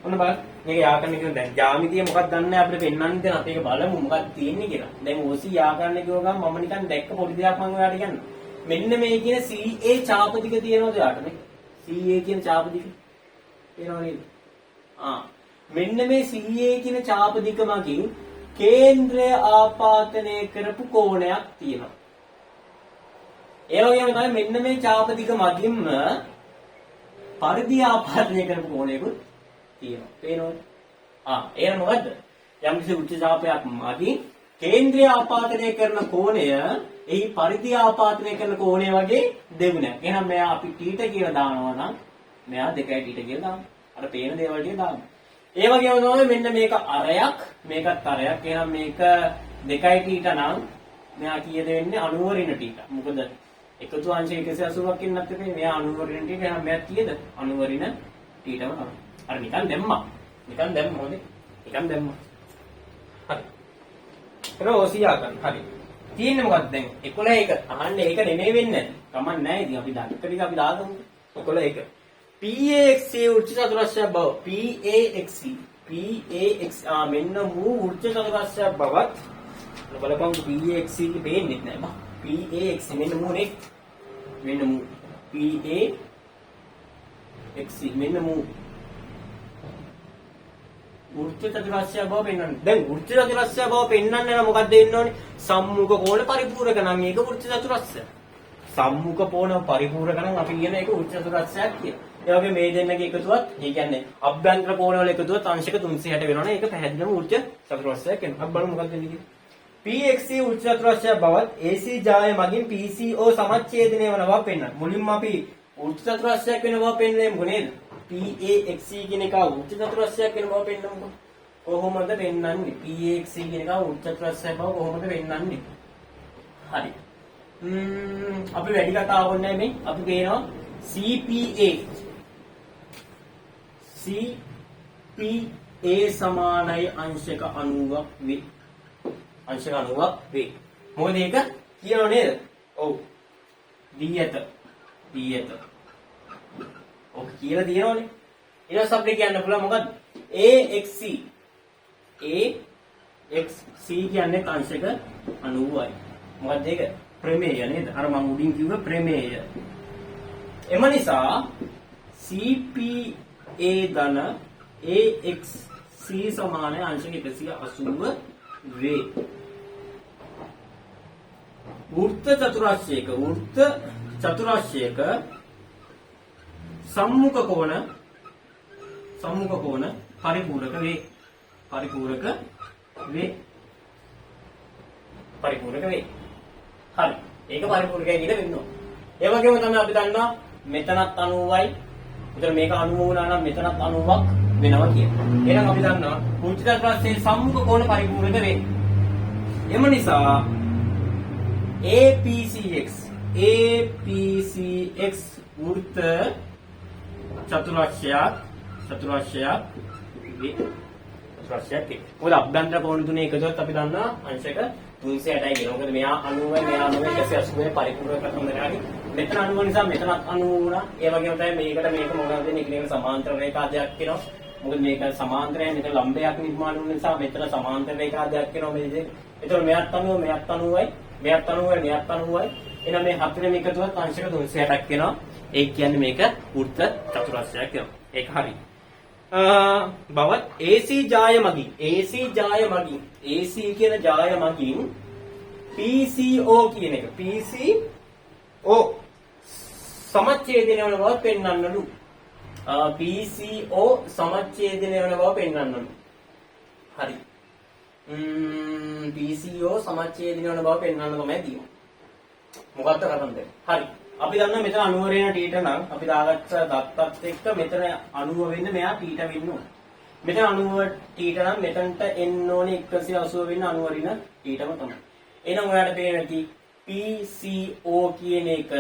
ඔන්න බලන්න. මේක යා කරන්න කිව්වොත් දැන් ජ්‍යාමිතිය මොකක්ද දන්නේ නැහැ අපිට පෙන්වන්න දෙන අපි ඒක බලමු මොකක්ද තියෙන්නේ කියලා. දැන් OC යා කරන්න කිව්ව ගමන් මම නිකන් දැක්ක පොඩි දෙයක් මම ඔයාලට කියන්නම්. මෙන්න මේ කියන CA චාප දිග තියෙනවද ඔයාලට මේ? CA කියන චාප දිග තියෙනව නේද? මෙන්න මේ CA කියන චාප දිග මගින් කේන්ද්‍රය ආපාතනය කරපු කෝණයක් තියෙනවා. ඒ වගේම තමයි මෙන්න මේ චාප දිග මගින්ම පරිදි ආපාතනය කරපු කෝණයකුත් තියෙනවා. පේනවද? එහෙනම් මොකද්ද? යම්කිසි උච්ච චාපයක් මගින් කේන්ද්‍රය ආපාතනය කරන කෝණය එහි පරිදි ආපාතනය කරන කෝණය වගේ දෙගුණයක්. එහෙනම් මෙයා අපි තීටා කියලා දානවා නම් මෙයා 2 තීටා කියලා දානවා. අර පේන දේවල් ටික දානවා. ඒ වගේම තමයි මෙන්න මේක අරයක්, මේකත් අරයක්. එහෙනම් මේක 2 තීටා නම් මෙයා කීයද වෙන්නේ? 90 ඍණ තීටා. මොකද එකතු අංශ 180ක් ඉන්නත් එපේ. මෙයා 90 ඍණ තීටා. එහෙනම් මෙයා කීයද? 90 ඍණ තීටාම තමයි. අර නිකන් දැම්මා. නිකන් දැම්මා හොඳේ. නිකන් දැම්මා. හරි. ඒක OC ආගන්න. හරි. තියෙන්නේ මොකක්ද දැන්? 11 එක. අහන්නේ ඒක නෙමෙයි වෙන්නේ. කමක් නැහැ ඉතින් අපි දක්ක ටික අපි දාගමු. 11 එක. PAXC උච්ච චතුරස්‍රයක් බව. PAXC. PAX මෙන්න මූ උච්ච චතුරස්‍රයක් බවත් බලපං PAXC එක පේන්නේ නැහැ බා. PAXC මෙන්න මූ නේ. මෙන්න මූ. PAXC මෙන්න මූ. වෘත්ත චතුරස්‍රයක් බව පෙන්වන්න. දැන් වෘත්ත චතුරස්‍රයක් බව පෙන්වන්න නම් මොකක්ද වෙන්න ඕනේ? සම්මුඛ කෝණ පරිපූර්ණක නම් ඒක වෘත්ත චතුරස්‍රයක්. සම්මුඛ කෝණ පරිපූර්ණක නම් අපි කියන එක වෘත්ත චතුරස්‍රයක් කියලා. ඒ වගේ මේ දෙන්නගේ එකතුවත්, ඒ කියන්නේ අභ්‍යන්තර කෝණ වල එකතුවත් අංශක 360 වෙනවනේ. ඒක පැහැදිලිවම වෘත්ත චතුරස්‍රයක් වෙනවා. අපි බලමු මොකක්ද වෙන්නේ කියලා. PXC වෘත්ත චතුරස්‍රයක් බවත් AC ජාය මගින් PCO සමච්ඡේදනය වන බව පෙන්වන්න. මුලින්ම අපි වෘත්ත චතුරස්‍රයක් වෙන බව පෙන්වන්නේ මොකද නේද? PAXC කියන එක වෘත්ත චතුරස්‍රයක් වෙන බව පෙන්වමුකෝ. කොහොමද පෙන්වන්නේ? PAXC කියන එක වෘත්ත චතුරස්‍රයක් බව කොහොමද පෙන්වන්නේ? හරි. අපි වැඩි කතා ඕනේ නැහැ මේ. අපි පේනවා CPA CPA සමානයි අංශක 90ක් වේ. අංශක 90ක් වේ. මොකද ඒක කියනව නේද? ඔව්. දී ඇත. දී ඇත. ඔක කියලා තියෙනවනේ. ඊට පස්සේ අපිට කියන්න පුළුවන් මොකද්ද? AXC AXC කියන්නේ අංශක 90යි. මොකද්ද ඒක? ප්‍රමේය නේද? අර මම උඩින් කිව්ව ප්‍රමේය. එම නිසා CPA ධන AXC සමානයි අංශක 180 වේ. වෘත්ත චතුරස්‍රයක සම්මුඛ කෝණ පරිපූර්ණක වේ. පරිපූර්ණක වේ. පරිපූර්ණක වේ. හරි. ඒක පරිපූර්ණකයි කියලා වෙන්නවා. ඒ වගේම තමයි අපි දන්නවා මෙතනත් 90යි. එතන මේක 90 වුණා නම් මෙතනත් 90ක් වෙනවා කියනවා. එහෙනම් අපි දන්නවා වෘත්ත චතුරස්‍රයේ සම්මුඛ කෝණ පරිපූර්ණක වේ. එම නිසා APCX APCX වෘත්ත චතුරස්‍රයක් චතුරස්‍රයක් වේ. චතුරස්‍රයක් වේ. මොකද අභ්‍යන්තර කෝණ තුනේ එකතුවත් අපි දන්නවා අංශක 360යි කියලා. මොකද මෙයා 90යි මෙයා 90යි 180 පරිපූර්ණ කරන හරි. මෙතන 90 නිසා මෙතනත් 90 වුණා. ඒ වගේම තමයි මේකට මේක මොකක්ද වෙන්නේ? එකිනෙකට සමාන්තර රේඛා දෙකක් වෙනවා. මොකද මේක සමාන්තරයි, මෙතන ලම්බයක් නිර්මාණය වුණ නිසා මෙතන සමාන්තර රේඛා දෙකක් වෙනවා මේ දෙක. එතකොට මෙයත් 90 මෙයත් 90යි මෙයත් 90යි මෙයත් 90යි. එහෙනම් මේ හතරෙම එකතුවත් අංශක 360ක් වෙනවා. ඒ කියන්නේ මේක වෘත්ත චතුරස්‍රයක් වෙනවා. ඒක හරි. බවත් AC ජාය මගින් AC ජාය මගින් AC කියන ජාය මගින් PCO කියන එක PCO සමච්ඡේදනය වන බව පෙන්වන්නලු. PCO සමච්ඡේදනය වන බව පෙන්වන්නලු. හරි. PCO සමච්ඡේදනය වන බව පෙන්වන්න තමයි තියෙන්නේ. මොකක්ද කතන්දරේ? හරි. අපි දන්නවා මෙතන 90 ඍණ තීටා නම් අපි දාගත්ත දත්තත් එක්ක මෙතන 90 වෙන්න මෙයා තීටා වෙන්න ඕන. මෙතන 90 තීටා නම් මෙතනට එන්න ඕනේ 180 වෙන්න 90 ඍණ තීටාම තමයි. එහෙනම් ඔයාලට පේන ඇති PCO කියන එක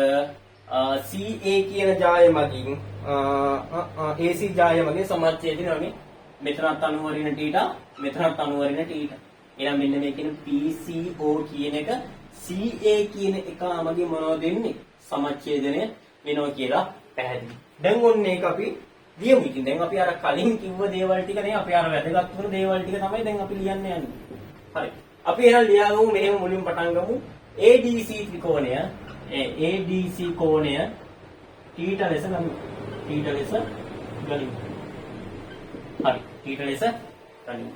CA කියන ජාය මගින් AC ජාය මගින් සමච්ඡේදනය වෙන්නේ. මෙතනත් 90 ඍණ තීටා මෙතනත් 90 ඍණ තීටා. එහෙනම් මෙන්න මේ කියන PCO කියන එක CA කියන එක මගින් මොනවද වෙන්නේ? සමච්ඡේදනය වෙනවා කියලා පැහැදිලි. දැන් ඔන්න ඒක අපි ලියමු. ඉතින් දැන් අපි අර කලින් කිව්ව දේවල් ටික නේ, අපි අර වැදගත් වුණු දේවල් ටික තමයි දැන් අපි ලියන්න යන්නේ. හරි. අපි එහෙනම් ලියාගමු. මෙහෙම මුලින් පටන් ගමු. ADC ත්‍රිකෝණය, ADC කෝණය තීටා ලෙස ගනිමු. තීටා ලෙස ගනිමු. හරි. තීටා ලෙස ගනිමු.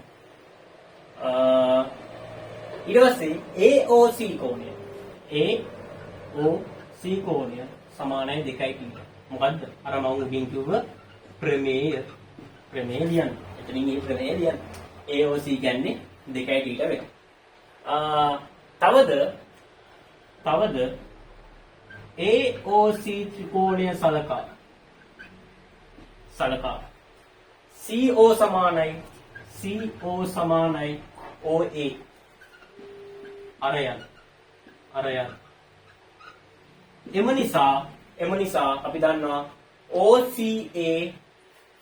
ඊට පස්සේ AOC කෝණය, AOC කෝණය සමානයි 2යි තීටා. මොකද්ද? අර මම උඩින් කිව්ව ප්‍රමේය. ප්‍රමේය ලියන්න. එතනින් මේ ප්‍රමේය ලියන්න. AOC කියන්නේ 2යි තීටා වෙනවා. තවද තවද AOC ත්‍රිකෝණය සලකා සලකා CO සමානයි CO සමානයි OA අරයන් අරයන්. එම නිසා අපි දන්නවා OCA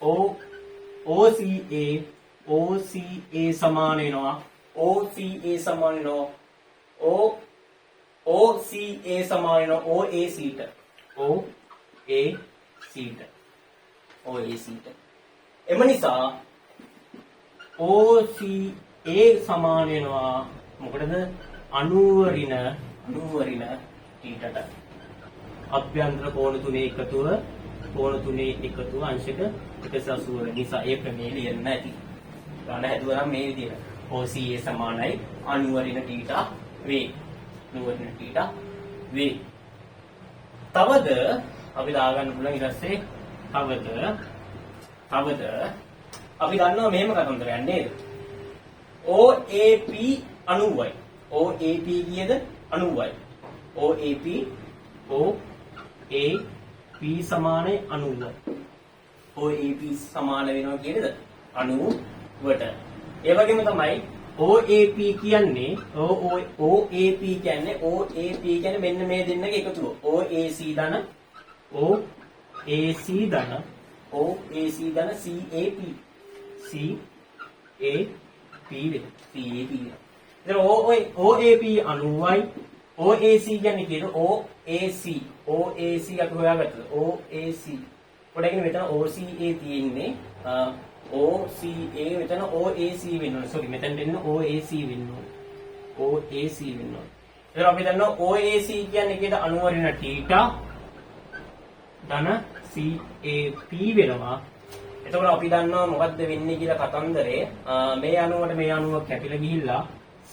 O OCA OCA සමාන වෙනවා OCA සමාන වෙනවා O OCA සමාන වෙනවා OAC ට OAC ට OAC ට. එම නිසා OCA සමාන වෙනවා මොකටද? 90 ඍණ 90 ඍණ තීටට. අභ්‍යන්තර කෝණ තුනේ එකතුව, කෝණ තුනේ එකතුව අංශක 180 වෙන නිසා ඒ ප්‍රමේය ලියන්න ඇති. ගාන හැදුවා නම් මේ විදිහට OCA සමානයි 90 ඍණ තීටා වේ. 90 ඍණ තීටා වේ. තවද අපි දාගන්න පුළුවන් ඊට පස්සේ තවද තවද අපි දන්නවා මෙහෙම කතන්දරයක් නේද? OAP 90යි. OAP කීයද? 90යි. OAP OAP සමානයි 90යි. OAP සමාන වෙනවා කියනද 90ට. ඒ වගේම තමයි OAP කියන්නේ OAP කියන්නේ OAP කියන්නේ මෙන්න මේ දෙන්නගේ එකතුව. OAC ධන OAC ධන OAC ධන CAP CAP වෙන CAP වෙනවා. ඉතින් OAP 90යි. OAC කියන්නේ කීයද? OAC OAC අපි හොයාගත්තද? OAC පොඩ්ඩක් මෙතන OCA තියෙන්නේ. OCA මෙතන OAC වෙන්න ඕනේ. සෝරි, මෙතන දෙන්න OAC වෙන්න ඕනේ. OAC වෙන්න ඕනේ. එතකොට අපි දන්නවා OAC කියන්නේ කීයද? 90 ඍණ තීටා ධන CAP වෙනවා. එතකොට අපි දන්නවා මොකද්ද වෙන්නේ කියලා කතන්දරේ. මේ 90ට මේ 90 කැපිලා ගිහිල්ලා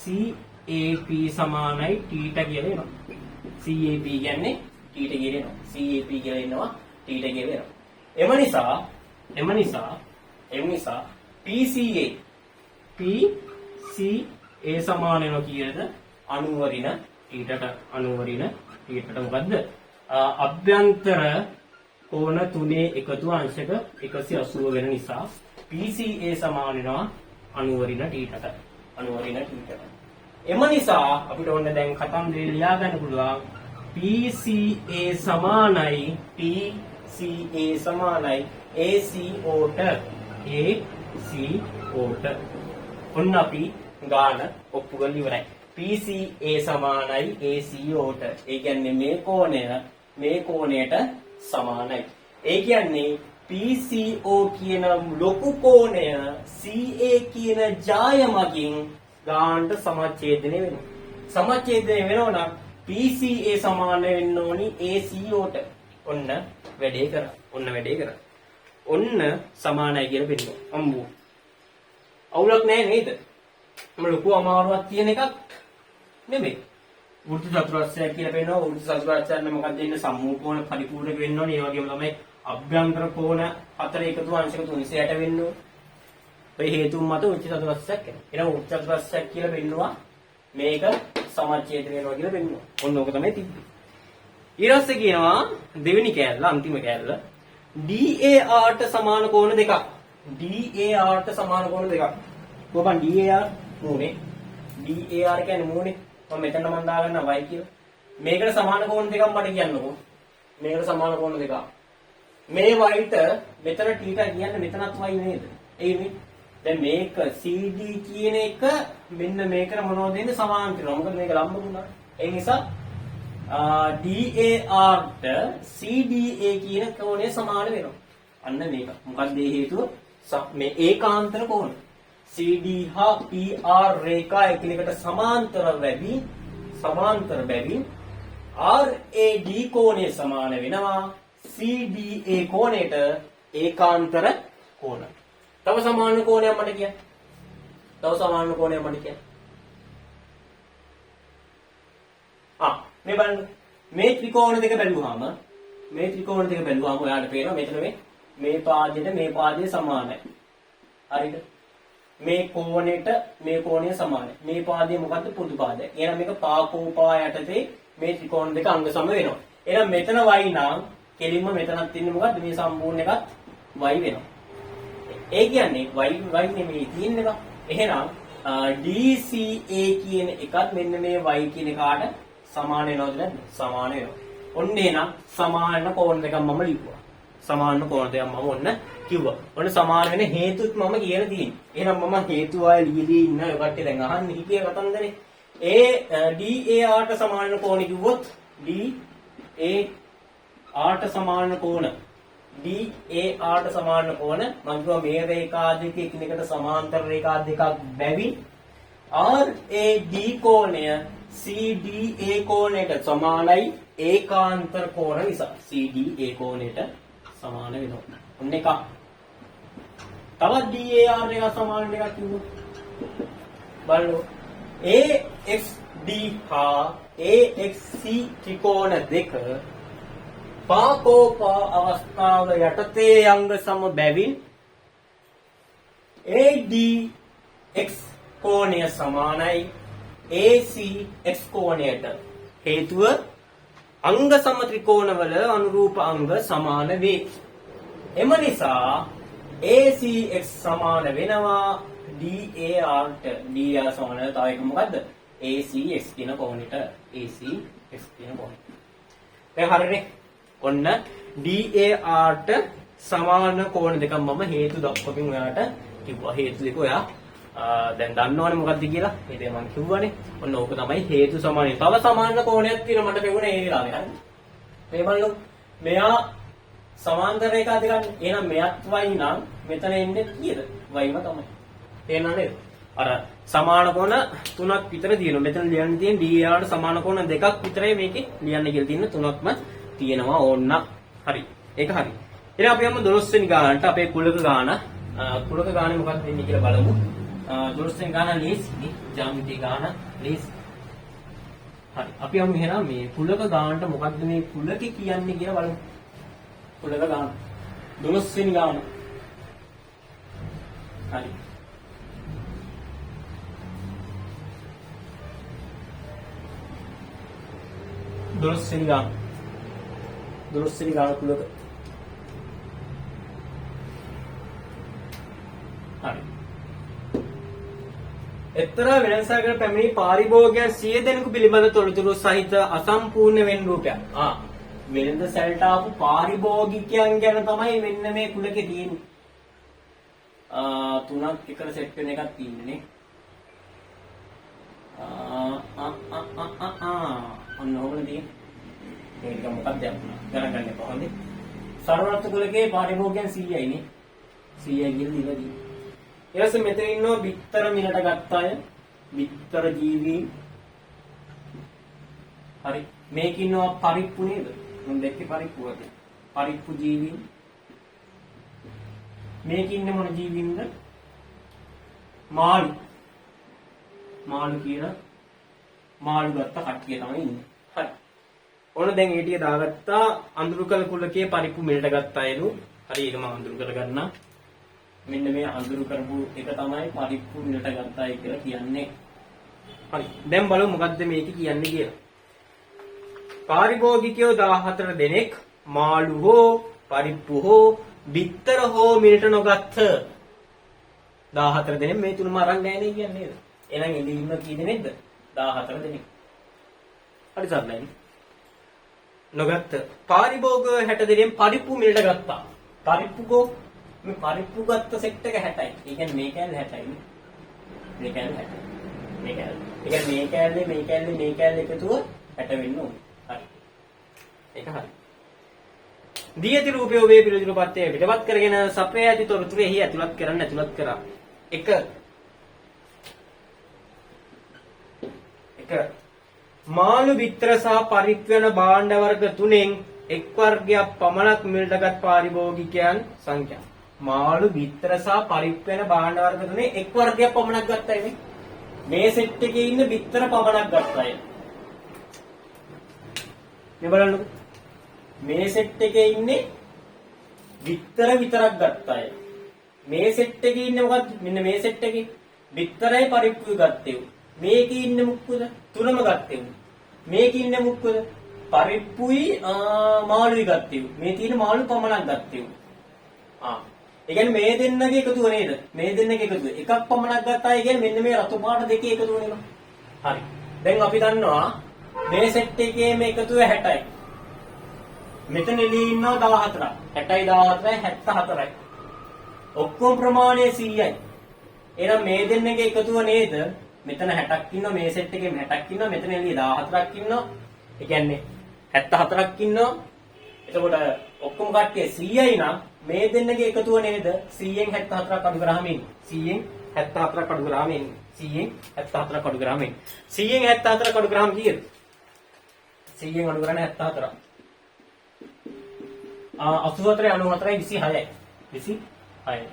CAP සමානයි තීටා කියලා එනවා. CAP කියන්නේ තීටා කියලා එනවා. CAP කියලා එනවා, තීටා කියලා එනවා. එම නිසා PCA PCA සමාන වෙනවා කීයද? 90 ඍණ තීටට. 90 ඍණ තීටට. මොකද්ද? අභ්‍යන්තර කෝණ තුනේ එකතු අංශක 180 වෙන නිසා PCA සමාන වෙනවා 90 ඍණ θට. 90 ඍණ θට. එම නිසා අපිට ඕන දැන් කතන්දරේ ලියා ගන්න පුළුවන් PCA සමානයි PCA සමානයි ACO ට. ACO ට. ඔන්න අපි ගාන ඔප්පු කරලා ඉවරයි. PCA සමානයි ACO ට. ඒ කියන්නේ මේ කෝණය මේ කෝණයට සමානයි. ඒ කියන්නේ PCO කියන ලොකු කෝණය CA කියන ජාය මගින් ගානට සමච්ඡේදනය වෙනවා. සමච්ඡේදනය වෙනවා නම් PCA සමාන වෙන්න ඕනි ACO ට. ඔන්න වැඩේ කරා. ඔන්න වැඩේ කරා. ඔන්න සමානයි කියලා පෙන්නුවා. අම්බෝ. අවුලක් නෑ නේද? මම ලොකු අමාරුවක් තියෙන එකක් නෙමෙයි. වෘත්ත චතුරස්‍රයක් කියලා පෙන්නුවා. වෘත්ත චතුරස්‍රයක් නම් මොකක්ද වෙන්නේ? සම්මූල කෝණ පරිපූර්ණක වෙන්න ඕනේ. ඒ වගේම තමයි අභ්‍යන්තර කෝණ හතර එකතු අංශක 360 වෙන්න ඕනේ. ඔය හේතුන් මත වෘත්ත චතුරස්‍රයක් එනවා. එහෙනම් වෘත්ත චතුරස්‍රයක් කියලා පෙන්නුවා. මේක සමච්ඡේද වෙනවා කියලා පෙන්නුවා. ඔන්න ඕක තමයි තිබ්බේ. ඊට පස්සේ කියනවා දෙවෙනි කෑල්ල, අන්තිම කෑල්ල, DAR ට සමාන කෝණ දෙකක්. DAR ට සමාන කෝණ දෙකක්. කොහොමද DAR මූණේ? DAR කියන්නේ මූණේ. මම මෙතන මම දාගන්නවා y කියලා. මේකට සමාන කෝණ දෙකක් මට කියන්නකෝ. මේකට සමාන කෝණ දෙකක්. මේ y ට මෙතන θ කියන්නේ මෙතනත් y නේද? ඒ නේ. දැන් මේක CD කියන එක මෙන්න මේකට මොනවද දෙන්නේ සමාන්තර වෙනවා. මොකද මේක ලම්බ වුණා. ඒ නිසා DAR ට CDA කියන කෝණය සමාන වෙනවා. අන්න මේක. මොකක්ද ඒ හේතුව? මේ ඒකාන්තර කෝණ. CD හා PR රේඛා එකිනෙකට සමාන්තර බැවින් RAD කෝණය සමාන වෙනවා CDA කෝණයට ඒකාන්තර කෝණ. තව සමාන කෝණයක් මට කියන්න. තව සමාන කෝණයක් මට කියන්න. මේ බලන්න. මේ ත්‍රිකෝණ දෙක බැලුවාම ඔයාලට පේනවා මෙතන මේ පාදයට මේ පාදය සමානයි. හරිද? මේ කෝණයට මේ කෝණය සමානයි. මේ පාදය මොකද්ද? පොදු පාදය. එහෙනම් මේක පාකෝපා යටතේ මේ ත්‍රිකෝණ දෙක අංග සම වෙනවා. එහෙනම් මෙතන y නම් කෙලින්ම මෙතනත් ඉන්නේ මොකද්ද? මේ සම්පූර්ණ එකත් y වෙනවා. ඒ කියන්නේ y y නෙමෙයි තියෙන්නේ බා. එහෙනම් DCA කියන එකත් මෙන්න මේ y කියන එකාට සමාන වෙනවද නැද්ද? සමාන වෙනවා. ඔන්න එහෙනම් සමාන කෝණ දෙකක් මම ලිව්වා. සමාන කෝණ දෙකක් මම ඔන්න කිව්වා. ඔන්න සමාන වෙන හේතුත් මම කියලා තියෙන්නේ. එහෙනම් මම හේතු ආය ලියලී ඉන්න ඔය කට්ටිය දැන් අහන්න හිටිය කතන්දරේ. ඒ DAR ට සමාන කෝණ කිව්වොත් DAR ට සමාන කෝණ DAR ට සමාන කෝණ මම කිව්වා මේ රේඛා දෙක එකිනෙකට සමාන්තර රේඛා දෙකක් බැවින් RAD කෝණය CDA කෝණයට සමානයි ඒකාන්තර කෝණ නිසා CDA කෝණයට සමාන වෙනවා. ඔන්න එකක්. තවත් DAR එක සමාන එකක් කිව්වොත් බලන්න AXD හා AXC ත්‍රිකෝණ දෙක පාකෝපා අවස්ථාව යටතේ අංග සම බැවින් ADX කෝණය සමානයි ACX කෝණයට. හේතුව අංග සම ත්‍රිකෝණවල අනුරූප අංග සමාන වේ. එම නිසා ACX සමාන වෙනවා DAR ට. DAR සමාන වෙනවා තව එක මොකද්ද? ACX කියන කෝණයට. ACX කියන කෝණයට. දැන් හරිනේ. ඔන්න DAR ට සමාන කෝණ දෙකක් මම හේතු දක්වමින් ඔයාලට කිව්වා. හේතු දෙක ඔයා දැන් දන්නවනේ මොකද්ද කියලා. ඒ දේ මම කිව්වනේ. ඔන්න ඕක තමයි හේතු සමානයි. තව සමාන කෝණයක් තියෙනවා මට පෙවුනේ ඒ වෙලාවේ. හරි. මේ බලන්න මෙයා සමාන්තර රේඛා දෙකක්. එහෙනම් මෙයත් y නම් මෙතන එන්නේ කීයද? y ම තමයි. තේරෙනව නේද? අර සමාන කෝණ තුනක් විතර තියෙනවා. මෙතන ලියන්න තියෙන DAR ට සමාන කෝණ දෙකක් විතරයි මේකේ ලියන්න කියලා තියෙන තුනක්ම තියෙනවා ඕන්න. හරි. ඒක හරි. එහෙනම් අපි යමු 12 වෙනි ගානට අපේ කුලක ගාන. කුලක ගානේ මොකක්ද වෙන්නේ කියලා බලමු. 12 වෙනි ගාන ලේසි. ජ්‍යාමිතිය ගාන ලේසි. හරි. අපි යමු එහෙනම් මේ කුලක ගානට මොකක්ද මේ කුලක කියන්නේ කියලා බලමු. කුලක ගාන 12 වෙනි ගාන. හරි. 12 වෙනි ගාන. 12 වෙනි ගාන කුලක. එක්තරා වෙළඳසාලකට පැමිණි පාරිභෝගිකයන් 100 දෙනෙකු පිළිබඳ තොරතුරු සහිත අසම්පූර්ණ වෙන් රූපයක්. ආ වෙළඳසැලට ආපු පාරිභෝගිකයන් ගැන තමයි මෙන්න මේ කුලකේ තියෙන්නේ. ආ තුනක් එකට සෙට් වෙන එකක් තියෙන්නේ නේ. ආ ආ ආ ආ ආ ඔන්න ඕකනේ තියෙන්නේ. මේක නිකන් මොකක්ද යන්න ගණන් ගන්න එපා හොඳේ. සරවත්තු කුලකේ පාරිභෝගිකයන් 100යි නේ. 100යි කියලා දීලා තියෙන්නේ. ඊට පස්සේ මෙතන ඉන්නවා බිත්තර මිලට ගත්ත අය, බිත්තර ජීවීන්. හරි. මේක ඉන්නවා පරිප්පු නේද? මම දැක්කේ පරිප්පු වගේ. පරිප්පු ජීවීන්. මේක ඉන්නේ මොන ජීවීන්ද? මාළු. මාළු කියලා මාළු ගත්ත කට්ටිය තමයි ඉන්නේ. හරි. ඔන්න දැන් ඒ ටික දාගත්තා. අඳුරු කළ කුලකයේ පරිප්පු මිලට ගත්ත අයලු. හරි, ඒක මම අඳුරු කරගන්නම්. මෙන්න මේ අඳුරු කරපු එක තමයි පරිප්පු මිලට ගත්ත අය කියලා කියන්නේ. හරි. දැන් බලමු මොකද්ද මේක කියන්නේ කියලා. පාරිභෝගිකයෝ 14 දෙනෙක් මාළු හෝ පරිප්පු හෝ බිත්තර හෝ මිලට නොගත්ත. 14 දෙනෙක් මේ තුනම අරන් නෑ නේ කියන්නේ නේද? එහෙනම් එළි ඉන්න කී දෙනෙක්ද? 14 දෙනෙක්. හරි සරලයි. නොගත්ත. පාරිභෝග 60 දෙනෙක් පරිප්පු මිලට ගත්තා. පරිප්පු කෝ මේ පරිප්පු ගත්ත සෙට් එක 60යි. ඒ කියන්නේ මේ කෑල්ල 60යි නේ. මේ කෑල්ල 60යි. මේ කෑල්ල. ඒ කියන්නේ මේ කෑල්ලේ මේ කෑල්ලේ මේ කෑල්ල එකතුව 60 වෙන්න ඕනේ. හරි. ඒක හරි. දී ඇති රූපය ඔබේ පිළිතුරු පත්‍රය පිටපත් කරගෙන සපයා ඇති තොරතුරු එහි ඇතුළත් කරන්න ඇතුළත් කරා. 1 1 මාළු බිත්තර සහ පරිප්පු යන භාණ්ඩ වර්ග තුනෙන් එක් වර්ගයක් පමණක් මිලටගත් පාරිභෝගිකයන් සංඛ්‍යාව. මාළු බිත්තර සහ පරිප්පු යන භාණ්ඩ වර්ග තුනේ එක් වර්ගයක් පමණක් ගත්තයි නේ. මේ සෙට් එකේ ඉන්න බිත්තර පමණක් ගත්තයි. මේ බලන්නකෝ. මේ සෙට් එකේ ඉන්නේ බිත්තර විතරක් ගත්ත අය. මේ සෙට් එකේ ඉන්නේ මොකද්ද? මෙන්න මේ සෙට් එකේ බිත්තරයි පරිප්පුයි ගත්තේ. මේකේ ඉන්නේ මුක්කුද? තුනම ගත්තේ. මේකේ ඉන්නේ මුක්කුද? පරිප්පුයි මාළුයි ගත්තේ. මේ තියෙන මාළු පමණක් ගත්තේ. ආ ඒ කියන්නේ මේ දෙන්නගේ එකතුව නේද? මේ දෙන්නගේ එකතුව. එකක් පමණක් ගත්තා. ඒ කියන්නේ මෙන්න මේ රතු පාට දෙකේ එකතුව නේද? හරි. දැන් අපි දන්නවා මේ සෙට් එකේ මේ එකතුව 60යි. මෙතන එළියේ ඉන්නවා 14ක්. 60යි 14යි 74යි. ඔක්කොම ප්‍රමාණය 100යි. එහෙනම් මේ දෙන්නගේ එකතුව නේද? මෙතන 60ක් ඉන්නවා, මේ සෙට් එකේම 60ක් ඉන්නවා, මෙතන එළියේ 14ක් ඉන්නවා. ඒ කියන්නේ 74ක් ඉන්නවා. එතකොට ඔක්කොම කට්ටිය 100යි නම් මේ දෙන්නගේ එකතුව නේද? 100න් 74ක් අඩු කරාම එන්නේ. 100න් 74ක් අඩු කරාම එන්නේ. 100න් 74ක් අඩු කරාම එන්නේ. 100න් 74ක් අඩු කරාම කීයද? 100න් අඩු කරන්නේ 74. 84 94 26යි. 26.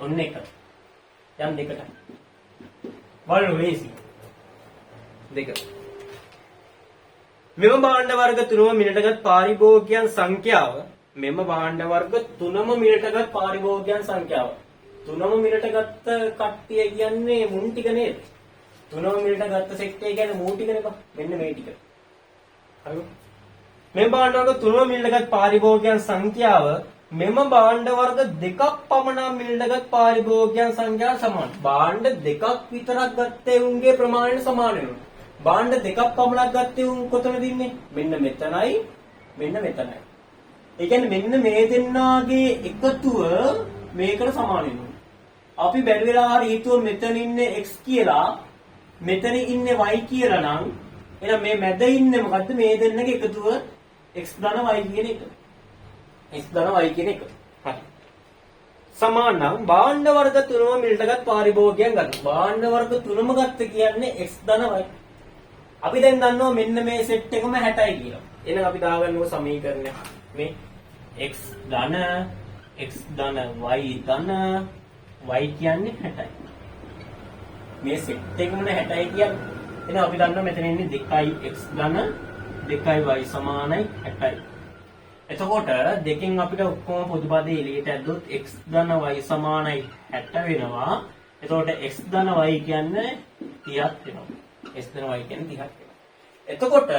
ඔන්න එක. යම් දෙකට. බලන්න ලේසි. දෙක. මෙම භාණ්ඩ වර්ග තුනම මිලටගත් පාරිභෝගිකයන් සංඛ්‍යාව, මෙම භාණ්ඩ වර්ග තුනම මිලටගත් පාරිභෝගිකයන් සංඛ්‍යාව. තුනම මිලටගත් කට්ටිය කියන්නේ මුන් ටික නේද? තුනම මිලටගත් සෙට් එක කියන්නේ මූ ටික නේ. මෙන්න මේ ටික. හරිද? මෙම භාණ්ඩ වර්ග තුනම මිලටගත් පාරිභෝගිකයන් සංඛ්‍යාව මෙම භාණ්ඩ වර්ග දෙකක් පමණ මිලටගත් පාරිභෝගිකයන් සංඛ්‍යාව සමාන. භාණ්ඩ දෙකක් විතරක් ගත්තේ උන්ගේ ප්‍රමාණයට සමාන වෙනවා. භාණ්ඩ දෙකක් පමණක් ගත්තේ උන් කොතනද ඉන්නේ? මෙන්න මෙතනයි, මෙන්න මෙතනයි. ඒ කියන්නේ මෙන්න මේ දෙන්නාගේ එකතුව මේකට සමාන වෙනවා. අපි බැරි වෙලා හරි හිතුවොත් මෙතන ඉන්නේ x කියලා, මෙතන ඉන්නේ y කියලා නම්, එහෙනම් මේ මැද ඉන්නේ මොකද්ද? මේ දෙන්නගේ එකතුව x ධන y කියන එක. x ධන y කියන එක. හරි. සමාන නම් භාණ්ඩ වර්ග තුනම මිලටගත් පාරිභෝගිකයන් ගන්න. භාණ්ඩ වර්ග තුනම ගත්ත කියන්නේ x ධන y. අපි දැන් දන්නවා මෙන්න මේ සෙට් එකම 60යි කියලා. එහෙනම් අපි දාගන්නවා සමීකරණය. මේ x ධන x ධන y ධන y කියන්නේ 60යි. මේ සෙට් එකම 60යි කියන්නේ. එහෙනම් අපි දන්නවා මෙතන ඉන්නේ 2x ධන 2y සමානයි 60යි. එතකොට දෙකෙන් අපිට ඔක්කොම පොදු පදේ එළියට ඇද්දොත් x ධන y සමානයි 60 වෙනවා. එතකොට x ධන y කියන්නේ 30ක් වෙනවා. x ධන y කියන්නේ 30ක් වෙනවා. එතකොට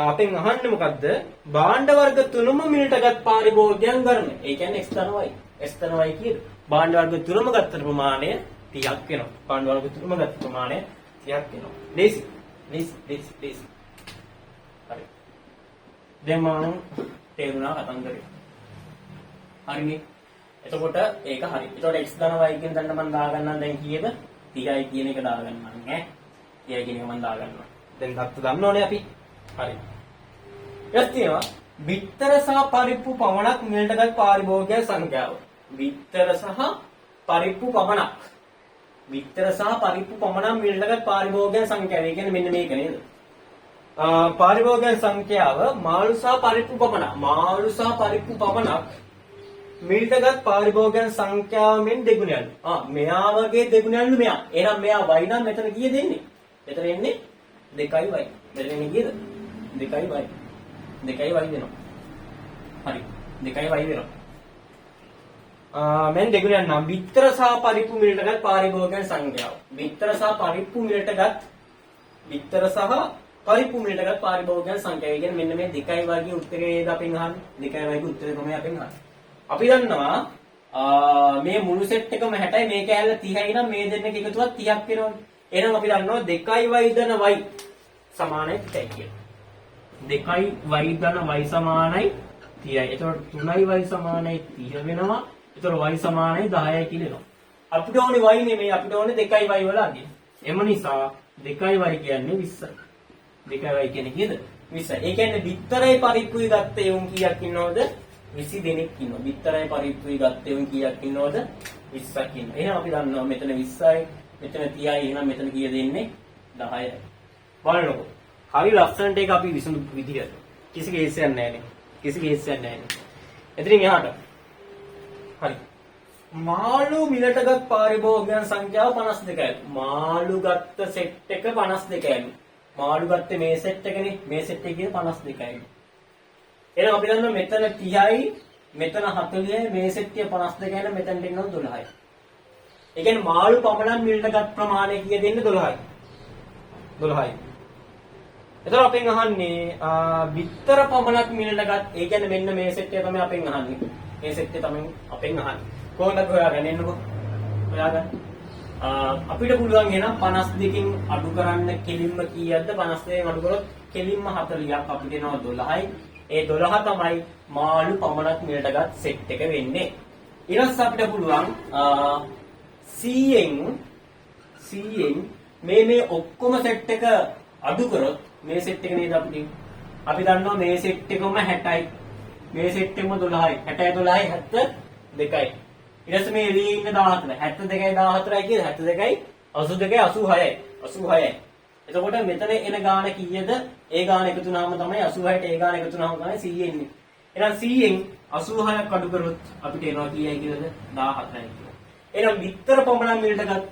අපෙන් අහන්නේ මොකද්ද? භාණ්ඩ වර්ග තුනම මිලටගත් පාරිභෝගිකයන් ගණන. ඒ කියන්නේ x ධන y. x ධන y කීයද? භාණ්ඩ වර්ග තුනම ගත්ත ප්‍රමාණය 30ක් වෙනවා. භාණ්ඩ වර්ග තුනම ගත්ත ප්‍රමාණය 30ක් එනවා. ලේසි. ලේසි ලේසි ලේසි. හරි. දැන් මම තේරුණා කතන්දරේ. හරිනේ. එතකොට ඒක හරි. එතකොට x ධන y කියන දන්න මම දාගන්නම් දැන් කීයද? 30යි කියන එක දාගන්නම් ඈ. 30යි කියන එක මම දාගන්නවා. දැන් දත්ත දන්නෝනේ අපි. හරි. ඊට තියෙනවා බිත්තර සහ පරිප්පු පමණක් මිලටගත් පාරිභෝගිකයන් සංඛ්‍යාව. බිත්තර සහ පරිප්පු පමණක්. බිත්තර සහ පරිප්පු පමණක් මිලටගත් පාරිභෝගිකයන් සංඛ්‍යාව. ඒ කියන්නේ මෙන්න මේක නේද? පාරිභෝගිකයන් සංඛ්‍යාව මාළු සහ පරිප්පු පමණක්. මාළු සහ පරිප්පු පමණක් මිලටගත් පාරිභෝගිකයන් සංඛ්‍යාව මෙන් දෙගුණයලු. මෙයා වගේ දෙගුණයලු මෙයා. එහෙනම් මෙයා y නම් මෙතන කීයද එන්නේ? මෙතන එන්නේ 2y. මෙතන එන්නේ කීයද? 2y. 2y වෙනවා. හරි. 2y වෙනවා. මෙන් දෙගුණයක් නම් බිත්තර සහ පරිප්පු මිලටගත් පාරිභෝගිකයන් සංඛ්‍යාව. බිත්තර සහ පරිප්පු මිලටගත් බිත්තර සහ පරිප්පු මිලටගත් පාරිභෝගිකයන් සංඛ්‍යාව. ඒ කියන්නේ මෙන්න මේ 2y වගේ උත්තරේ නේද අපෙන් අහන්නේ? 2y වගේ උත්තරේ තමයි අපෙන් අහන්නේ. අපි දන්නවා මේ මුළු සෙට් එකම 60යි මේ කෑල්ල 30යි නම් මේ දෙන්නගේ එකතුවක් 30ක් වෙනවනේ. එහෙනම් අපි දන්නවා 2y ධන y සමානයි 30යි කියලා. 2y ධන y සමානයි 30යි. එතකොට 3y සමානයි 30 වෙනවා. එතකොට y සමානයි 10යි කියලා එනවා. අපිට ඕනේ y නෙමෙයි, අපිට ඕනේ 2y වල අගය. එම නිසා 2y කියන්නේ 20යි. 2y කියන්නේ කීයද? 20යි. ඒ කියන්නේ බිත්තරයි පරිප්පුයි ගත්ත එවුන් කීයක් ඉන්නවද? 20 දෙනෙක් ඉන්නවා. බිත්තරයි පරිප්පුයි ගත්ත එවුන් කීයක් ඉන්නවද? 20ක් ඉන්නවා. එහෙනම් අපි දන්නවා මෙතන 20යි, මෙතන 30යි. එහෙනම් මෙතන කීයද එන්නේ? 10යි. බලන්නකෝ. හරි ලස්සනට ඒක අපි විසඳපු විදියට. කිසි කේස් එකක් නැහැ නේ. කිසි කේස් එකක් නැහැ නේ. එතනින් එහාට. හරි. මාළු මිලටගත් පාරිභෝගිකයන් සංඛ්‍යාව 52යි. මාළු ගත්ත සෙට් එක 52යි. මාළු ගත්තේ මේ සෙට් එකනේ. මේ සෙට් එකේ 52යි. එහෙනම් අපි දන්නවා මෙතන 30යි, මෙතන 40යි, මේ සෙට් එක 52යි නම් මෙතනට එනවා 12යි. ඒ කියන්නේ මාළු පමණක් මිලටගත් ප්‍රමාණය කීයද එන්නේ? 12යි. 12යි. එතකොට අපෙන් අහන්නේ බිත්තර පමණක් මිලටගත්, ඒ කියන්නේ මෙන්න මේ සෙට් එක තමයි අපෙන් අහන්නේ. මේ සෙට් එක තමයි අපෙන් අහන්නේ. කොහොමද අපි හොයාගන්නේ? එන්නකෝ. හොයාගන්න. අපිට පුළුවන් එහෙනම් 52කින් අඩු කරන්න කෙලින්ම කීයක්ද? 52න් අඩු කරොත් කෙලින්ම 40ක් අපිට එනවා 12යි. ඒ 12 තමයි මාළු පමණක් මිලටගත් සෙට් එක වෙන්නේ. ඊට පස්සේ අපිට පුළුවන් 100න් 100න් මේ ඔක්කොම සෙට් එක අඩු කරොත් මේ සෙට් එක නේද අපිට? අපි දන්නවා මේ සෙට් එකම 60යි. මේ සෙට් එකම 12යි. 60යි 12යි 72යි. ඊට පස්සේ මේ එළියේ ඉන්න 14. 72යි 14යි කියලා 72යි 82යි 86යි. 86යි. එතකොට මෙතන එන ගාන කීයද? ඒ ගාන එකතු වුණාම තමයි 86ට ඒ ගාන එකතු වුණාම තමයි 100 එන්නේ. එහෙනම් 100න් 86ක් අඩු කරොත් අපිට එනවා කීයයි කියලාද? 14යි කියලා. එහෙනම් බිත්තර පමණක් මිලටගත්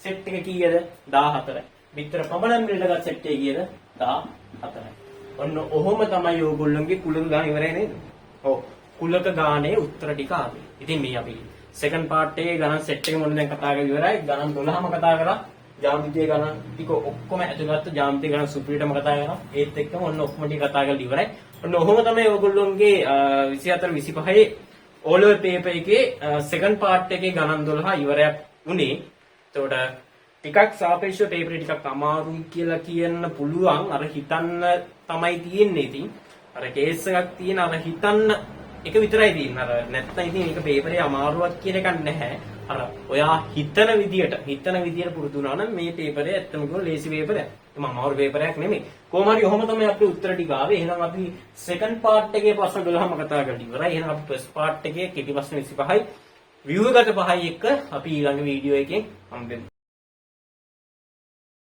සෙට් එක කීයද? 14යි. බිත්තර පමණක් මිලටගත් සෙට් එක කීයද? 14යි. ඔන්න ඔහොම තමයි ඕගොල්ලන්ගේ කුලක ගාන ඉවරයි නේද? ඔව්. කුලක ගානේ උත්තර ටික ආවේ. ඉතින් මේ අපි සෙකන්ඩ් පාර්ට් එකේ ගණන් සෙට් එක මොන දැන් කතා කරලා ඉවරයි. ගණන් 12ම කතා කරා. ජ්‍යාමිතිය ගණන් ටික ඔක්කොම ඇතුළත් ජ්‍යාමිතිය ගණන් සුපිරියටම කතා කරා. ඒත් එක්කම ඔන්න ඔක්කොම ටික කතා කරලා ඉවරයි. ඔන්න ඔහොම තමයි ඔයගොල්ලොන්ගේ 24 25 O level paper එකේ සෙකන්ඩ් පාර්ට් එකේ ගණන් 12 ඉවරයක් වුණේ. එතකොට ටිකක් සාපේක්ෂව පේපර් ටිකක් අමාරුයි කියලා කියන්න පුළුවන්. අර හිතන්න තමයි තියෙන්නේ ඉතින්. අර කේස් එකක් තියෙන අර හිතන්න එක විතරයි තියෙන්නේ. අර නැත්තම් ඉතින් ඒක පේපරේ අමාරුවක් කියන එකක් නැහැ. අර ඔයා හිතන විදියට පුරුදු වුණා නම් මේ පේපරේ ඇත්තම කිව්වොත් ලේසි පේපරයක්. එහෙම අමාරු පේපරයක් නෙමෙයි. කොහොම හරි ඔහොම තමයි අපේ උත්තර ටික ආවේ. එහෙනම් අපි සෙකන්ඩ් පාර්ට් එකේ ප්‍රශ්න 12ම කතා කරලා ඉවරයි. එහෙනම් අපි ෆස්ට් පාර්ට් එකේ කෙටි ප්‍රශ්න 25යි ව්‍යුහගත 5යි එක්ක අපි ඊළඟ වීඩියෝ එකෙන් හම්බෙමු.